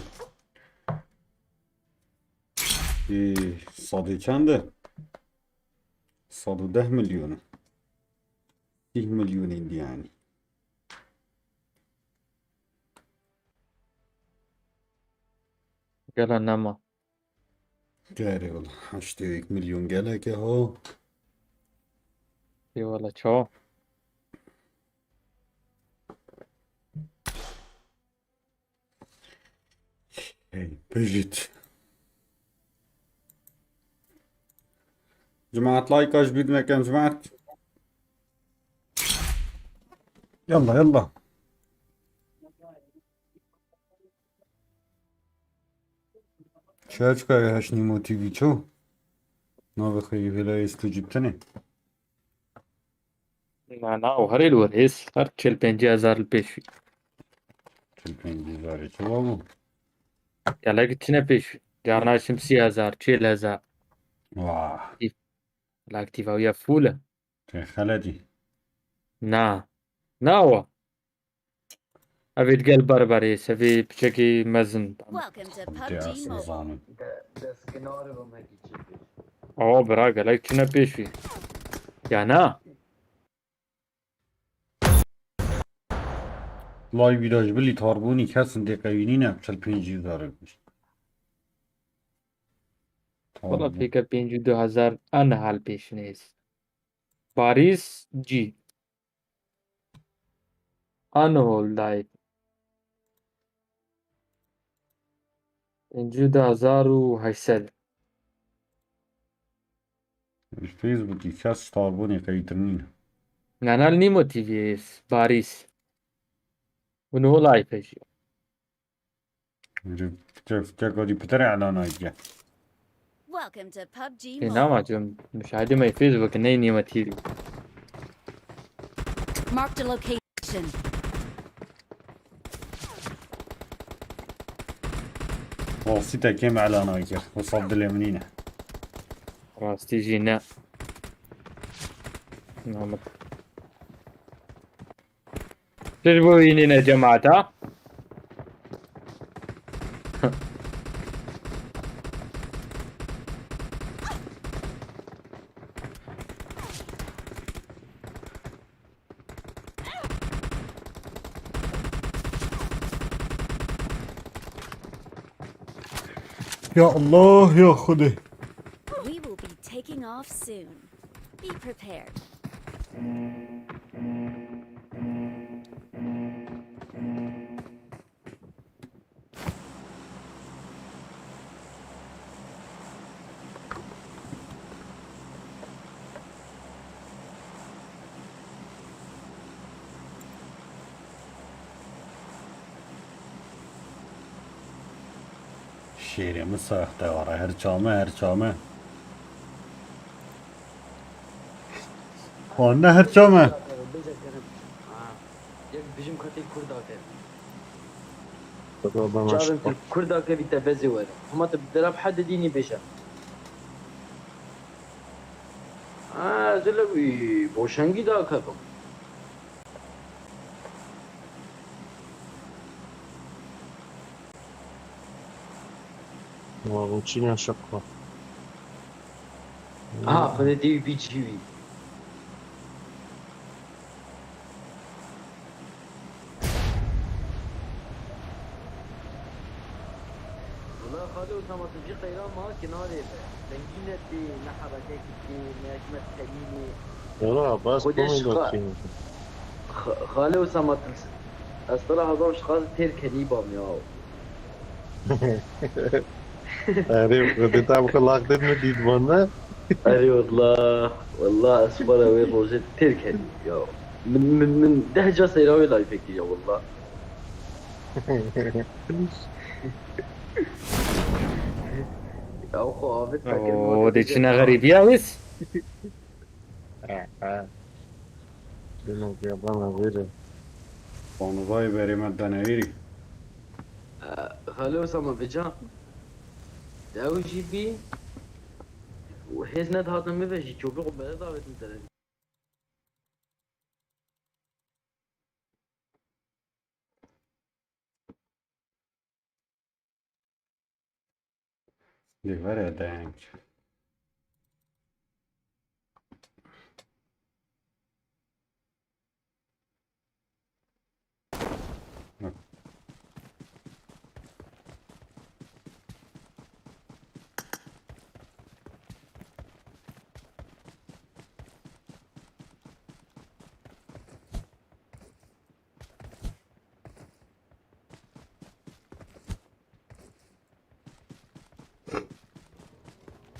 Ê, sedê çend e? Sed û deh milyon e. Sîh milyon êndî yanî. Gela nema. Gerê wala, heştê û yek milyon gelek e ha. Ê wala, çawa? Hey, pijit. Cemaat, like ji bîr nekin, cemaat. Yalla, yalla. Çerçka ya heş Nîmo T V ço? Navê xwe yê vêlayê stûcî bitene. Na, na, û herê li wir hêz, her çil pêncî hezar li pêş wî. Çil pêncî hezarê çi wa bû? Gelek çine pêş wî. Carna şimsî hezar, çil hezar. Wah. Lak tîva wî ya fûl e. Tê xeletî. Na. Na wa. Evê digel berberê, sevê piçekî mezin. Welcome to Abdê PUBG ez Mobile. Nizanim. Awa bira, gelek çine pêş wî. Ya na? Lay vîra ji bilî tarbûnî kesin dê qewînîne, çil pêncî hezar e. Wala pêke pêncî du hezar an hal pêşinêz. Paris G. Anhol dayê. Pêncî du hezar û heşt sed. Li Facebookî kes tarbûnê qeytir nîne. Nana li Nîmo T V Paris. Û niho live jî. Fikir fikir godî pitere elana ye. Welcome to PUBG Ê, Mobile. Nama cem, müşahede me Facebook, ne Nîmo T V. Marked a location. Rastî te kêm elana kir. Wisa dilê min nîne. Rastî jî ne. Namık. Siz bu inine cemaata. Ya Allah, ya Xwedê. We will be taking off soon. Be prepared. Şêrê min saxte wara, her çame, her çame. Xanne her çame. Yek bijim katê Kurda ke. Baba Çavên maşallah. Kurd, Kurda ke vî te bezê were. Hema te bi derab hede dînî bêje. Ha, zile wî boşengî da ke bim. Wa, bu çîna şeqqa. Ha, xwedê dê wî bî cihî wî. Wala Xalê Osama, tu jî qeyra ma kinarê be. Dengî ne tê, ne herekekî tê, ne hikmet tenînê. Wala, bas Xwedê komê şiqa-, dakî. Xa-, Xalê Osama, tu s-, ez te re hezar şiqas têr kenî bam ya. Erê, Xwedê te bi kulak did mi dît bana? Erê wallah, wallah ez xwe re wê rojê têr kenî ya. Min, min, min deh ca seyra wê layfekê ya wallah. Ya xwe avêt fekir. Oo, de çine xerîbiya wis. He, he. Dino ya bana vêre. Panzayê berê me denewîrî. Xalo Osama vêca. Ew jî bî. Hêz nedihatin min ve jî çopî xwe bere davetin te. Lê were deng.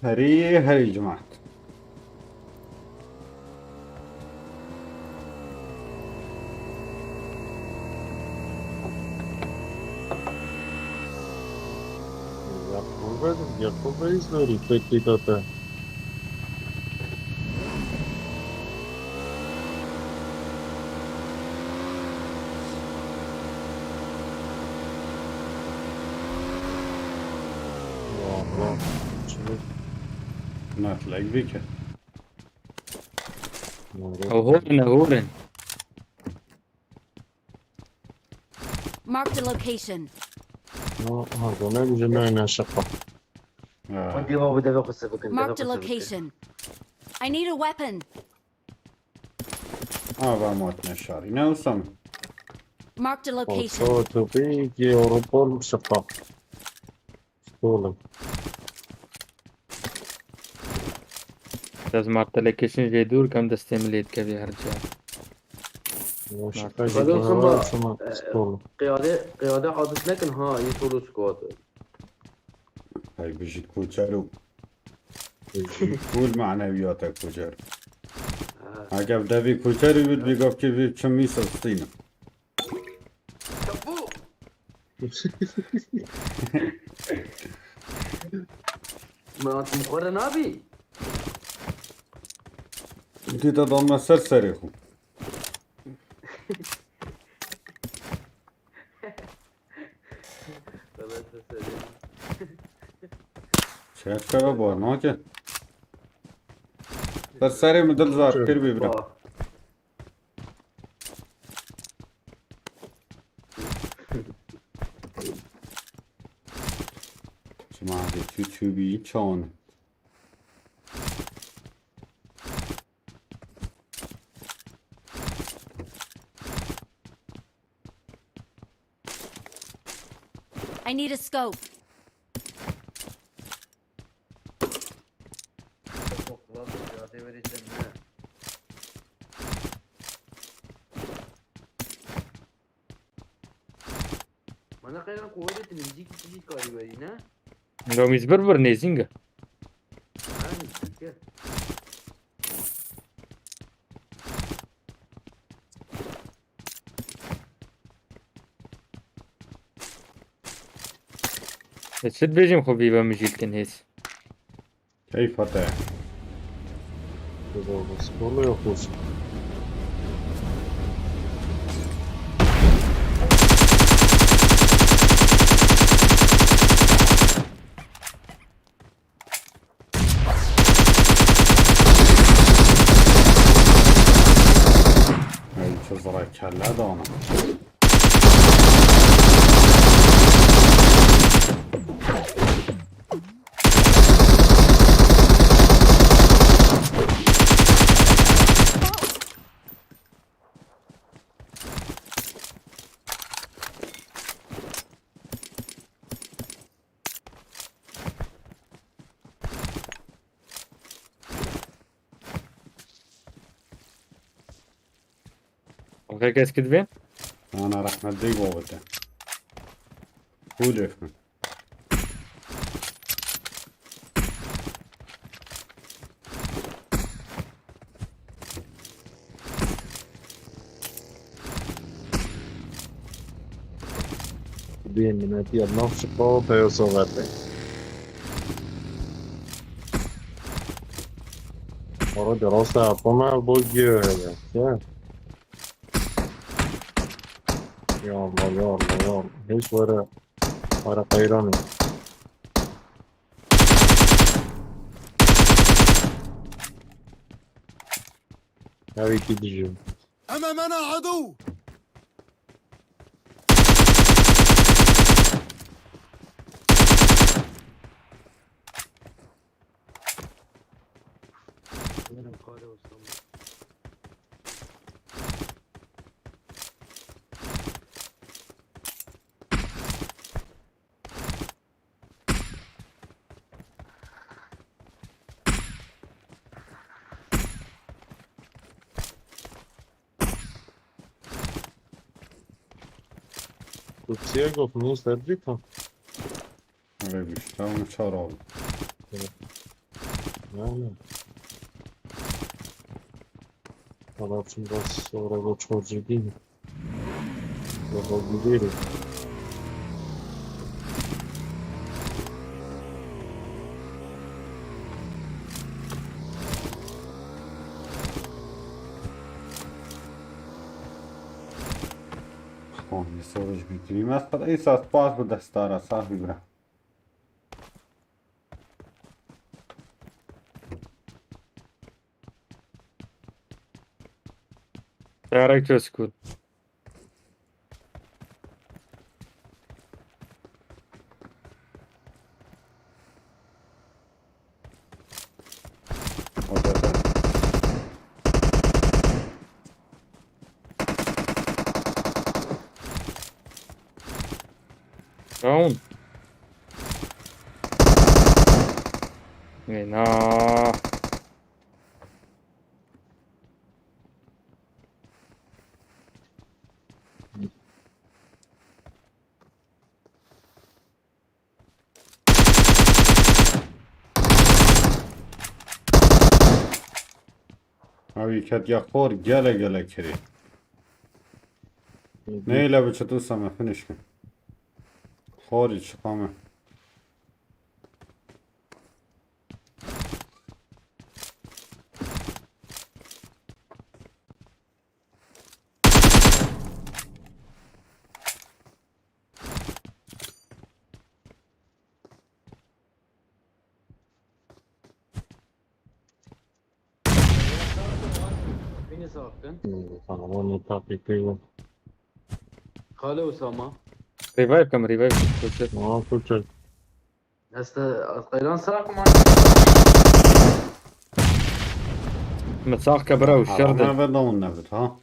Herî, herî cemaat. Yapılmadı, yapılmayız böyle teklifata. Valla. Şimdi Natlak bike. Oho, ne horen. Marked a location. No, ha, dönem jine ne şaka. Ha. Hadi baba, deve kısa bakın, deve Marked a kısa bakın. Location. I need a weapon. Ava mat neşarî. Ne usam? Marked a location. Olsa tabii ki Europol şaka. Oğlum. Ez martelekêşin jê dûr kem destê min lê dikevê her ca. Martelekêşin. Xwedê olsun ba, e, Qiyade, qiyade hadis nekin ha, yê solo squad. Hey, bijît koçero. Full maneviyata koçer. Ha. Eger devî koçerî bid, bi gavkê vê çimî sastîne. Çabuk. Ma tu muxarre nabî? Dî te damme ser serê xwe. Çeşke ve bar nake. Ser serê min dil zar kir bibra. Çima tu tu bî çawan? I need a scope. Mana qeyran ku werê tu nêzîkî tu jî dikarî werî, ne? Nga mîz bir bir nêzîng e. Ha, nêzîk e. Ez çi dibêjim xwe vî ve min jî dikin hêz. Keyfa te. Baba, bas, vallahi yok olsun. Ey, çi zira kelle dana. Xelkê eskî dibê? Ana rehmet dey babete. Pûlê xwe. Bê minetî ya nav şiqo peyo soxete. Ora de rasta yapma bu giyo hele. Ya. Ya Allah, ya Allah, ya Allah. Hiç were, were qeyranê. Ev iki dijî. Emamena adu. Kutsiye gotinî ser dît ha. Öyle bir şey. Tamam, çağır abi. Evet. Yani. Tarafında sonra da çok ciddi. Daha giderim. Tamam, bir soru bitireyim. Aslında esas pas bu destara, sağ bir bırak. Direkt öz kul. Down. Ena. Abi ketiya xor gele gele kirî. Neyle bi çitu seme finish kin. Xorî çıkame. Beni sakin. Tamam, onu takip ediyorum. Kale Usama. Revive kam, revive kam. Tamam, kurtar. Hasta qayran sağ kuma. Me sağ ke bira û şer de. Arama ve down nebit ha.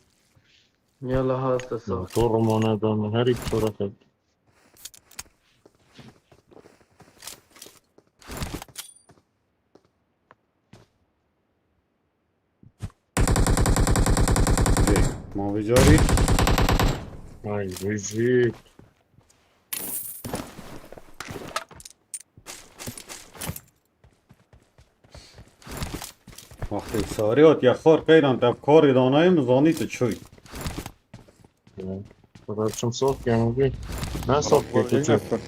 Yalla hasta sağ. Motor mona da her iki tarafı. Hey, ma vê carî. Ay, vêjî. Wextê sarî hat ya xor qeyran te karê danayê min zanî tu çûyî. Xweda çim sof kêm bî. Ne sof kê tu çû?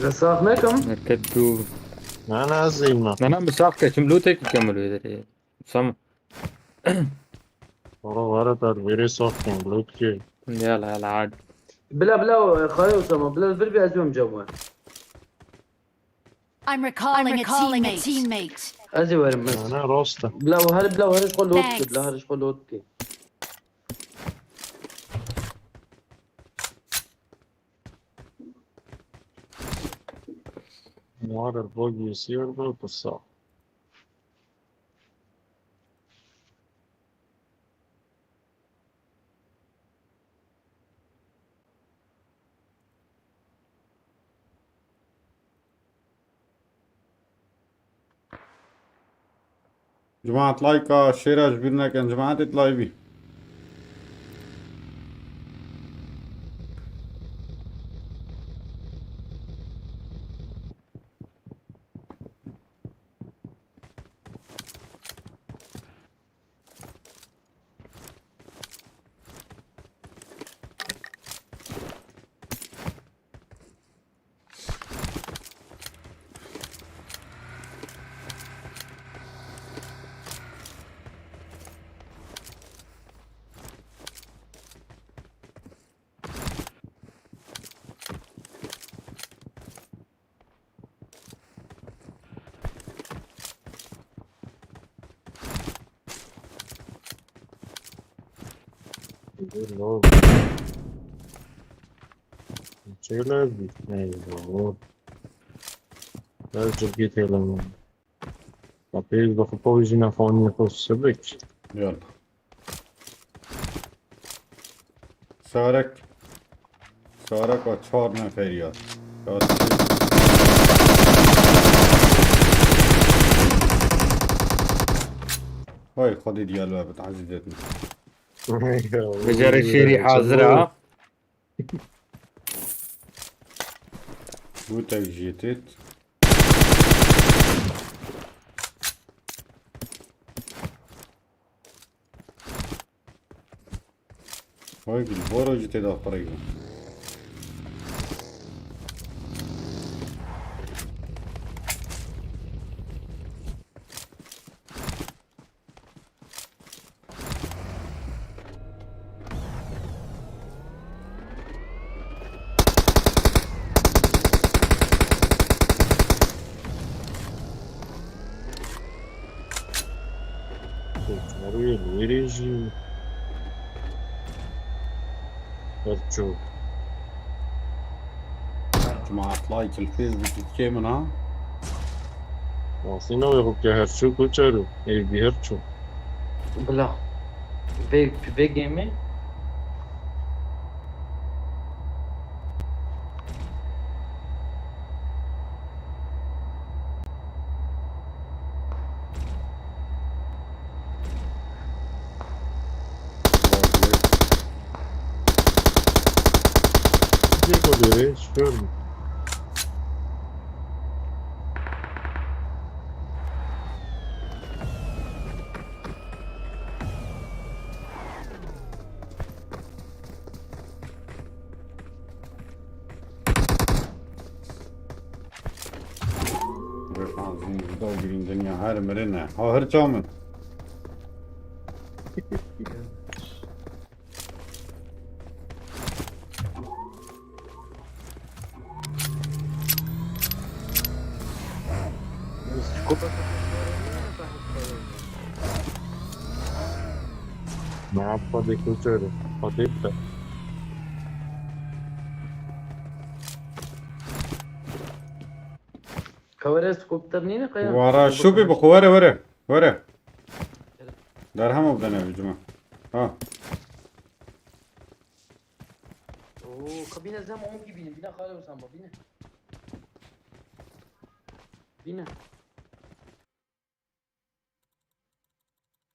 Ez sax nekim. Heket tu. Ne, ne, ez zîm ne. Ne, ne, bi sax ke çim lûtek kemil wê derê. Sam. Valla vara tar vêrê sof kêm, lût kê. Yala, yala, hadi. Bila, bila, xayê Usama, bila vir bir ez yom cem we. I'm recalling a teammate. Ez ê werim, ez. Ne, ne, rast e. Bila, her, bila, her ji xwe load ki, bila, her ji xwe load ki. Muharrir bogî siyar da, pirsa. Cemaat, like-a, share-a ji bîr nekin, cemaatê, like bî. Çêler bitmeydi o. Her çirkî têlem. Kapêz de xwe pawî jî nexanî xwe sibik. Yalla. Sarek. Sarek a çar nefer ya. Ya. Vay Xwedê diyal we bit ezîzet min. Becerê şêrî hazir ha. Gotek jê têt. Vay, ji bo re jî tê de qirêj bû. Çaroyê li wêrê jî her çû. Çima hetlay kil Facebookê min ha? Wasî navê xwe ke her çû ku çero. Ê bî her çû. Bila. Vê, vê game. Diego Dere, şoför mü? Wê qanzin da girîndin ya her mirine. Ha, her çamin. Naha xwedê kultur, xwedê bide. Kawere skopter nîne qaya? Wara şubî bi xwe were, were, were. Derhema bidene cuma. Ha. Oo, kabine zem on gibi bine, bine xale olsan bak, bine. Bine.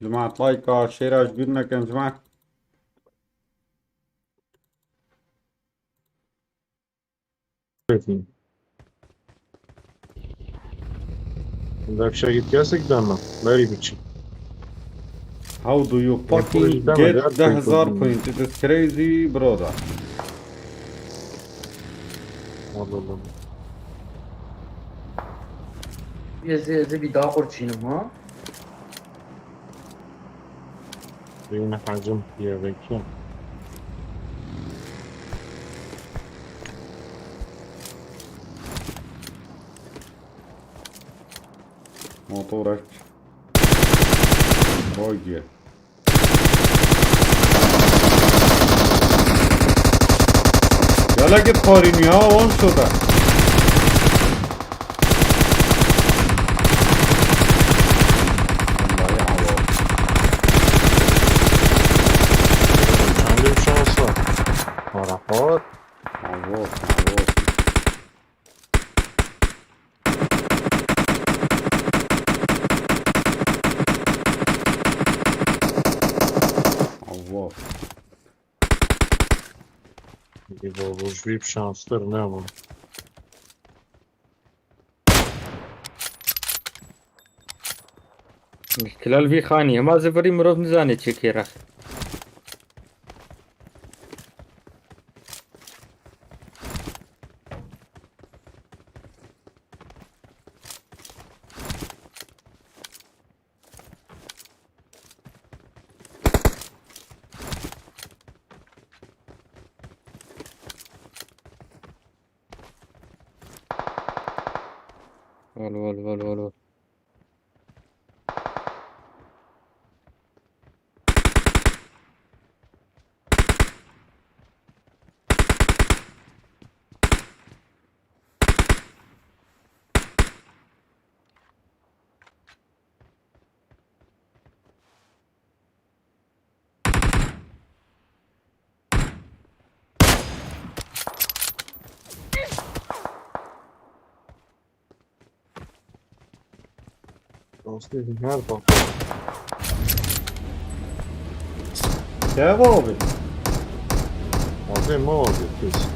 Cemaat, like, share, aç bir nekin cemaat. Unda bir şey git kesik deme. Very biçim. How do you fucking get deh hezar point? It is crazy, brother. Allah Allah. Ez, ez bir daha korçinum ha. Beyni hacim diye bekliyorum. Motor aç. Boy diye. Yala git xorîn ya, on şoda. Allah'ı Allah. Çandım şansa. Arafat. Allah, Allah. Allah. Ê, bo, bo, ji wî bi şanstır ne ama. Kilal vî xanî, hema zivirî mirov nizane çi kê rex. Wal, wal, wal, wal, wal. Rastê her bak. Devam abi. Abi mi abi kız?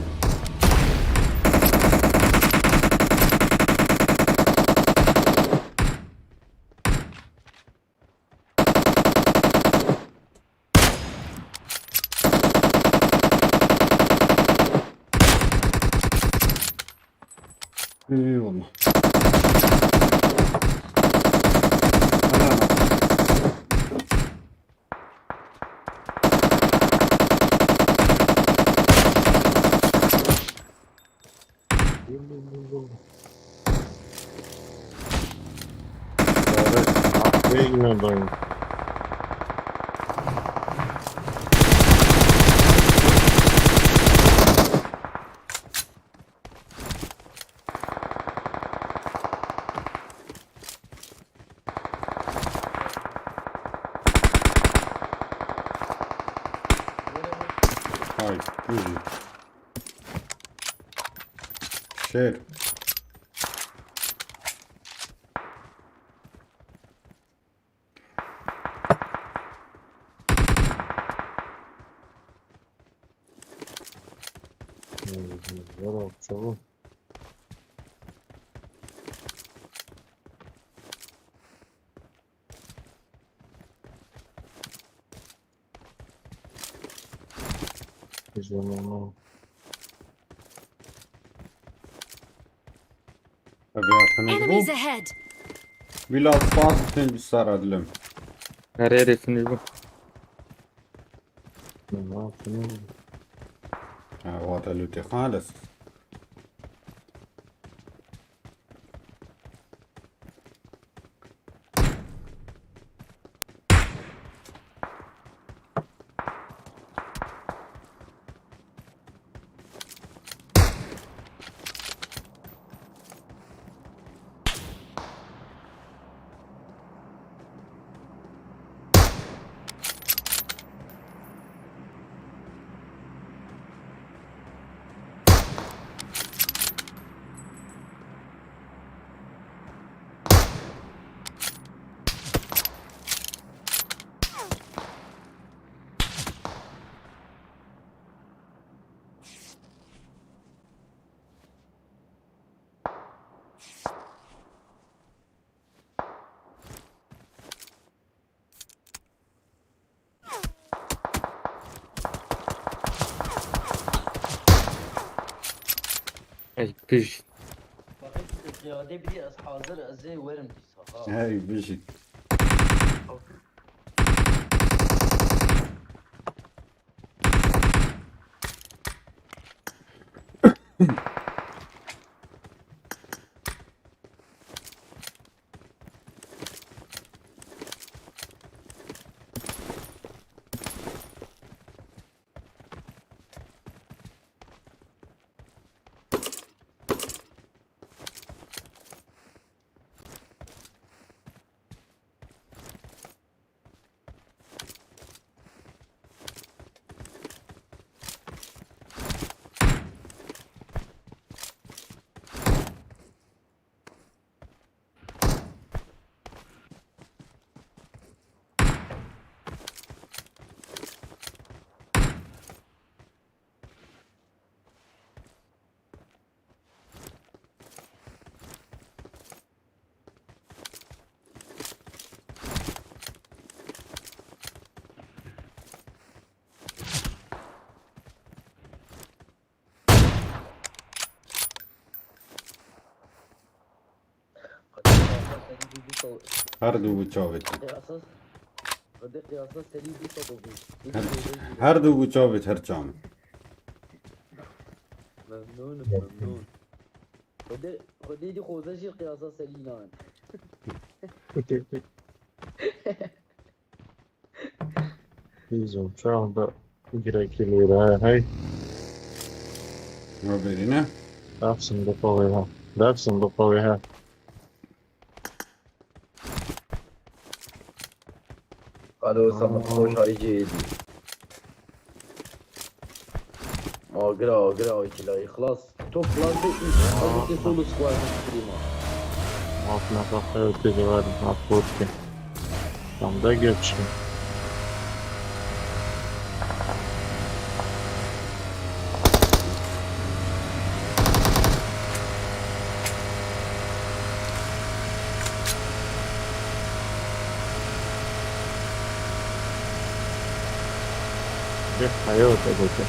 Olma. Where you gonna bring? Hay, bujî. Şêr. Were çawa? Enemies ahead! Wî last pass bitin ji sara dilim. Nereye finish bu? Ha, wate lûtê xalis. Ey, pij. Bakın, piyade biri hazır, ez werim dîsa, ha. Hey, bijî. Her du bi çavê te. Her, her du bi çavê te, her çam. Memnûnim, memnûn. Xwedê, Xwedê dî xoze jî qiyasa Selî nan. Bîzo, çawa da girekî lêre heye, hey. Ew bêrîne. Dev sindiqa wê he. Dev sindiqa wê he. Alo, Samet, hoş, hay cêdî. Agira, agira, ay kilayî, xilas. Top xilas be, hadi ki solo squad prima. Maf nefaqe ötede var, maf borçlu. Tam da geçti. Bê hayata gote.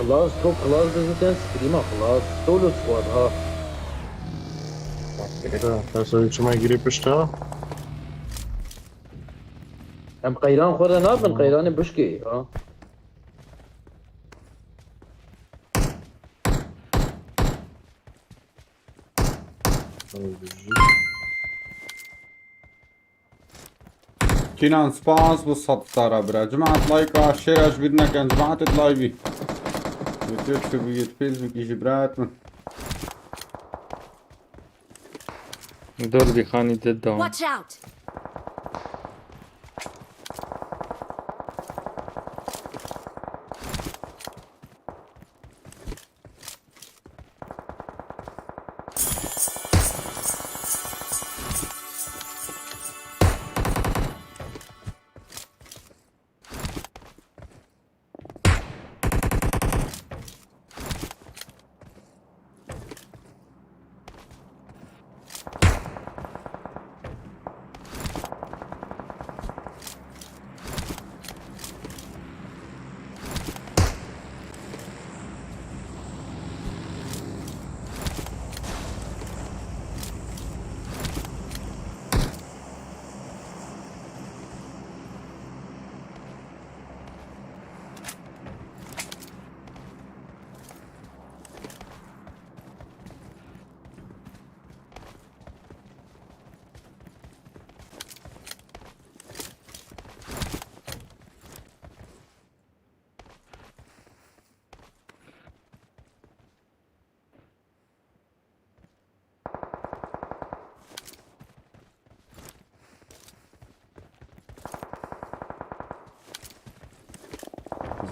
Xlas, top xlas dizî ten screama xlas. Solo squad ha. Êra, ez çima girî pişta? Em qeyran xwe re nabin, qeyranê bişkê, ha. Kînan, spas bo sed stara bira. Cemaat, like-a, share-a ji bîr nekin. Cemaat, like-ê. YouTube, Facebookî ji bira min. Dor bî xanî did dawam. Watch out!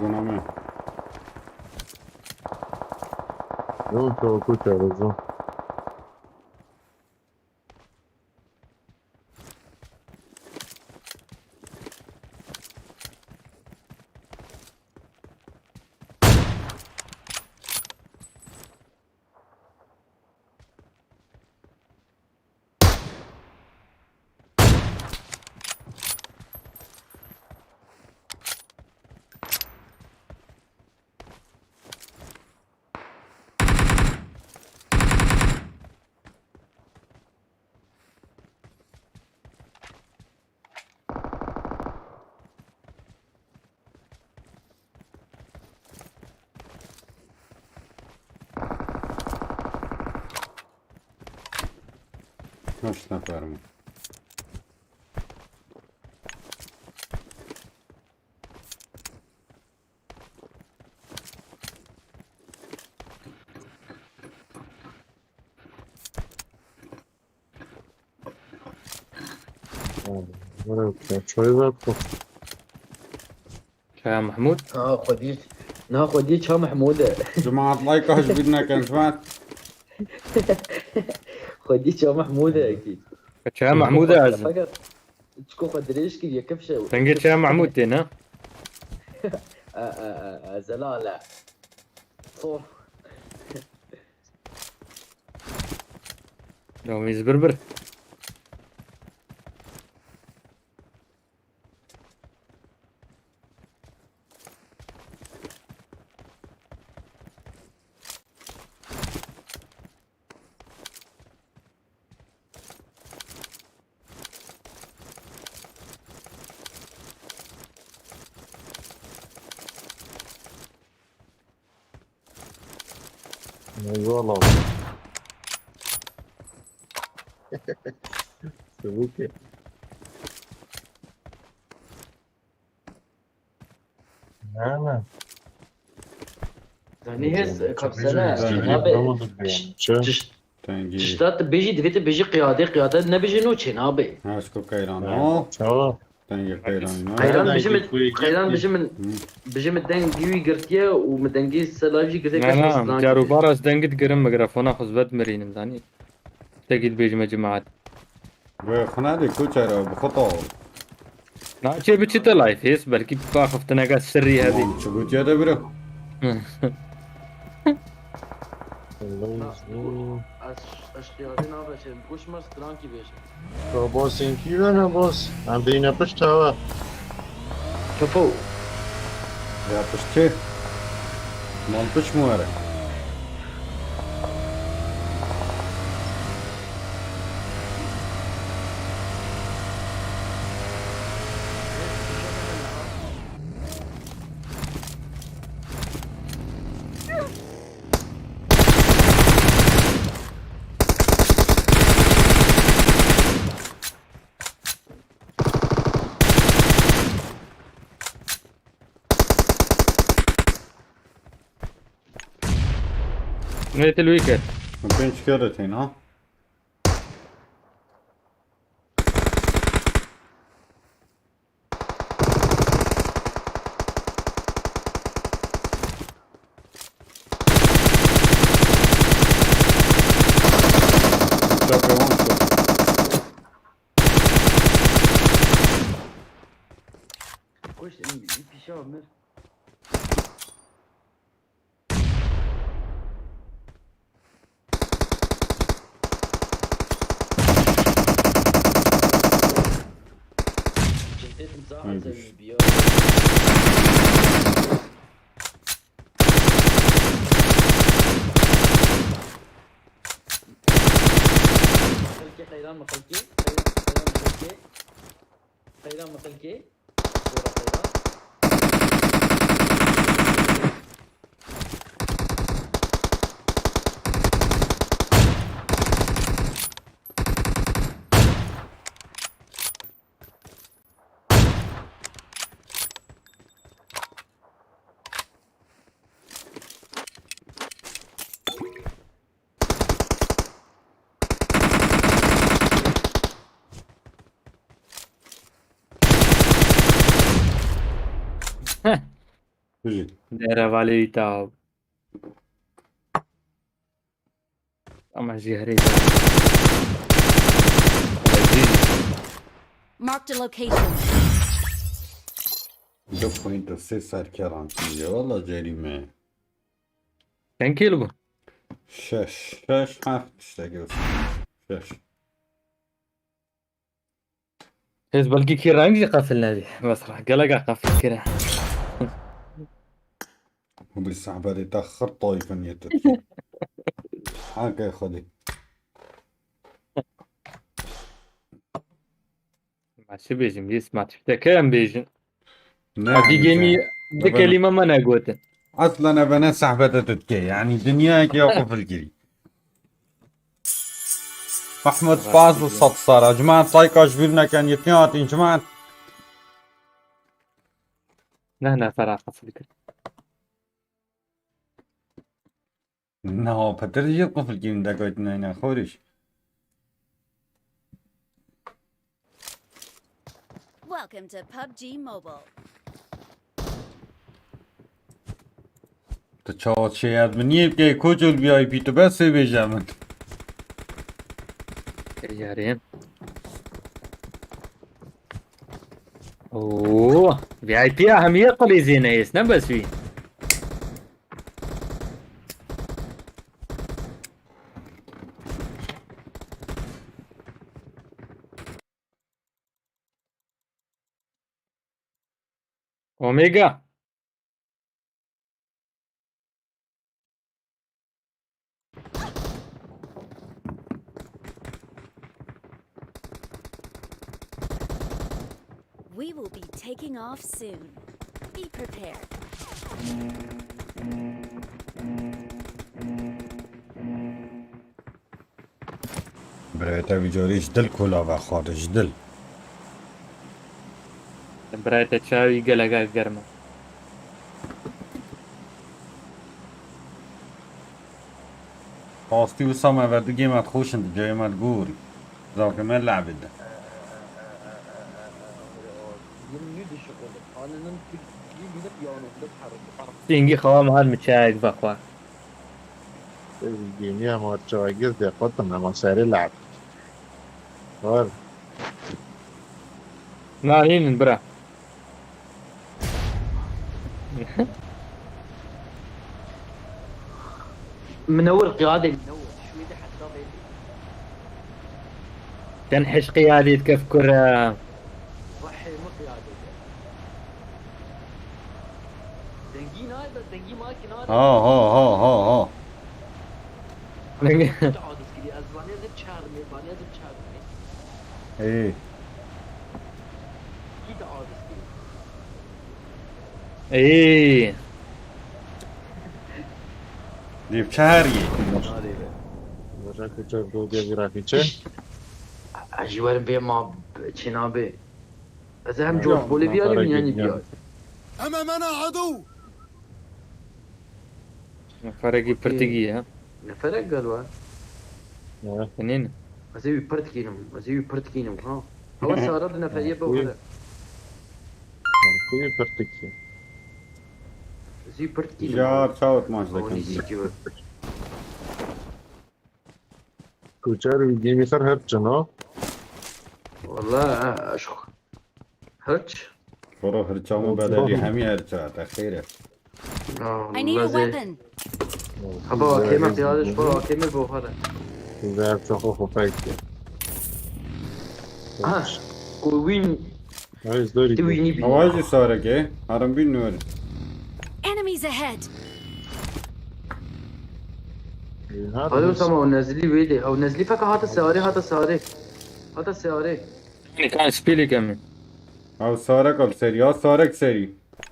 Zona me. Yo, çawa ku çare zon. Heşt nefer mi? Çaya Mehmûd? Ha, xwedî, na xwedî ça Mehmûd e. Cemaat, like-a ji bîr nekin, cemaat. Xwedî ça Mehmûd e, ekî. Çaya Mehmûd e ez. Çiko xwe dirêj kiriye, kifşe. Dengê Çaya Mehmûd tê, ne? E, e, e, e, zelal e. Sor. Ya, wî zibir bir. Eyvallah. Çabuk ya. Ne, ne? Zanî hêz, kapsene, çabuk abi. Çabuk. Çi? Tengî. Tişta tu bêjî, divê tu bêjî qiyade, qiyade nebêjî no çê nabe. Ha, şko qeyran. Ha, o. Çawa? Tengî qeyran. Qeyran bijî min, qeyran bijî min, bijî min dengî wî girtiye û min dengî selajî girtiye. Ne, ne, carûbara ez dengî digirim, mikrofona xwe zvet mirînim, zanî. Tiştekî dibêjime cemaat. Wê xwe nedê, koçero, bi xwe taw. Naçê biçite live hêz, belkî axiftineke sirrî hebî. Tamam, çi gotiye de bira? Ez, ez qiyadê nabeşim. Goş me strankî bêje. Ka bossên kî ve ne boss? Em bêne pişt hewe. Kefo. Ya pişt çi? Mal pişt mi were? Nê te lûyî kir. Min pênc kere têna. Çapê wan şo. Koş, en büyük bir şey var. Ceddet imza hazır bir yol. Xelkê xeyran mı xelkê? Xeyran, xeyran mı xelkê? Xeyran mı xelkê? Heh. Bijî. Dere valê wî taw. Ama jî herê. Marked a location. Du point sê serkeran çî ye. Valla cerîme. Çend kîl bû? Şeş. Şeş, heft işte görsün. Şeş. Hêz belkî kî reng jî qefil nebî. Mesela geleka qefil kire. Hûn bi sehbetê te xir tayfin yê Tirkî. Haqê Xwedê. Ma çi bêjim, lîs ma tişteke em bêjin. Ne, Evî yani, gemî sen, du ben kelîme me negotin. Aslen eve ne sehbete tu dikey. Yani dinyayekî ya qefil kirî. Mahmud Fazıl sat sara. Cemaat, like ji bîr nekin, yetiyan hatin cemaat. Ne nefera qefil kir. Na, Petir jî qufilkî min degoyt neyne xoriş. Welcome to PUBG Mobile. Tu çawa şêyet min niye bikey koçol V I P tu bes bêje min. Yarê. Oo, V I P ya hemiye qulî zîne ne bes wî. Omega. We will be taking off soon. Be prepared. Birayê te vî carî ji dil kola vexwar, ji dil. Birayê te çawa wî gelek germ e. Rastî wisa me ve du gêmet xweş in, di cayê me digorî. Zarokê me lehvê de. Singî xewa me her mi çayek vexwar. Dîniya ma çawa gir de qotin ama serê lehv. Var. Nanînin bira. Minewir qiyadê minewir. Şwêdê heta vê. Ten hişqî yadî dikef kure. Wahê min qiyadê de. Dengî nayê be, dengî makî nayê. Ha, ha, ha, ha, ha. Dengî. Te adiz kirî, ez vaniye zî çar me, vaniye zî çar me. Ê. Kî te adiz kirî? Ê. Dê çar ye. Roja kuçak do gel grafiçe. Ez jî werim bê ma çênabe. Ez hem George Bolê biyarîm, yanî biyar. Em emena edo. Neferekî pirtigî ye. Neferek galiba. Ya. Tenîn. Ez ê wî pir dikînim. Ez ê wî pir dikînim ha. Ewa sara di neferiye be Wî- here. Kuyu pirtiki. Ez ê wî pir dikînim. Jar çawit maç Ewa dekin. nîsî ki we. Kuçer û gêmî ser her çin ha. Wala aşk. Hiç. Koro hirçamın bedeli hemî hirça te xêre. Ya, I need a wala zê. weapon. Haba akeme qiyadış, ba akeme bu hara. Güzel çok o kopek ya. Ha. Ku wîn Hayır zor tu idi. wînî bi. Hava jî sareke. Harim bin nuri. Enemies ahead. Alo tamam o nezli wê de. O nezli feka hata seyare hata seyare. Hata seyare. Nîkan spîlî kemî. Ew sarek abi serî. Ha sarek serî.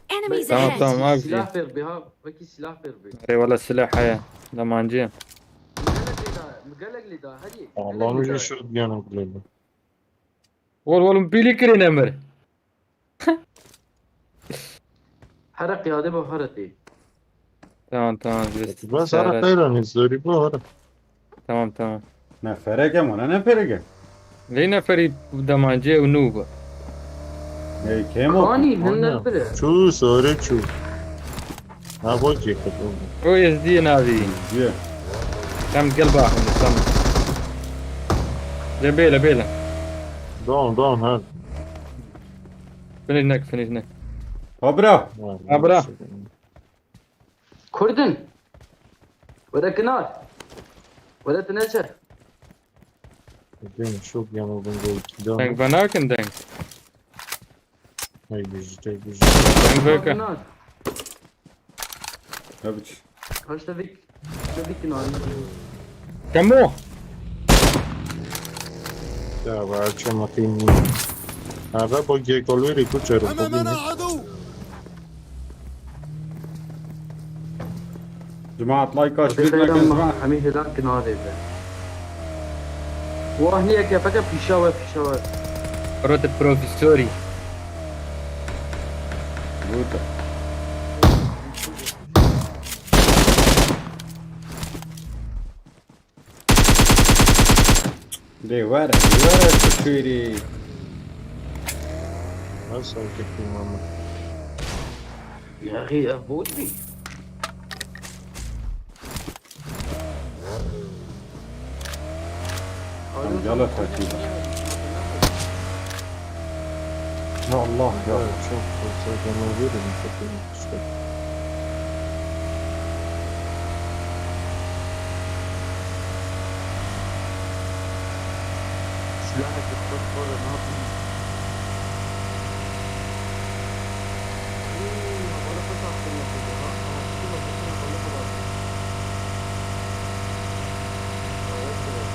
Enemies Tamam, ahead. tamam, abi. Silah pêr bi ha. Wekî silah pêr bi. Erê wala silah heye. Demancî. Gelek lê da. Gelek lê da. Hadi. Allah'ım bir şey şu yanım kulübü. Wol wol pîlî kirî nemir. Hera qiyade bu hara tê. Tamam tamam. Ben sana hayran izliyorum bu ara. Tamam tamam. Ne fereke mi? Ne ne fereke? Lê neferî demancê ew nû bû. Ey kemo. Kanî min ne bire. Çu sore çu. Ha bak yakaladım. O Êzdiyê navî. Ye. Em gel baxin, tamam. Lê bêle bêle. Down down ha. Finish nek, finish nek. Ha bira. Ha, bira. Kurdin. Were kinar. Were tu neçe. Dön çok yanıldım bu iki down. Deng venakin deng. Hey gücü tek gücü. Deng veke. Kinar. Ya biç. Kaç da vik. Da vik kinar. Kemo. Ya var çok makine. Araba gekolori kuçarım. أمامنا عدو. Cemaat like aç bir Peyda dakika. ma hemî hêlan kinarê be. Wah niye ke feke pîşa we pîşa we. Prote profesori. Burada. De were, de were tu çûrî. Nasıl gittim ama? Ya xî ev bot bî. Em gala xwetî. Ya Allah ya. Çok fazla canavar mı? Çok işte. Silaheke xurt xwe re napin. Hî, hevalê xwe saxtirine xwe ha. Ama çi xwe saxtirine xwe ne xwe. Evet, evet.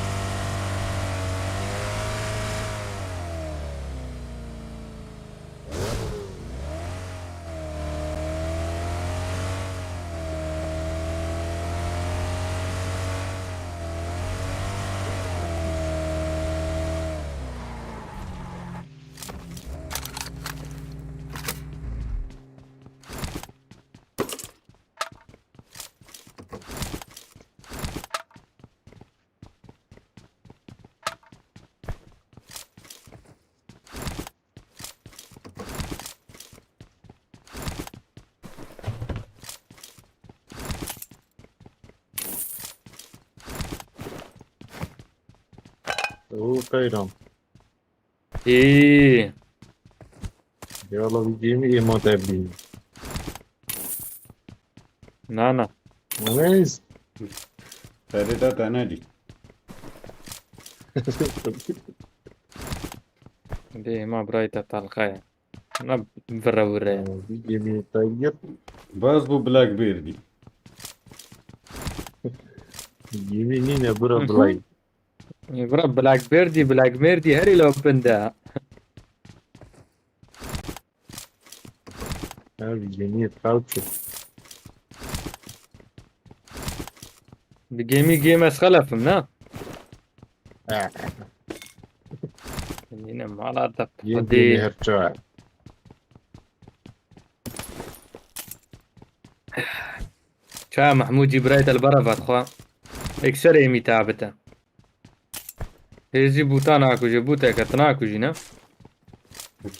Oo kayram. Ê. Ya la bir gemi ema derdin. Na na. Neyse. Feride te nedî. Dê ma birayê te talxa ye. Na vire vire ye. Bir gemi tayyip. Bas bu Blackbeard'î. Gemi nîne bura bilay. Vira Blackbeard'î, Blackbeard'î herî lopin de. Her bir gemi tavçı. Bi gêmî gêm ez xelefim ne? Ha. Yine mala da Yeni hadi. gemi her çağ. Ça Mahmûdî birayê te li bera vat xwe. Ekser êmî tabite. Hêzî bûta nakujê, bûteke tu nakujî ne?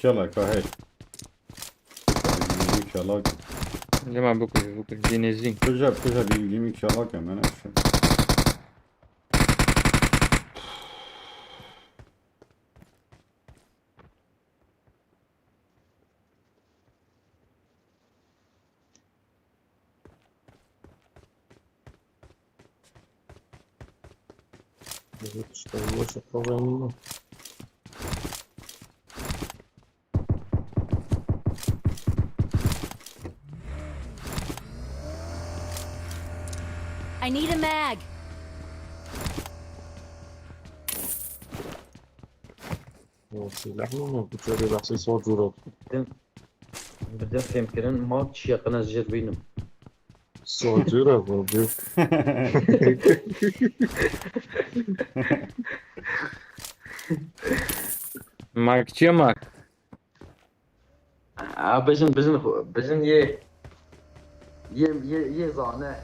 Kelek, ha, hey. Kelek. Lema bikujî, bikujî, dî nêzîn. Kuje, kuje, bir yirmi kelek hemen aşağı. I need a mag. Yo, silah mı mı? Bu çocuğu nasıl sordular? Birden, birden fêm kirin, ma çiye qine jêr bînim. Sordular mı? Mak çiye mak? A, bijin, bijin, xwe, bijin yê, yê, yê, yê zane.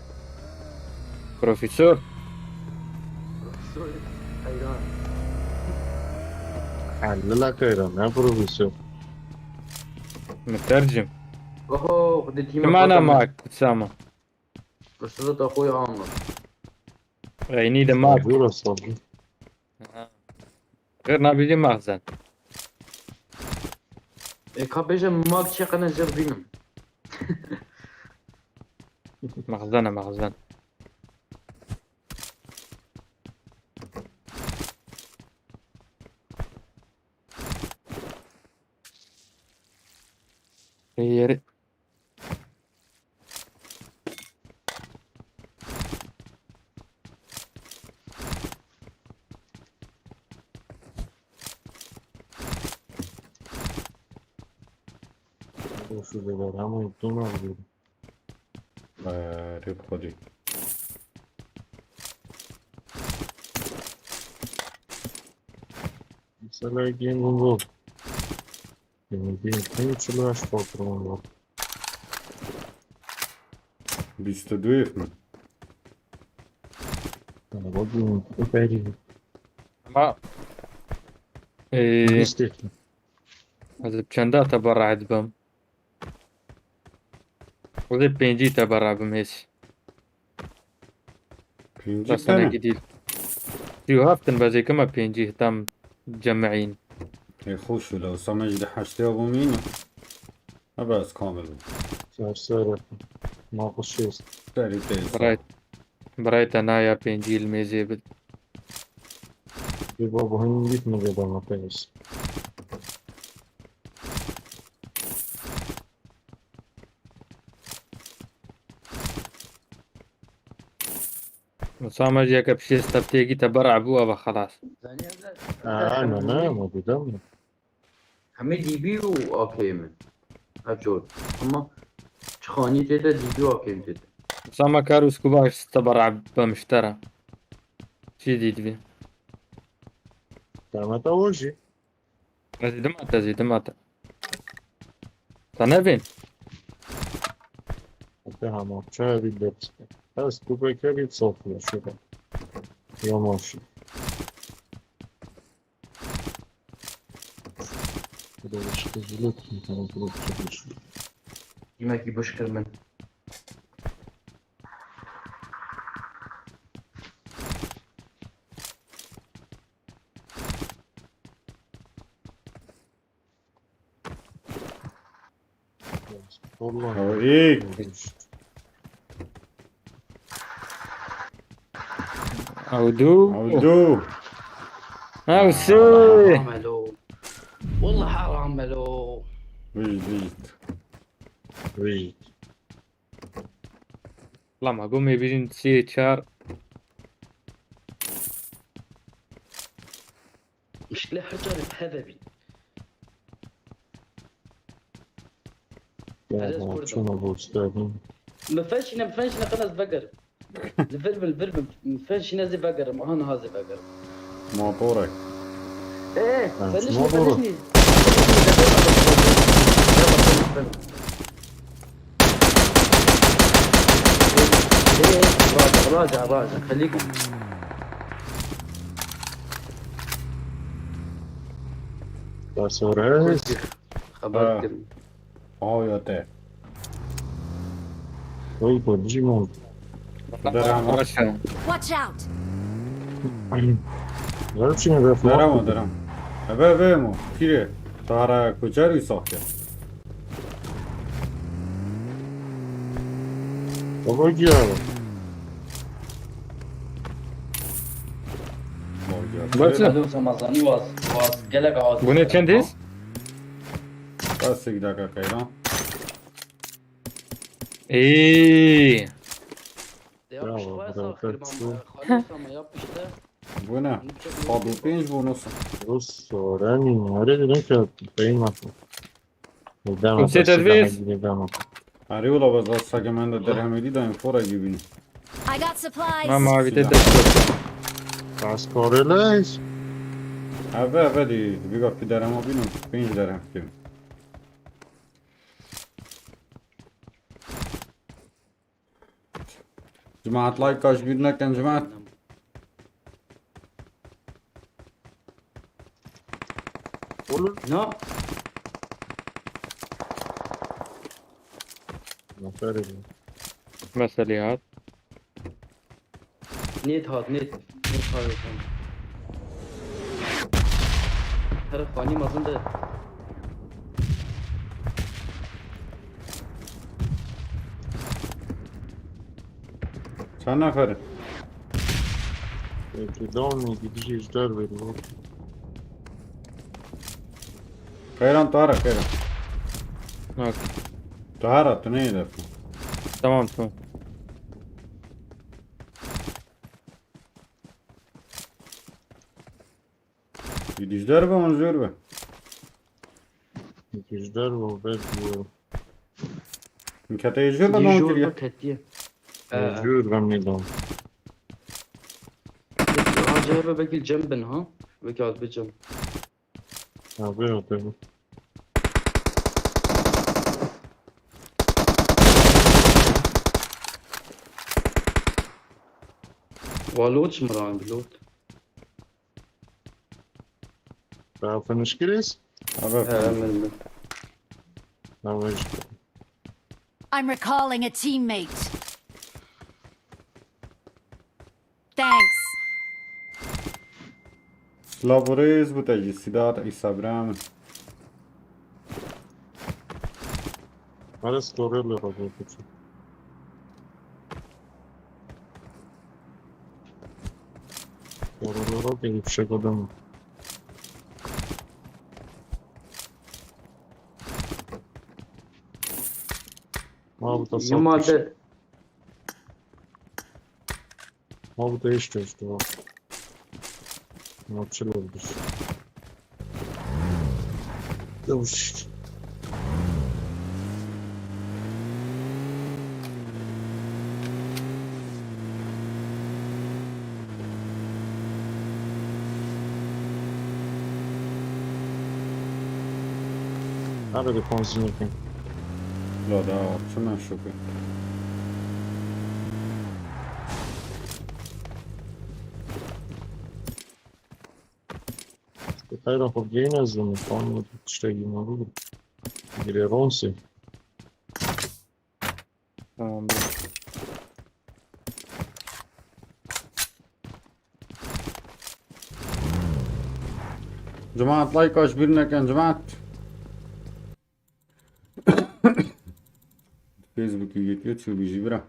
Profesor. Profesor, heyran. Halil Akayran, ne profesor? Mütercim. Oho, xwedê tîma Kimana Fatima. Ma kutsama? Profesor da xwe ya ama. Reyni de ma. Sabır, sabır. Ha. Gir nabî maxzen. E, ka bêje mak çi qene jêr bînim. Maxzen e, maxzen. Yeri. Şu beyler ama unuttum abi. Ee, rip kodu. Mesela game bu. Benim bir, benim için biraz korkuyorum var. Bîst û du mi? Yani, bu gün, bu belli. Ama, ee, Bîst û du. Ez bi çenda te berra dibim? Ez ê pêncî te berra bim hês. Pêncî Destane tane? Gidîl. Sî û heft in bezê kima pêncî tam cem'în. Ê xweş wile, wisa me jî di heştê bû mîna. Ebe ez kamil bûm. Ser ser. Naqis şêst. Serî teyza. Birayt. Birayt te naya pêncî li mêzê bid. Bir baba hangi gitmedi bana peyaz. Wisa me jî yeke piştê steptiyekî te ber'a bû, eva xelas. Ha, ne, ne, ma dedim mi? Hemî D B û A K min. Ev cor. Ama çi xanî tê de D B û A K min tê de. Wisa me kar û skuba te ber'a be miştera. Çi dî divî? Demeta o jî. Ez ê dima te, ez ê dima te. Te nevên? Te hema çaya bir ders. Ez tu bekerî sofya şurada. Yamaşın. Bu da başka bir yok. Bir tane bu da bir şey. Yemek gibi bışkır ben. Vallahi. Ew ê. Ew du. Ew du. Ew sê. Haram e lo. Wallah haram e lo. Vît, vît. Vît. Lama, gomê bijin sê çar. Îşte her carê bi hev e bî. Ya, Perez ya, burada. Şuna bu işte. Min fen şîne, min fen şîne, qena ez vegerim. Li vir bin, li vir bin. Min fen şîne zê vegerim. Aha niha zê vegerim. Motorek. Ee, ha, sen şuna şîne, bu. Sen şîne. Ê, ê, raca, raca, raca, xelî kin. Basore. Xebat Ha. kirin. Awa ya te. Oy, bu dijî mi? Deram. Watch out! Ver çi ne defa? Deram o, deram. Eve, eve mo. Kire. Tara kuçer û sahte. Baba giya. Bak ya. Hadi o zaman zanî waz, waz gelek az. Bu ne çendiz? Bas iki dakika kayran. Ey. Yapıştı, bravo, bravo, saxir, bravo. Xalisa mı yapıştı? Bu ne? Sadu pinç bonusu. Rus soreni, nerede ne kadar beyin var? Dama. Kimse derviz. Dama. Arê wila bes vasa ke min de derhemê dî dayên xora gibîne. I got supplies. Ma mavî de Silah. dest yok. Kaskorelej. Eve, eve dî, dî bîga fi derhema bîno, pênc derhem kim. Cemaat, like kaç bir nekin cemaat. Oğlum. Ne? Aferin. Meseleyi hat. Net hat, net. Net hat efendim. Her xanî mezin de. Çend neferin? Peki, devam edin. Bir şey işler verin. Kayran, tu ara, Kayran. Bak. Tu ara, tu ne eder? Tamam, tamam. Gidiş derbe, onu zor be. Gidiş derbe, o belki bu. Min keteye jor be, Yê non jor kiriye. Be ketiye. He. Jor be, ne don. Hacı eve belki cem bin ha. Belki az bir cem. Abi, abi. Wa lot çi miran bi lot? Daha finish kiriz? Abi. He, min, min. Tamam, işte. I'm recalling a teammate. Thanks. Silav û rêz bo te jî Sîdat Îsa bira min. Hadi story le bak, bakayım. Oralara bir yüksek adam. Abi da Normalde satmış. Abi değişti işte bak. Maçı oldu. Demiş işte. Nerede konzin yapayım? La da çimen şoke. Xeyra xwe bigeyne ez û tam tiştekî mabû. Girê Ronsi. Tamam. Cemaat, like kaç bir nekin cemaat. Facebook'u yetiyor, çubuğu bira.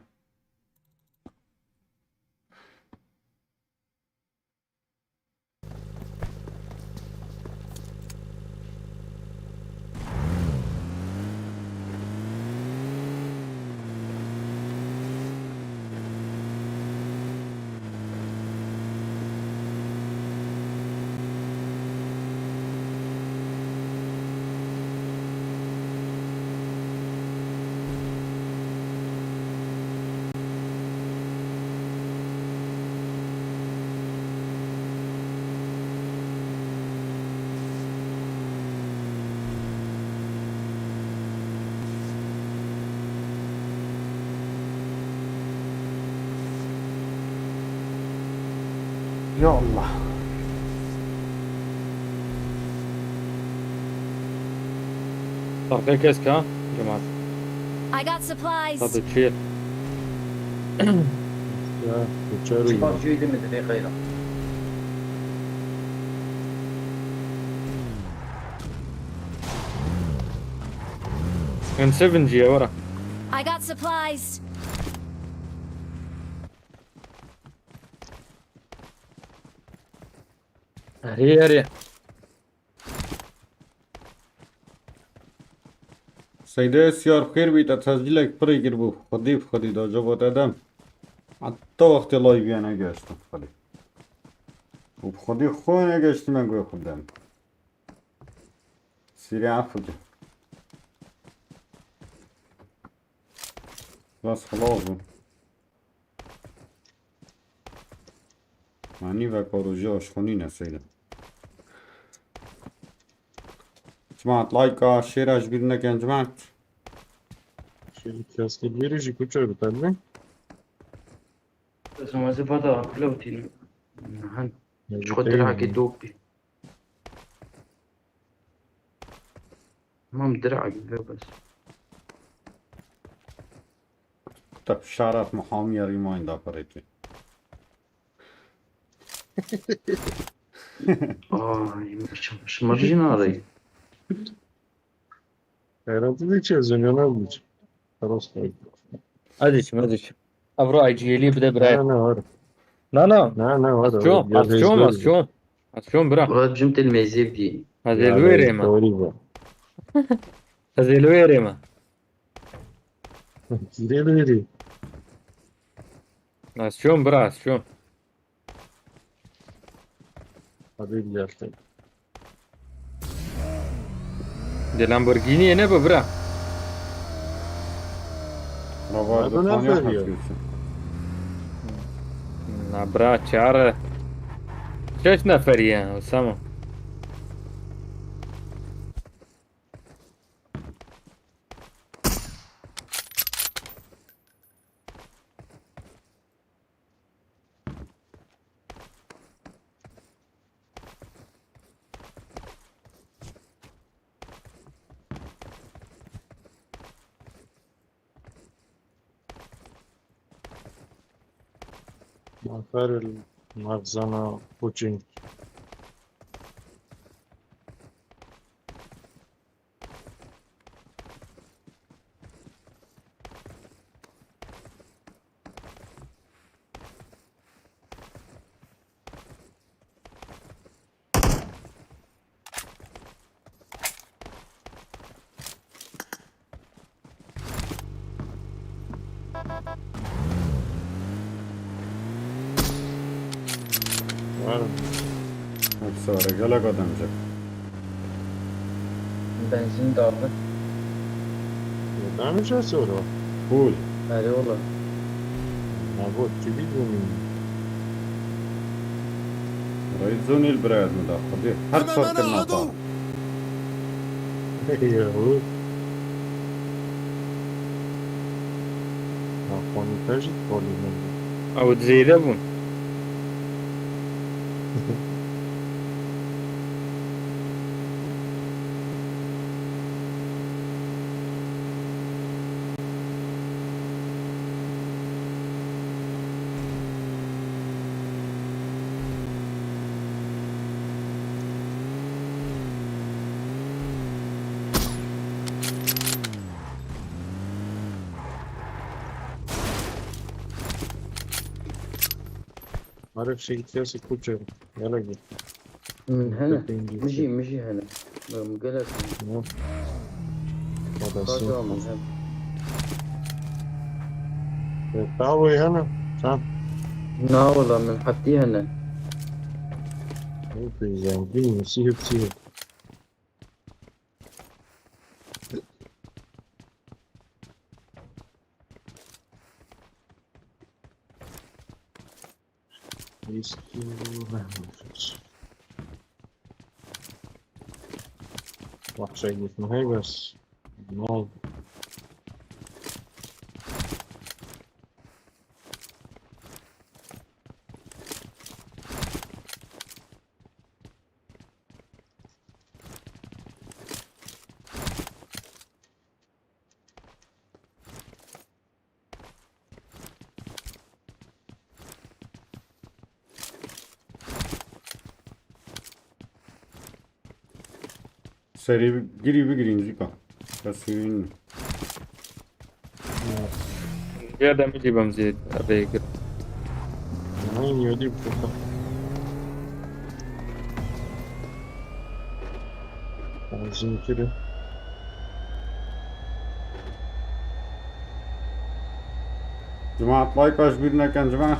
Ya Allah. Tarkê kesk ha, cemaat. I got supplies. Sed û çil. Ya, geçer. Spas jî de mi dinê xeyra. M seven jî ye, were. I got supplies. Erê, erê. Seyde, siyar xêr bî, te tescîlek pirê kiribû. Xwedî, bi xwedî da cevab te dem. Heta wextê live ye negeştim, bi xwedî. Û bi xwedî xwe negeştime guhê xwe dem. Sîrê efû de. Bes xilas bû. Manî veka rojê aşxanî ne seyde. Cemaat, like-a, share-a ji bîr nekin cemaat. Şêrî keskî bîrî jî kuçe bi te bî. Ez ma zî vada pile û tîne. Nihan. Ji xwe dirakê dok bî. Mam dirak bî bes. Te şarat muhamiya rîmayî da perê tu. Ay, şima jî narê. Xeyratî de çi ez ê ne bû. Rast. Ez diçim, ez diçim. Evro I G L bide birayê. Ne, ne, var. Na, na. Ne, ne, var. Az çûm, az çûm, az çûm. Az çûm, bira. Wala cim til mêzê bî. Ez ê li wê rê me. Ez ê li wê rê me. Dê li wê rê. Az çûm, bira, az çûm. Hadi bir yerden. De Lamborghini'ye ne bu, bira? Rabar. Ya bu ne yapıyorsun? Na bira, çağır. Şeş neferiye, Osama. Aferin Marzana Puçin. Var. Hepsi var. Gelek adamcık. Benzin de aldı. Buradan mı sonra? Full. Hadi oğlum. Ya bu çivi mi? Rayzon il brad mı da? Hadi. Her sor kırmata. Ya bu. Naxwanî te jî dixwalînin. Ew zêde bûn. Arif, şey, ihtiyacı kutu. Yana git. Hmm, hene. Min jî, min jî hene. Min gelek. Tamam. Kaç almış hem? E, tavayı hene. Tamam. Na wala min hetî hene. Zengin, sihir, sihir. Wahşa gitme hey bes. Ne oldu? Serî girî bigirîn zîka. Kesî wîn. Gerdem jî bem zî rê gir. Nein, yodî bixwe. Zinkiri. Cemaat, like ji bîr nekin cemaat.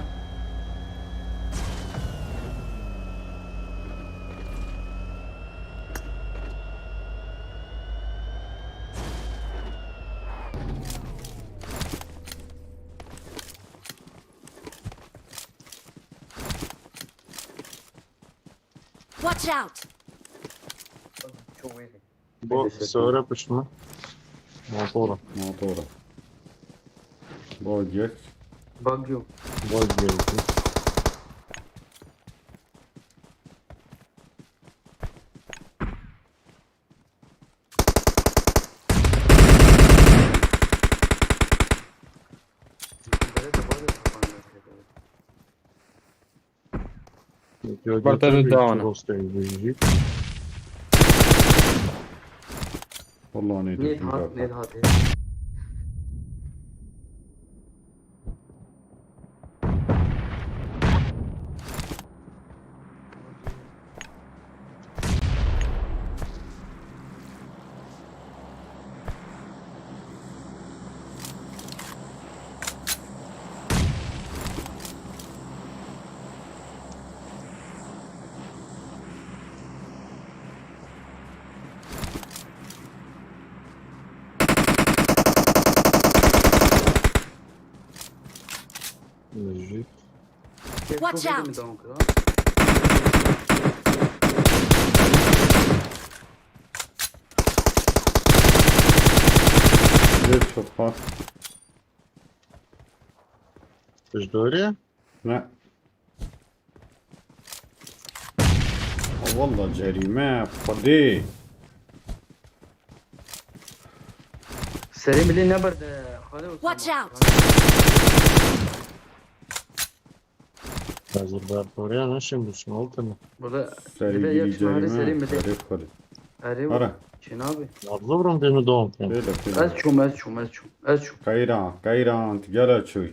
Watch out! Bo sore pişt me. Motora. Motora. Bol geç. Bug yok. Bol geldi. Böyle de böyle kapandı. Bartaj dawana. Vallahi ne Ned diyorsun hat, kanka? ned hat. Müzik. Watch out. Bir çok var. Biz doğru ya. Ne? Valla cerîme, Xwedê. Serê milê neberde. Xwedê Watch out! Hazır bar koruya nasıl bu smoltun? Burada Serê bir de girî yakışma hadi serê cerîme, milê. Xwedê, Xwedê. Erê Ara. Çin abi. Abla vurum beni doğum. Bêle, bêle. Ez çûm, ez çûm, ez çûm, ez çûm. Qeyran, qeyran, tu gele çûy.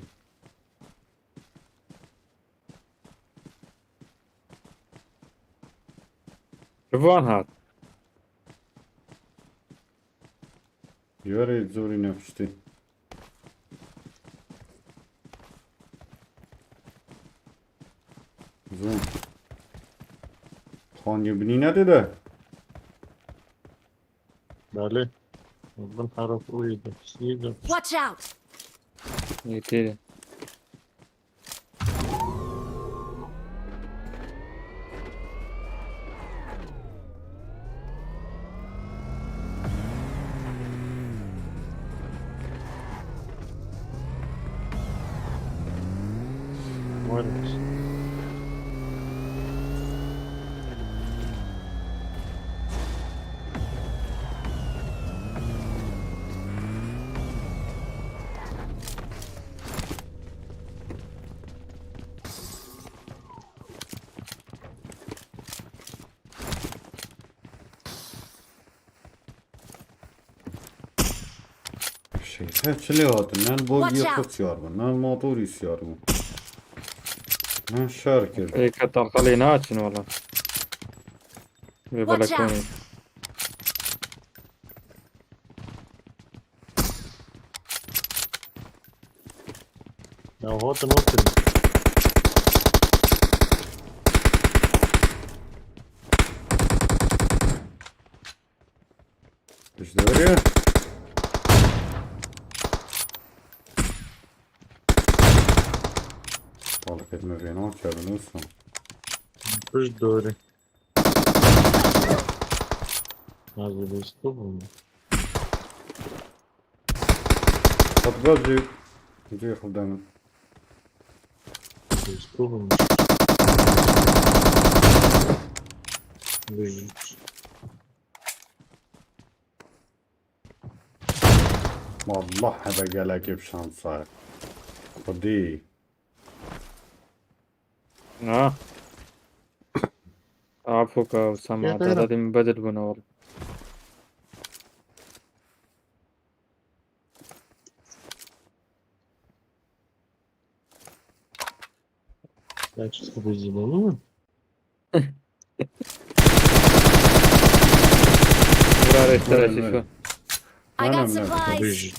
Ji van hat. Yore zorî nexuştî. Zon. Xanî binî nedê de. Belê. Bin herif uyudu. Siydi. Watch out! Yeteri. Varmış. Şey, he, çi lê hatin? Nan bogî Watch out! Xwe siyar bû, nan motorî siyar bû. Nan şer kir. Ê, ke talxalê naçin wala. Vê Watch belekonê. out! Ya hatin hatin. Piştdeveriye. Balık etme beni o çarını olsun. Kuş doğru. Nasıl bir stop mu? Hadi gazcı. Gidiyor kıldanın. Stop mu? Düz. Vallahi hebe gelek hep şansa. Hadi. Ha. Afoka Usama, Yeter. Dada din bedel buna wala. Gerçi sıkı bezirlenim mi? Bura reşte reşi şu. I got supplies.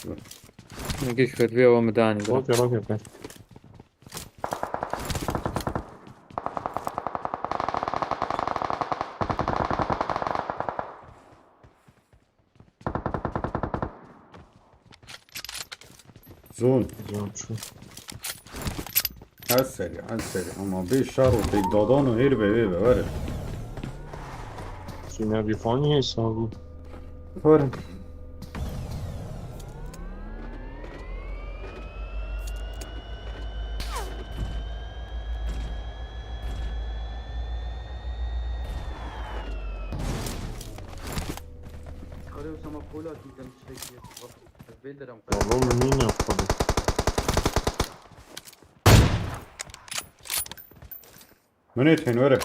Giş kutbi o midani. Okey, okey, okey. Zon. Zon şu. Her seri, her seri. Ama bir şar o, tek dadan o, her be, be, be, ver. Sina bir fani hesabı. Varım. Karı Osama Polat diyeceğim sürekli. Bak, ezberlerim. Oğlum, ne yapalım? Minute, hin were.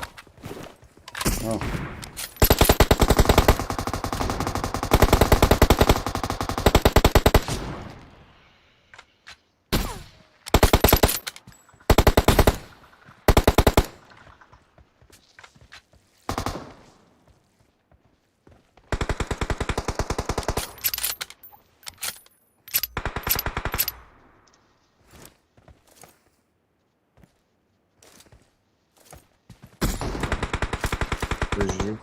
Ha. Reji.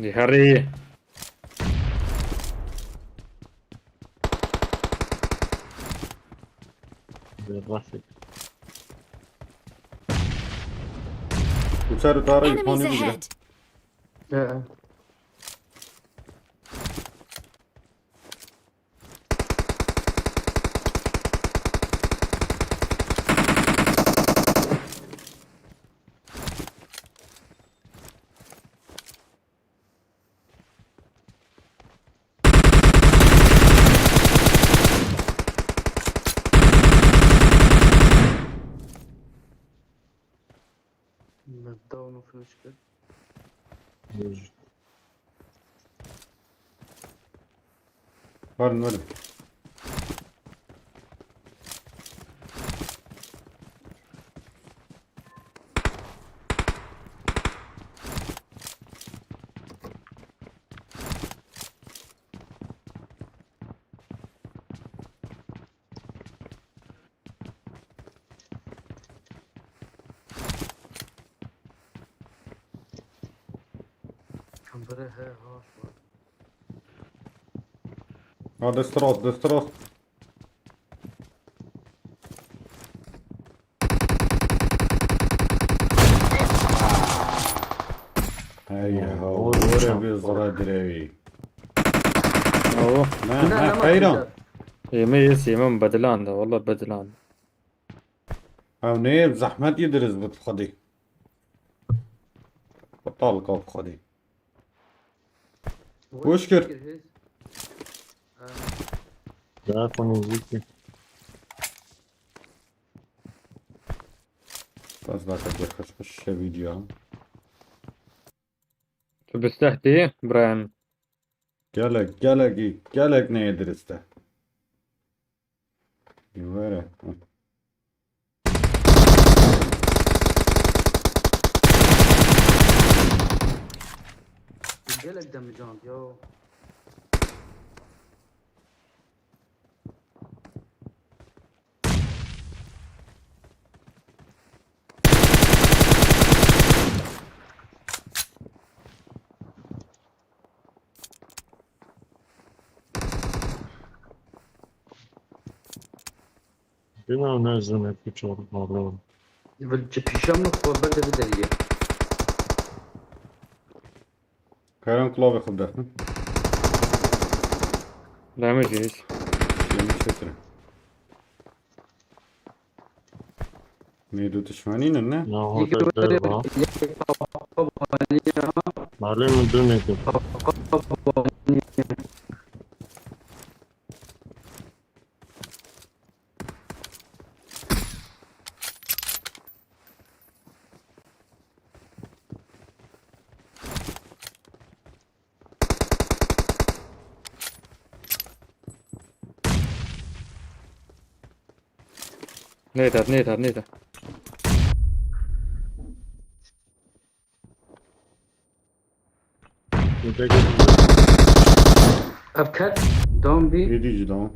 Di herî. Rafik. Uçar utarı Enemies ipani bile. Ahead. Ee, Let's go, no finish kir. Verin, verin. Kambere he ha şu an. Ha, dest rast, dest rast. Hey ha, Oo, böyle çok bir zora direvi. Oo. Ne, ne, hayran. Yemin ederim, yemin bedilan da, valla bedilan. Ew ne zehmet yediriz bi xwedî. Betal ka bi xwedî. Hoş kir. Ya, konu zikir. Bas bak hadi xweş xweş şevî ciya. Tu bistehtî, Brian. Gelek, gelek, gelek neyê dirist e. Were. Gelek demijand ya. Bina ne zone piçor, pardon. Bil çi pîşe min xwe ber de bide ye. Karan klavê xwe bide. Damage is. Yemin çekirim. Nê du tişmanî ne, ne? Ya, orada derba. Malê min dû nêkir. Nêder, nêder, nêder. Ev ket, dom bî. Êdî jî dom.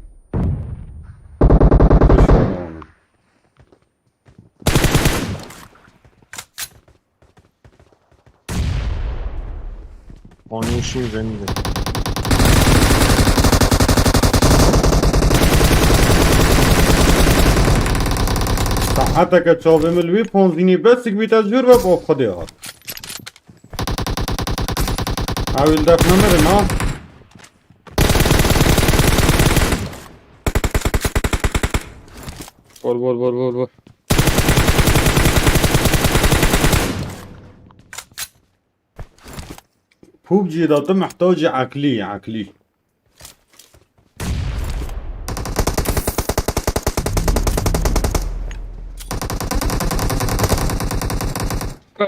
Onî şîn vende. Saeteke çavê min li wî ponzînî besik bîte jûr ve bo Xwedê hat. Ewil def nemirin ha. Bol, bol, bol, bol, bol. PUBG da tu muhtacî eklî, eklî.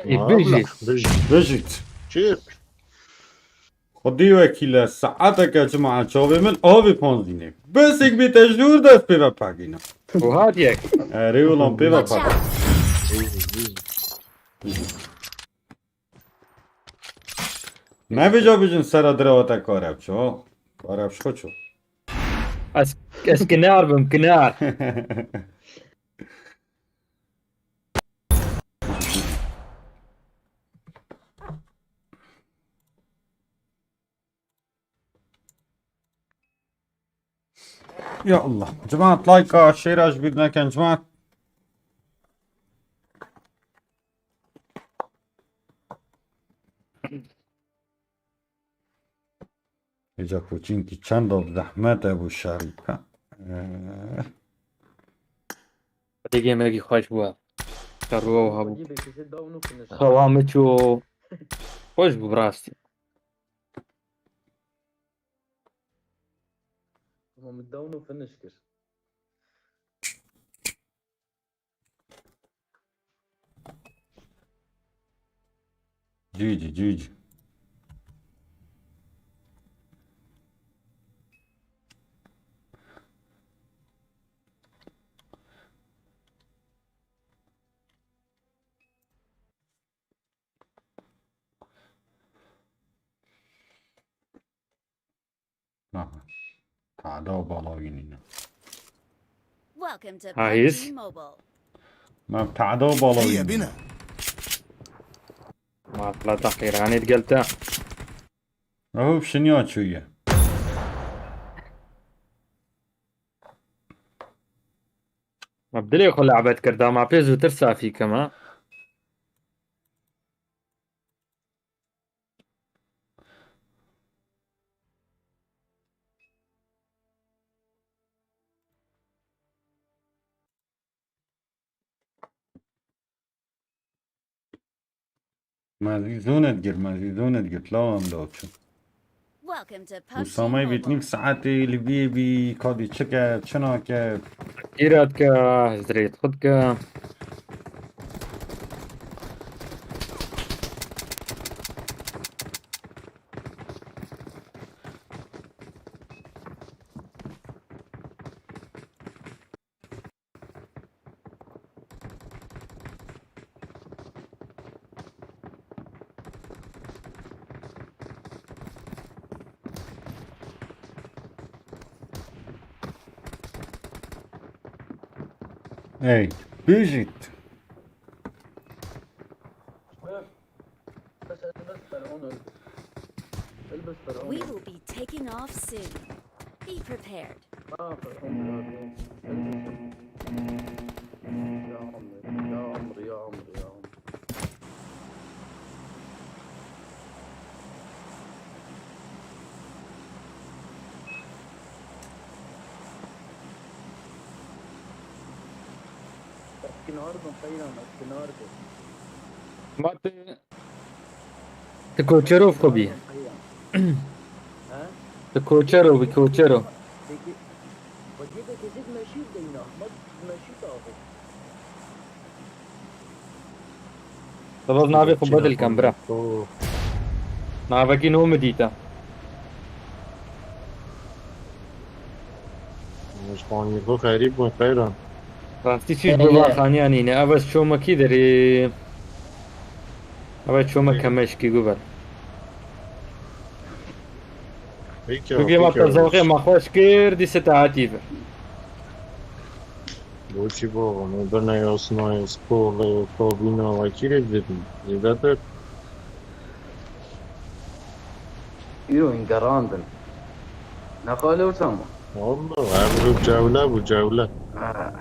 Ey, bijî. Bijî. Bijît. Çi? Xwedî wekîle, saeteke çima çavê min avê ponzînê. Besik bîte jûr dest pê ve pekîne. Û hat yek. Erê ulan pê ve pek. Nevêca bijin sera direwete karevço. Karevç xo ço. Ez, ez kinar bim, kinar. Ya Allah. Cemaat, like-a, share-a ji bîr nekin, cemaat. Hêca Koçînkî çenda bi zehmet e bu şerîka. Ee. Xwedê gemekî xweş bû. Şer û ew hebû. Xewa min çû. Xweş bû bi rastî. Ama min down û finish kir. G G, G G. Aha. Tada bala winîne. Welcome to Ha, hîs. PUBG Mobile. Ma tada bala winîne. Ma plata qîranê digel te. Ew şinya çûye. Ma bi dilê xwe lebet kir, da ma pê zûtir safî kim ha. Ma zî zûnet gir, ma zî zûnet gir, lawam da çû. Welcome to PUBG Usamay Mobile. Bitnik saetê li vê bî, kadî çi ke, çi nake. Îrat ke, hizrêt xud ke. Ey, bijît. بس البس فرعون. البس فرعون. We will be taking off soon. Be prepared. ما فرعون. البس. يا عمري، يا عمري، يا عمري، يا عمري. Eskinardım, Seyran, Eskinardım. Ma tu, tu koçero xwe bî. Seyran. Ha? Tu koçero bî, koçero. Peki, vaziyete kesit meşhur deyna, ma meşhur abi. Te baz navê xwe bedil kem, bira. Navekî nû min dîte. Ji xanî xwe xerîb bûn, Seyran. Rastî çî ji bo van xaniya nîne. Ev ez çomekî derê. Ev ez çomek kemeşkî guber. Peki, Bugê ma peki, te zewqê ma xweş kir, dîse te hatî vir. Boçî baba, me bine yasnayê, skolê, kabîna, wekî rê didin. Zêdetir. Îro hîn gerandin. Ne xalê wisa ma? Walla, her roj cewle bû, cewle. Ha.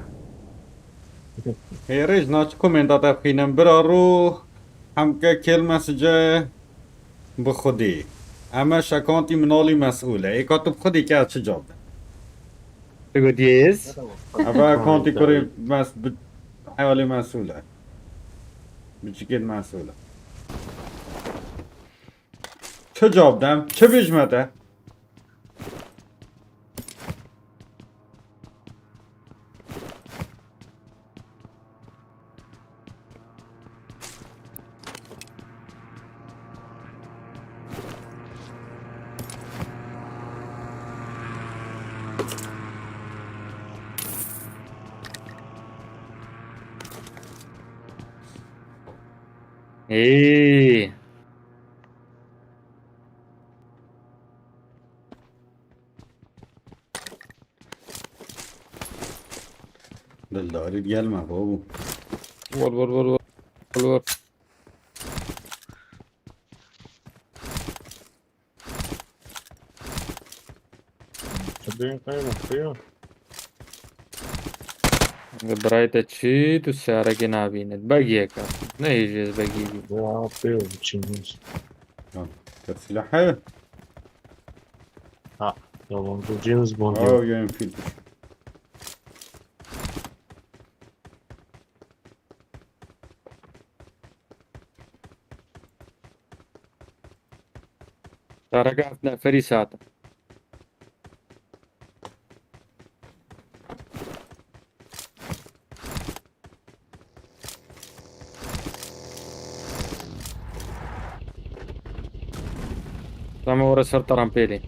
Hêrê ji na çi komenta te bixînim? Bira rû hemke kêl mesece bi xwedî. Eme şekantî minalî mesûl e. Êka tu bi xwedî ke çi cab de? Tu gotiye ez? Eve kantî kurê mes-, bi-, heyalê mesûl e. Biçikên mesûl e. Çi cab dem? Çi bêjme te? Hey. Dildarî gelme babo. Vur, vur, vur, vur. Vur, vur. Çi bêyî qey me, qey me. Birayê te çi, tu serekê nabînit. Begiyek e. Ne hêjî ez begiyê bî. Ya, pê biçî. Ha, te silah heye? Ha, ya, bu James Bond. Oh, ya, Enfield. Sereke heft neferî sate. Tamam, orası ser tarampeli.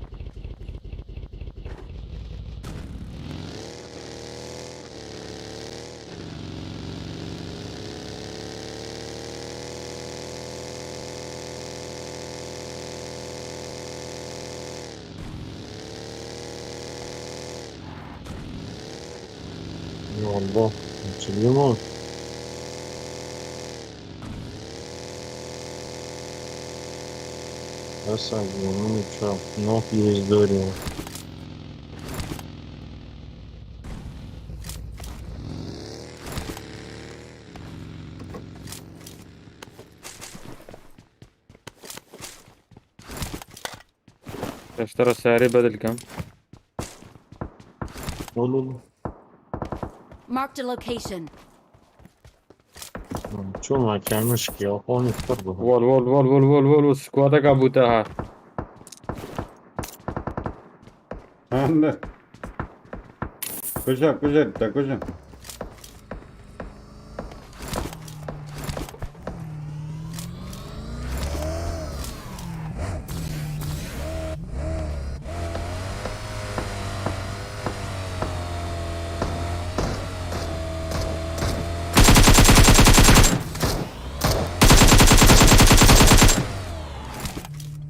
Ya Allah, açılıyor mu? Nasıl bu? Onu çok. Not yüz dört ya. Te ji te re seyarê bedil kem. Ol, ol. Marked a location. Çoma kemiş ki, o konu kır bu. Wol, wol, wol, wol, wol, wol, wol, squadeka bû te ha. Hende. Kuja, kuja, te kuja.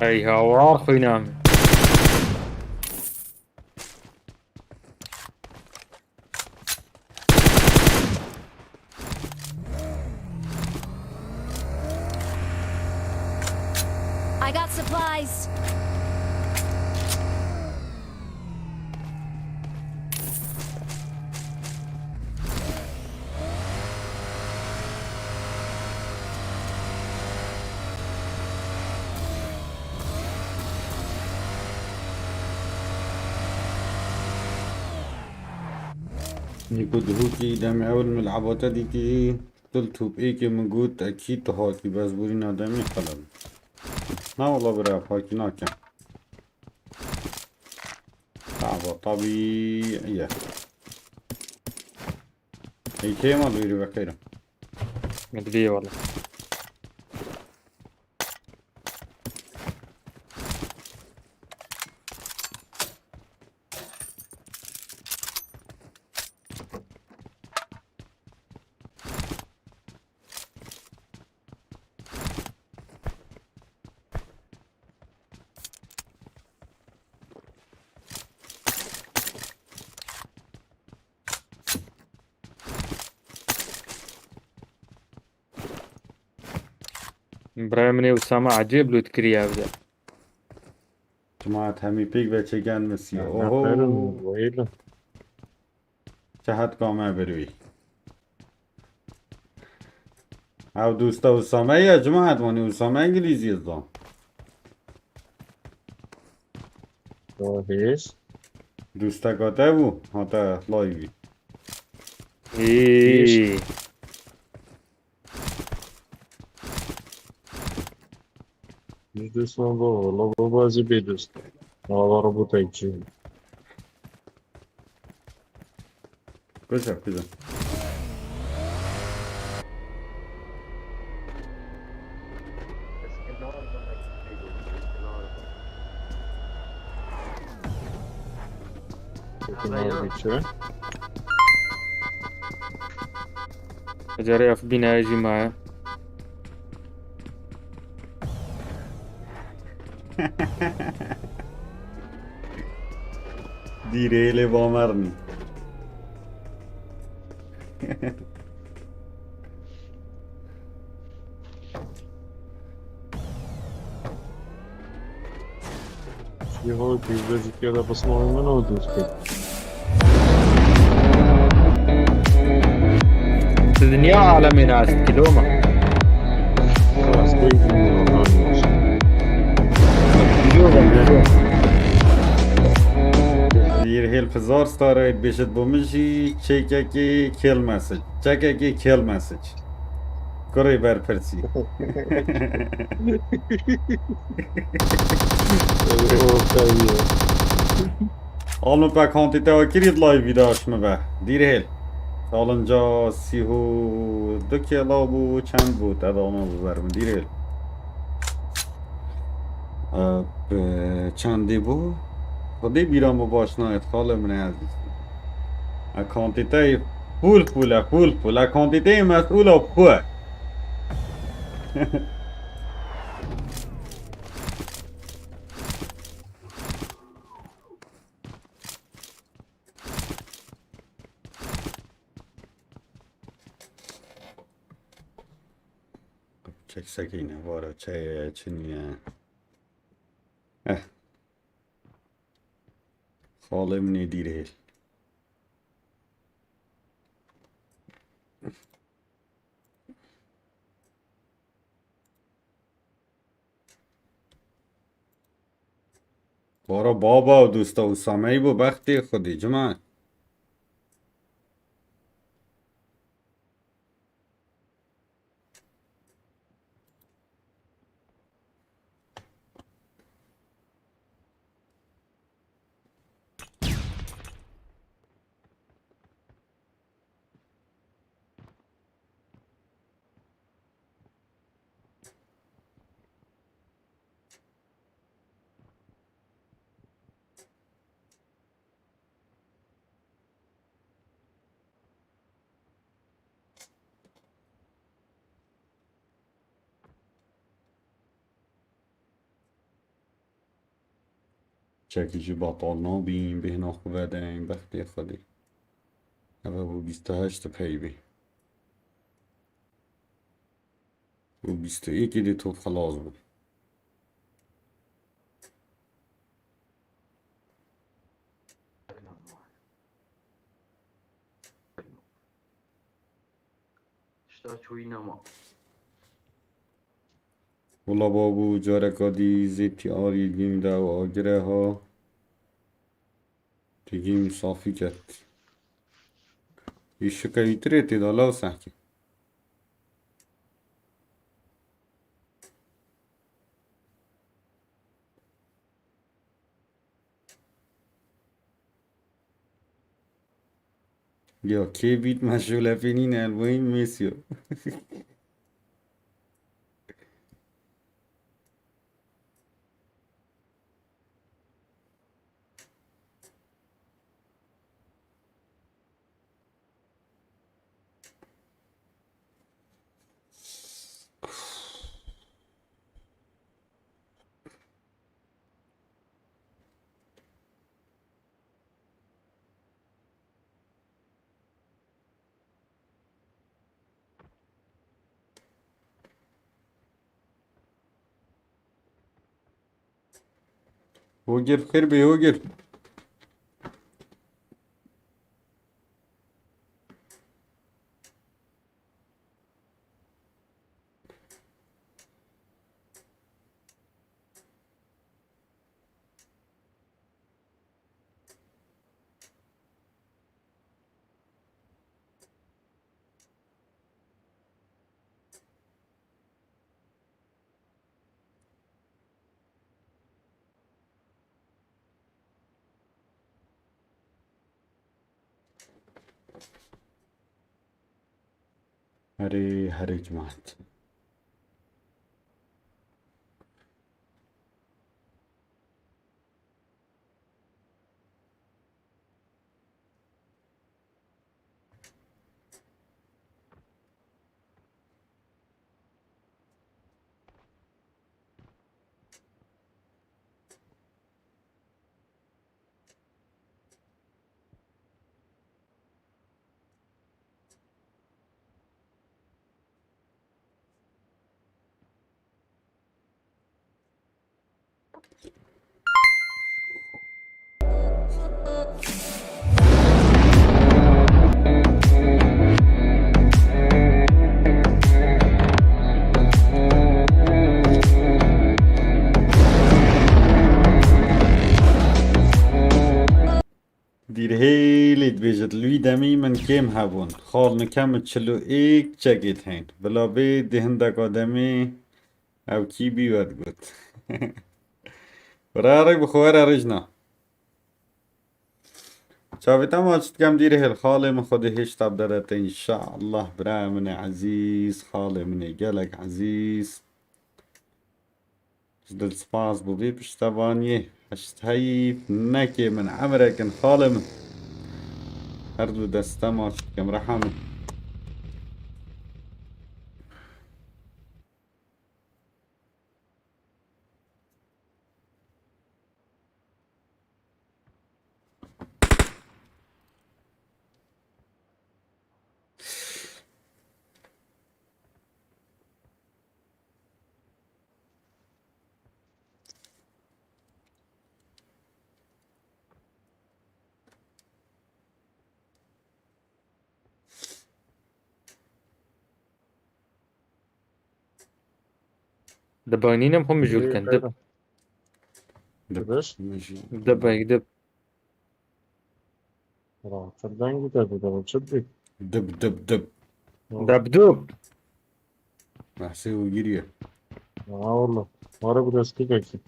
Ey hawar xwîna min. I got supplies. Nîko Dihokî demê ewil min li Ebate dîtî, tu li tûpêkê min got, ekî tu hatî, bes borîna demê xelal. Na wala bira, pakî nakem. Tabî ye. Ey kê ma dûrî be xêr e. Min dibî wala. Birayê min ê Usame ecêb lût kiriye evde. Cemaat hemî pêk ve çêken misî. Ya, Oho. Neferin, weylim. Çehet kame berwî. Ev dosta Usame ye, cemaat, wanî Usame Îngilîzî zan. Doğru. Dosteka te bû, hate layvî. Hî. Yüzde yüz baba, valla baba zî bê dost. Valla robot ekçi. Kuca, kuca. Bunlar geçiyor. Ecarê ev bînaya jî maye. Dîrê lê bamernî. Siyahı gözde Türkiye'de basın oyununda ne oldu işte? Siz niye alemê nas kiloma? Rastı bilmiyorum. Biliyorum, biliyorum. Dîrhêl Pizar Star dibêjit bo min jî çekekê kill message. Çekekê kill message. Kurê berpirsî. Orta iyi. Alın pe kantîte kirît live vîdaş mi be. Dîrhêl. Salınca sî û du kêla bû, çend bû? Te dana biber mi dîrhêl. E, pe-, çendî bû? Xwedê bîra min baş nayêt, xalê min ê ezîz. E, kantîteyê fûl fûl e, fûl fûl e. Kantîteyê mesûla xwe. Çek sekîne, vara çeye, çi niye? Eh. Xalê min ê dîrhêl. Bara baba û dosta Usameyî bû, bextê xwedî, cima. Çekî jî betal nabîn, bêhna xwe vedeyn, bextê xwedî. Eve bû bîst û heşt peybî. Û bîst û yekê dê top xelas bû. Tişta çûyî nema. Wila babû, careka dî zêtî arî game de ew agire ha. Tu game safî ket. Îşika wî tirê tê de law sehkî. Ya kê bît meşûle pênîne elboyîn mêsiyo. Ogir, xêr bê, Ogir. Herê, herê cimat. Dîrhêlê dibêjit, li wî demî min kêm hebûn. Xal nikem çil û êk çekêt heyn. Bila bê di hindeka demê ew kî bî we digot. Bira rê bi xwe were rêjna. Çavê te maç dikem Dîrhêl, xalê min Xwedê hêşta bide te înşallah, birayê min ê ezîz, xalê min ê gelek ezîz. Ji dil spas bo vê piştevaniyê. Heşt heyf nekê min, emrek in xalê min. Her du deste maç dikim, reha min. Dibaynînim xwe mijûl kin. Dib. Dib. Dibiş? Mijûl. Dib, ey, dib. Ulan, çi dengî te dide, çi dib? Dib, dib, dib. Dib, dib. Behsê û giriye. Ha, oğlum. Var bu da sıkı kaçtı.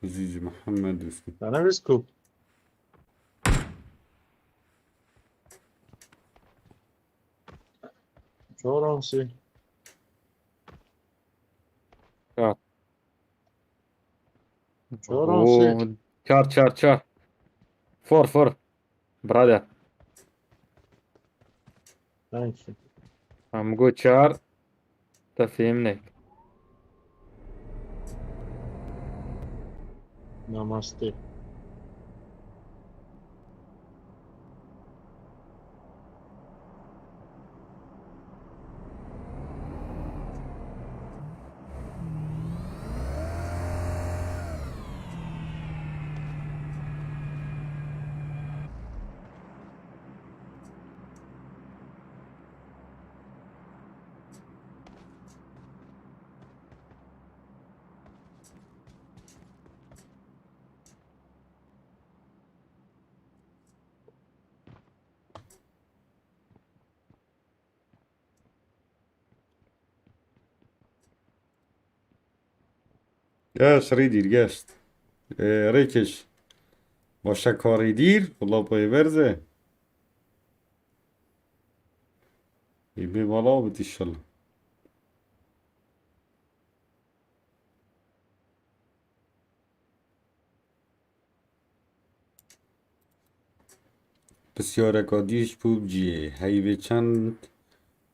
Aziz Muhammed Üskü. Sana bir scoop. Çoransi. Ya. Çoransi. Oo, çar, çar, çar. For, for. Brother. Thank you. Em got çar. Te fêm ne. Namaste. Geş, rê dîr, geş. Ee, rêkeş. Başa karê dîr, wala payê berze. Ê bê bala bit inşallah. Pisyareka dî ji pubgiyê. Heyvê çend,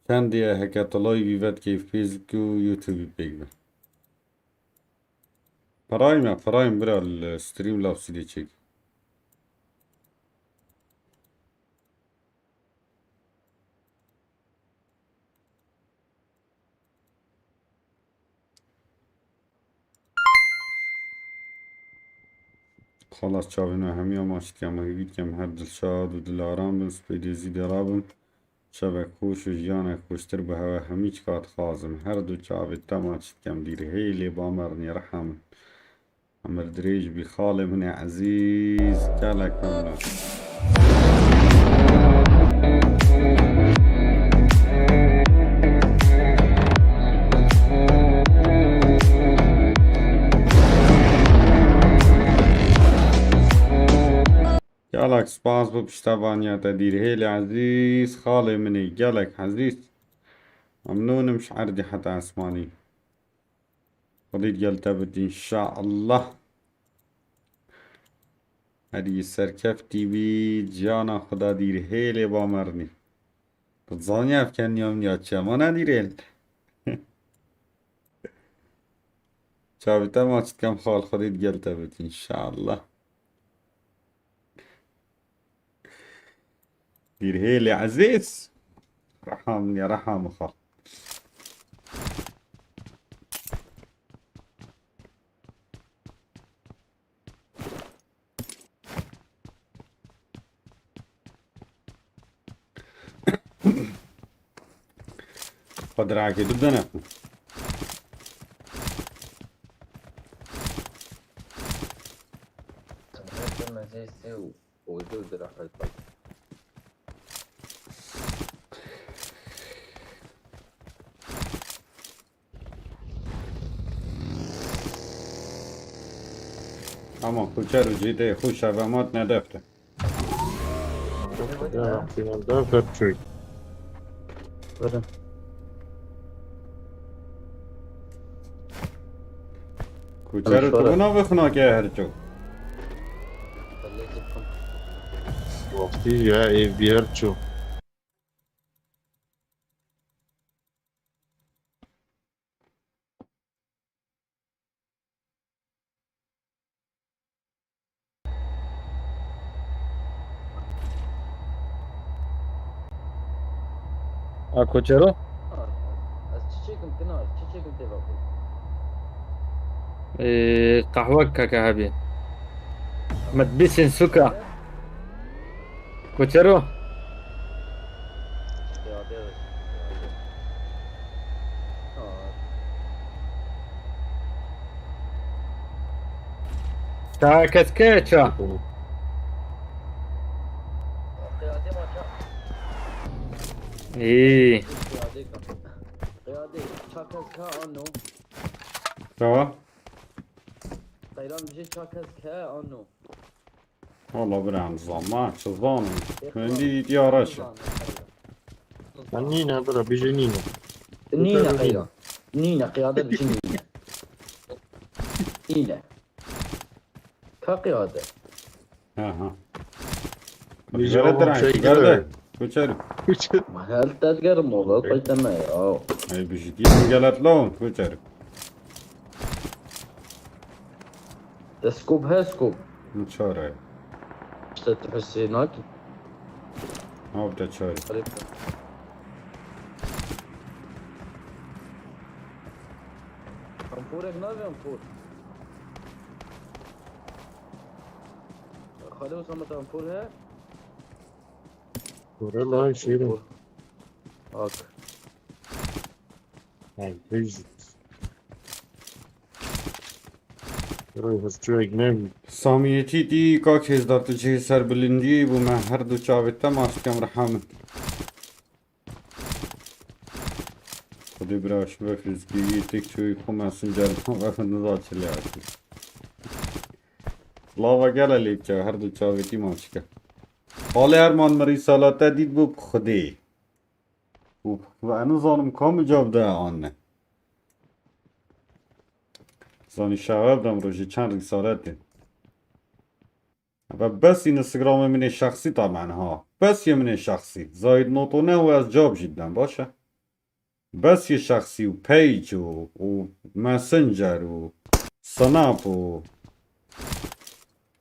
çendê ye heke tu live-ê vedikê Facebook û YouTube-ê pêk be. Prime, Prime bira li Streamlabs-ê çêk. Xalas çavên we hemiya maç dikem û hêvî dikem her dilşad û dilaram bin, spêdê zî de rabin. Şevek xweş û jiyanek xweştir bi hewe hemî çika dixwazim. Her du çavê te maç dikem dîrhêlê bamernî reha min. Emir dirêj bî xalê min ê ezîz, gelek memnun. Gelek spas bo piştevaniya te dîrhêlê ezîz, xalê min ê gelek ezîz. Memnûn im ji erdî heta esmanî. Xwedî digel te bit înşeallah. Herî serkeftî bî, ciyana xwe da dîrhêlê bamernî. Tu dizanî ev keniya min ya çi ye? Ma ne dîrhêl. Çavê te maç dikem xal, Xwedî digel te bit înşeallah. Dîrhêlê ezîz. Reha min ya, reha min xal. Xwe dirakê bidene. Mezê sê û Ojo dirahil bak. Ama kuçer û cîdê xwe şevemat nedefte. Ya, finalda Vertruy. Buyurun. Kuçer û tu buna vexna ke her ço. Wextî ya ê bî her ço. A koçero? Ez çiçêkim kinar, çiçêkim tê vapê. Ee, qehwe keke hebî. Mit bisin suka. Koçero. Ta kes ke ça? İyi. Tamam. Qeyran bijî ça kes ke ano. Wala bira em zama, çi zanim. Hindî diyara şe. Nîne bira, bijî nîne. Nîne qeyra. Nîne qeyade bijî nîne. Nîne. Ka qeyade. Ha ha. Bijî Gere oğlum direnç, şey gere. Kuçer. Kuçer. Hel tedgerim oğlum, payteme ya. Ey bijî diyem gelet lon, kuçer. Te scope he, scope? Min çar e. İşte tu hesê nakî. Nav te çar e. Harika. Ampûrek navê ampûr. Xalê Osama te ampûr he? Kore lan şirin. Ak. Ay, teyze. Rey hızçı ekmeğim. Samiyetî dî ka kêzdar tu cihê serbilindiyê bû me her du çavê te maç dikem reha min. Xwedê bira ji we fizgî tek çoyî xwe mesin cerdan ve niza çi lê hatî. Lava gele lê biçe her du çavê tî maçike. Xalê Erman mirî salate dît bû bi Xwedê. Û ez nizanim ka min cevab de anne. Zanî şev ev dem rojê çend rîsalet e. Eve bes Instagramê min ê şexsî tamen ha. Bes yê min ê şexsî. Zahid Noto ne û ez cevab jî didem, baş e? Bes yê şexsî û page û, û Messenger û Snap û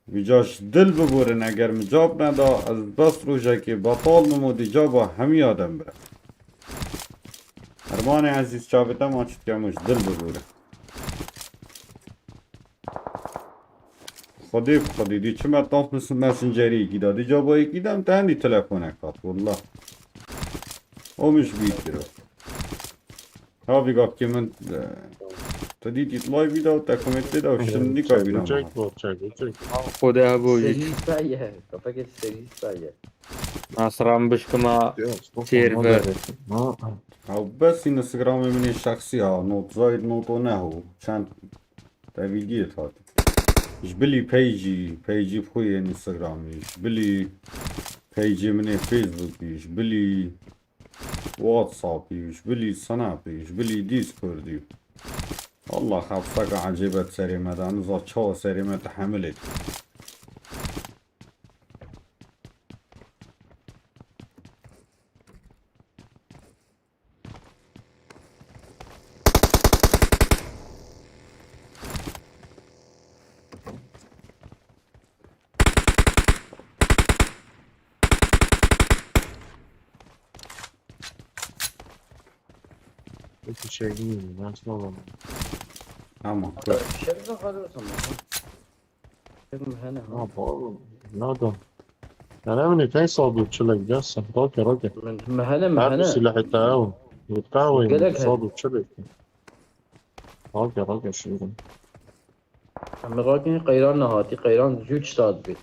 Vîca ji dil biborin, eger min cab neda, ez bes rojekê betal bim û dê caba hemî ya dem bire. Hermanê ezîz çavê te maç dike min ji dil biborin. Xwedê bi xwedê dî çime taf mes-, messengeriyekî da, dî cabayekî dem te hendî telefonek hat, wallah. O min ji bîr kiro. Ha vî gavkê min, e, te dîtî live da, te komentê da, şindî ka bîra me. Çek bol, çek bol, çek. Xwedê hebû yî. Serî saye, kapekê serî saye. Nasran bişkima server. Ha, ha. Ha, bes Instagramê min ê şexsî ha, not zayid not o neho. Çend te vîdiyê hat. Ji bilî peycî, peycî xwe yên Instagramî, ji bilî peycê min ê Facebookî, ji bilî WhatsAppî, ji bilî Snapî, ji bilî Discordî. Allah hafsaka ecêbet serê me de, niza çawa serê me tehemilê. Peki şey değil, nasıl olamaz? Tamam. Şerif kalıyorsun mu? Şerif mi? Hene ha. Ha, pardon. Nerede? Yani emin et, en sağ dur çilek gelsin. Roke, roke. Min, mehene, mehene. Her bir silah ete ev. Yutkawe, sağ dur çilek. Roke, roke şimdi. Em rokê qeyran nehatî, qeyran zû çita dibê.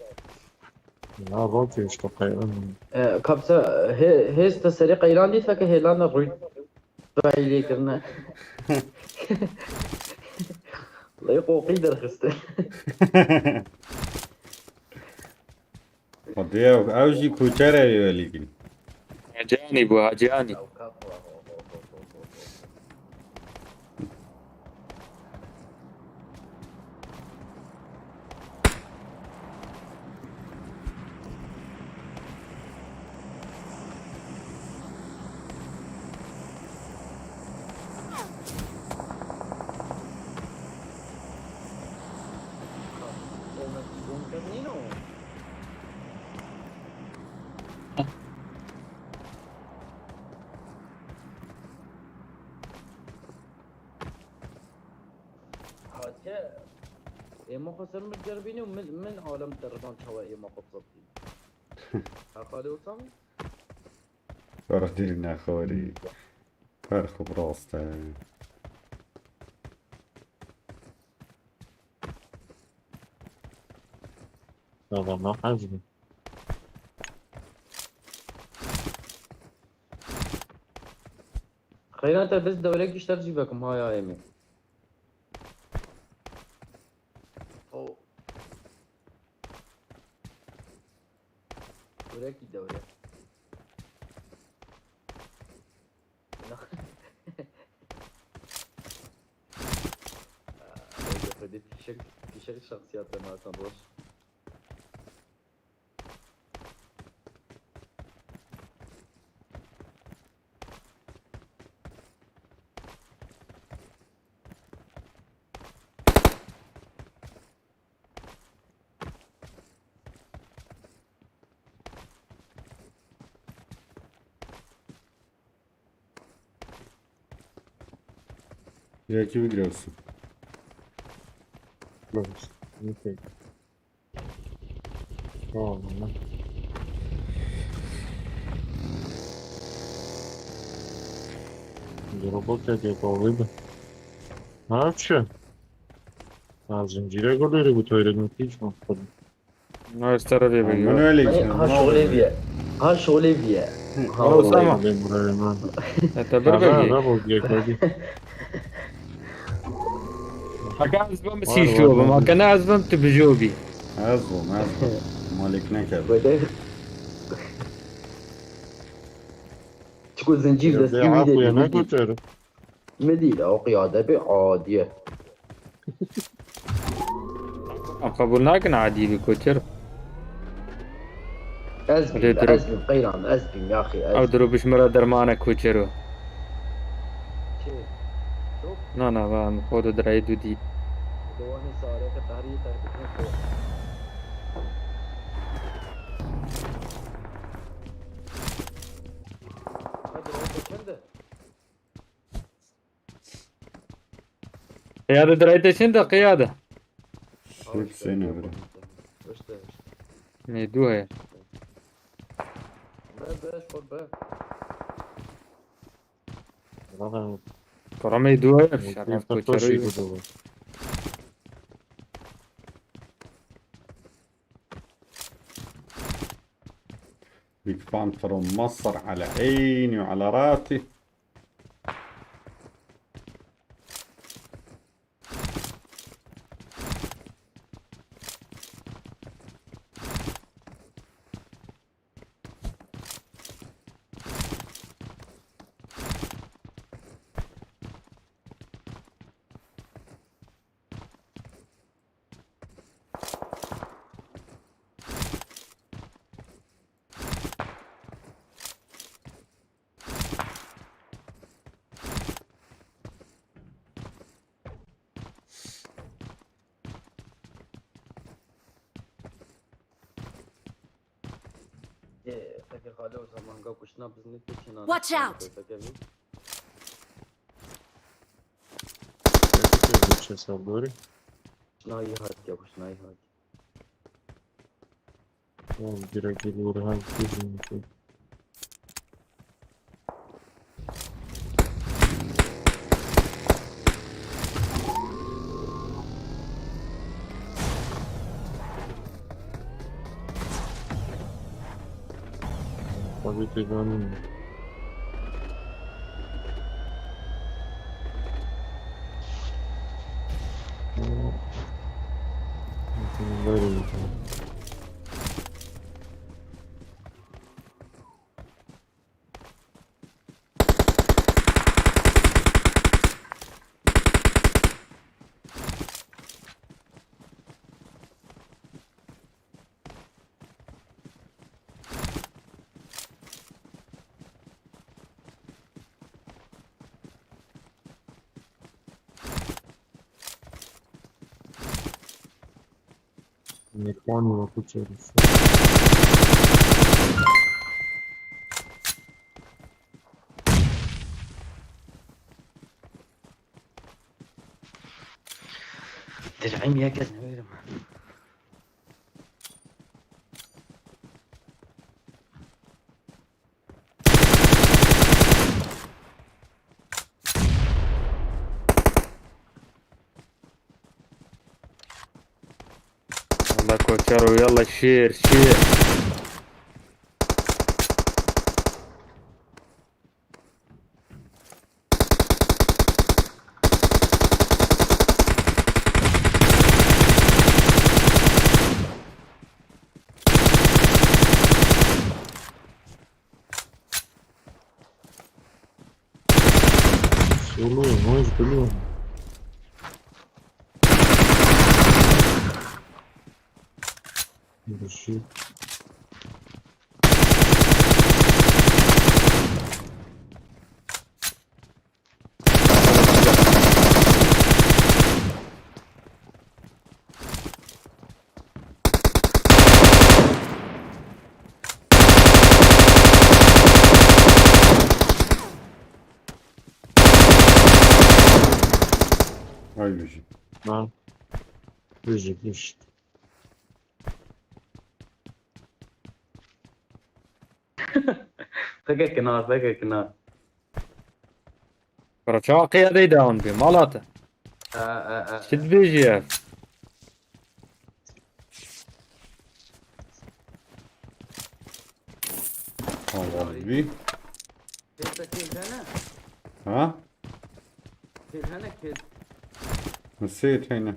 Ya rokê işte qeyran. E, kapsa, hê-, hêz te serê qeyran dî feke hêlan de rûy rayî lê kirine. Lê qoqî derxiste. Xwedê ew, ew jî koçer e wê welîgin. Haciyanî bû, Haciyanî. Hatiye, êma xwe ser min ceribîne û min, min alem te ridan çawa êma xwe bizatîne. Heqalê wisa min? Were dîr nexwarî. Her xwe bi rast e. Adamlar hacı. Xeyran te biz dewrek işler jî vekim ha ya Emî. O. Dewrekî dewre. Aa, Xwedê pîşek, pîşek şexsiyat te Mertan Roş. Yekî bigire olsun. Bak, okey. Tamam, tamam. Robot ya diye bağlıydı. Ne yapıyor? Ha, zincire geliyor bu toyların hiç bakmadım. Na, ez te re vê Ha, bigî. Min wê lê Hani kî, ha ne şolê oldu? Viye. Ha şolê viye. Ha, Osama. Vallahi ben buraya lan. E, te bir Ha, bigî. Ne bu diye koydu. Haka ez bim Var, sîşo var, bim, var. Haka ne ez bim tu bijobî. Ez bûm, ez bûm. Malik nekir. Böyle. Çiko zincir Evde destî wî de afuye dî, ne wî dî. Götürür? Min dî, o qiyade bê adiye. Em qebûl nakin adî bi koçero. Ez Lê bîm, diro- ez bîm, qeyran, ez bîm, yaxî, ez Ew bîm. Diro bişmira dermane koçero. Çi? Top? Na, na, va em xwe de dirayê du dî. Dewanê sareke tarî terbitin xwe. Hadi, çende? Qiyade dirayê te çend e, Qiyade? Şirk Hüseyin abi. Nê du heye. Be, be, şor be. Zaten Kara me du heye. bu Şeref bir koçero şey yok. Bu. Big fan from Masr, ala eyni ve ala rasi. Ê, fekê xalo, zamanga kuştina biznê tê çênan. Watch out! Fekê bi. Çe saldorî. Kuştina iyi hat ya, kuştina iyi hat. Oğlum direkt bir vurhan kızım. Tabii ki canım. Böyle bir şey. Mekaniği yapacağız. Dir'im ya kez ne verim. Yalla koçero, yalla şêr, şêr. Solo, nós, belum. Düşü. Ay, bijî. Ha. Düşü, düşü. Fekê kinar, fekê kinar. Kara çawa qeyedey dewan bi, mala te. E, e, e. Çi dibêjî ev? Allah bi. Pête kêl hene? Ha? Kêl hene kêl. Nasıl teyne?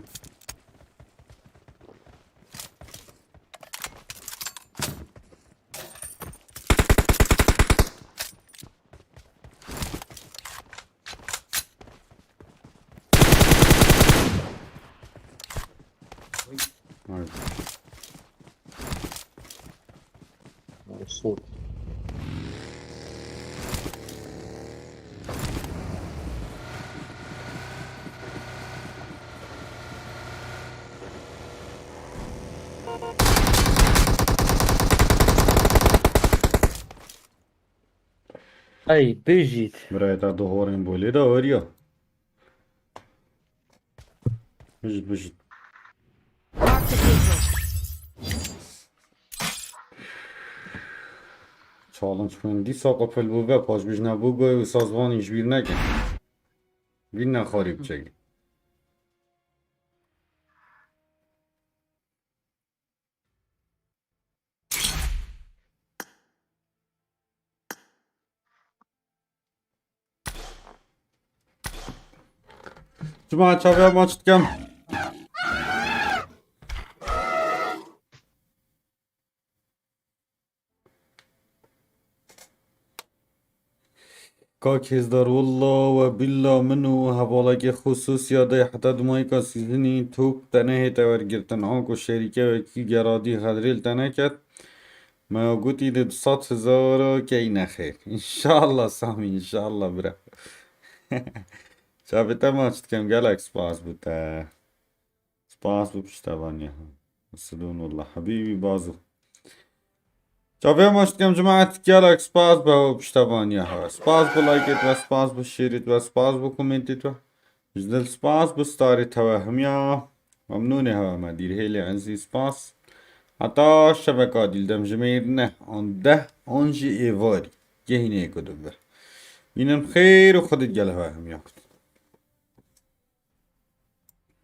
Haydi. Olsun. Ey bijît. Birayê te duhorên bolê de weriya. Bijît, bijît. Marked a vehicle. Challenge xwîn dîsa qefil bû ve, paşbêjna bû goy û sazvanî ji bîr nekin. Vîn nexwarî biçekî. Cuma çavya maç dikem. Kak Hêzdar, willa we billa min û hevalekê xwe Sosya de heta di mayîka sîzinî top te nehête wergirtin. Anku şerîke wekî geradî xedrê li te neket. Me ya gotî di du sed hezara key nexêr. Înşallah Samî, înşallah bira. Çavê te maç dikem, gelek spas bo te. Spas bo piştevaniya. Sidon wallah hebîbî bazo. Çavê maç dikem cemaet, gelek spas bo piştevaniya. Spas bo like-ê te, spas bo şêrê te, spas bo komentê te. Ji dil spas bo starê te we hemiya. Memnûnê hewe me dîr hêlê ezîz spas. Heta şeveka dîl dem ji mêr neh an deh an jî êvarî. Gehînê ku dibir. Bînin xêr û xwedê gel hewe hemiya kut.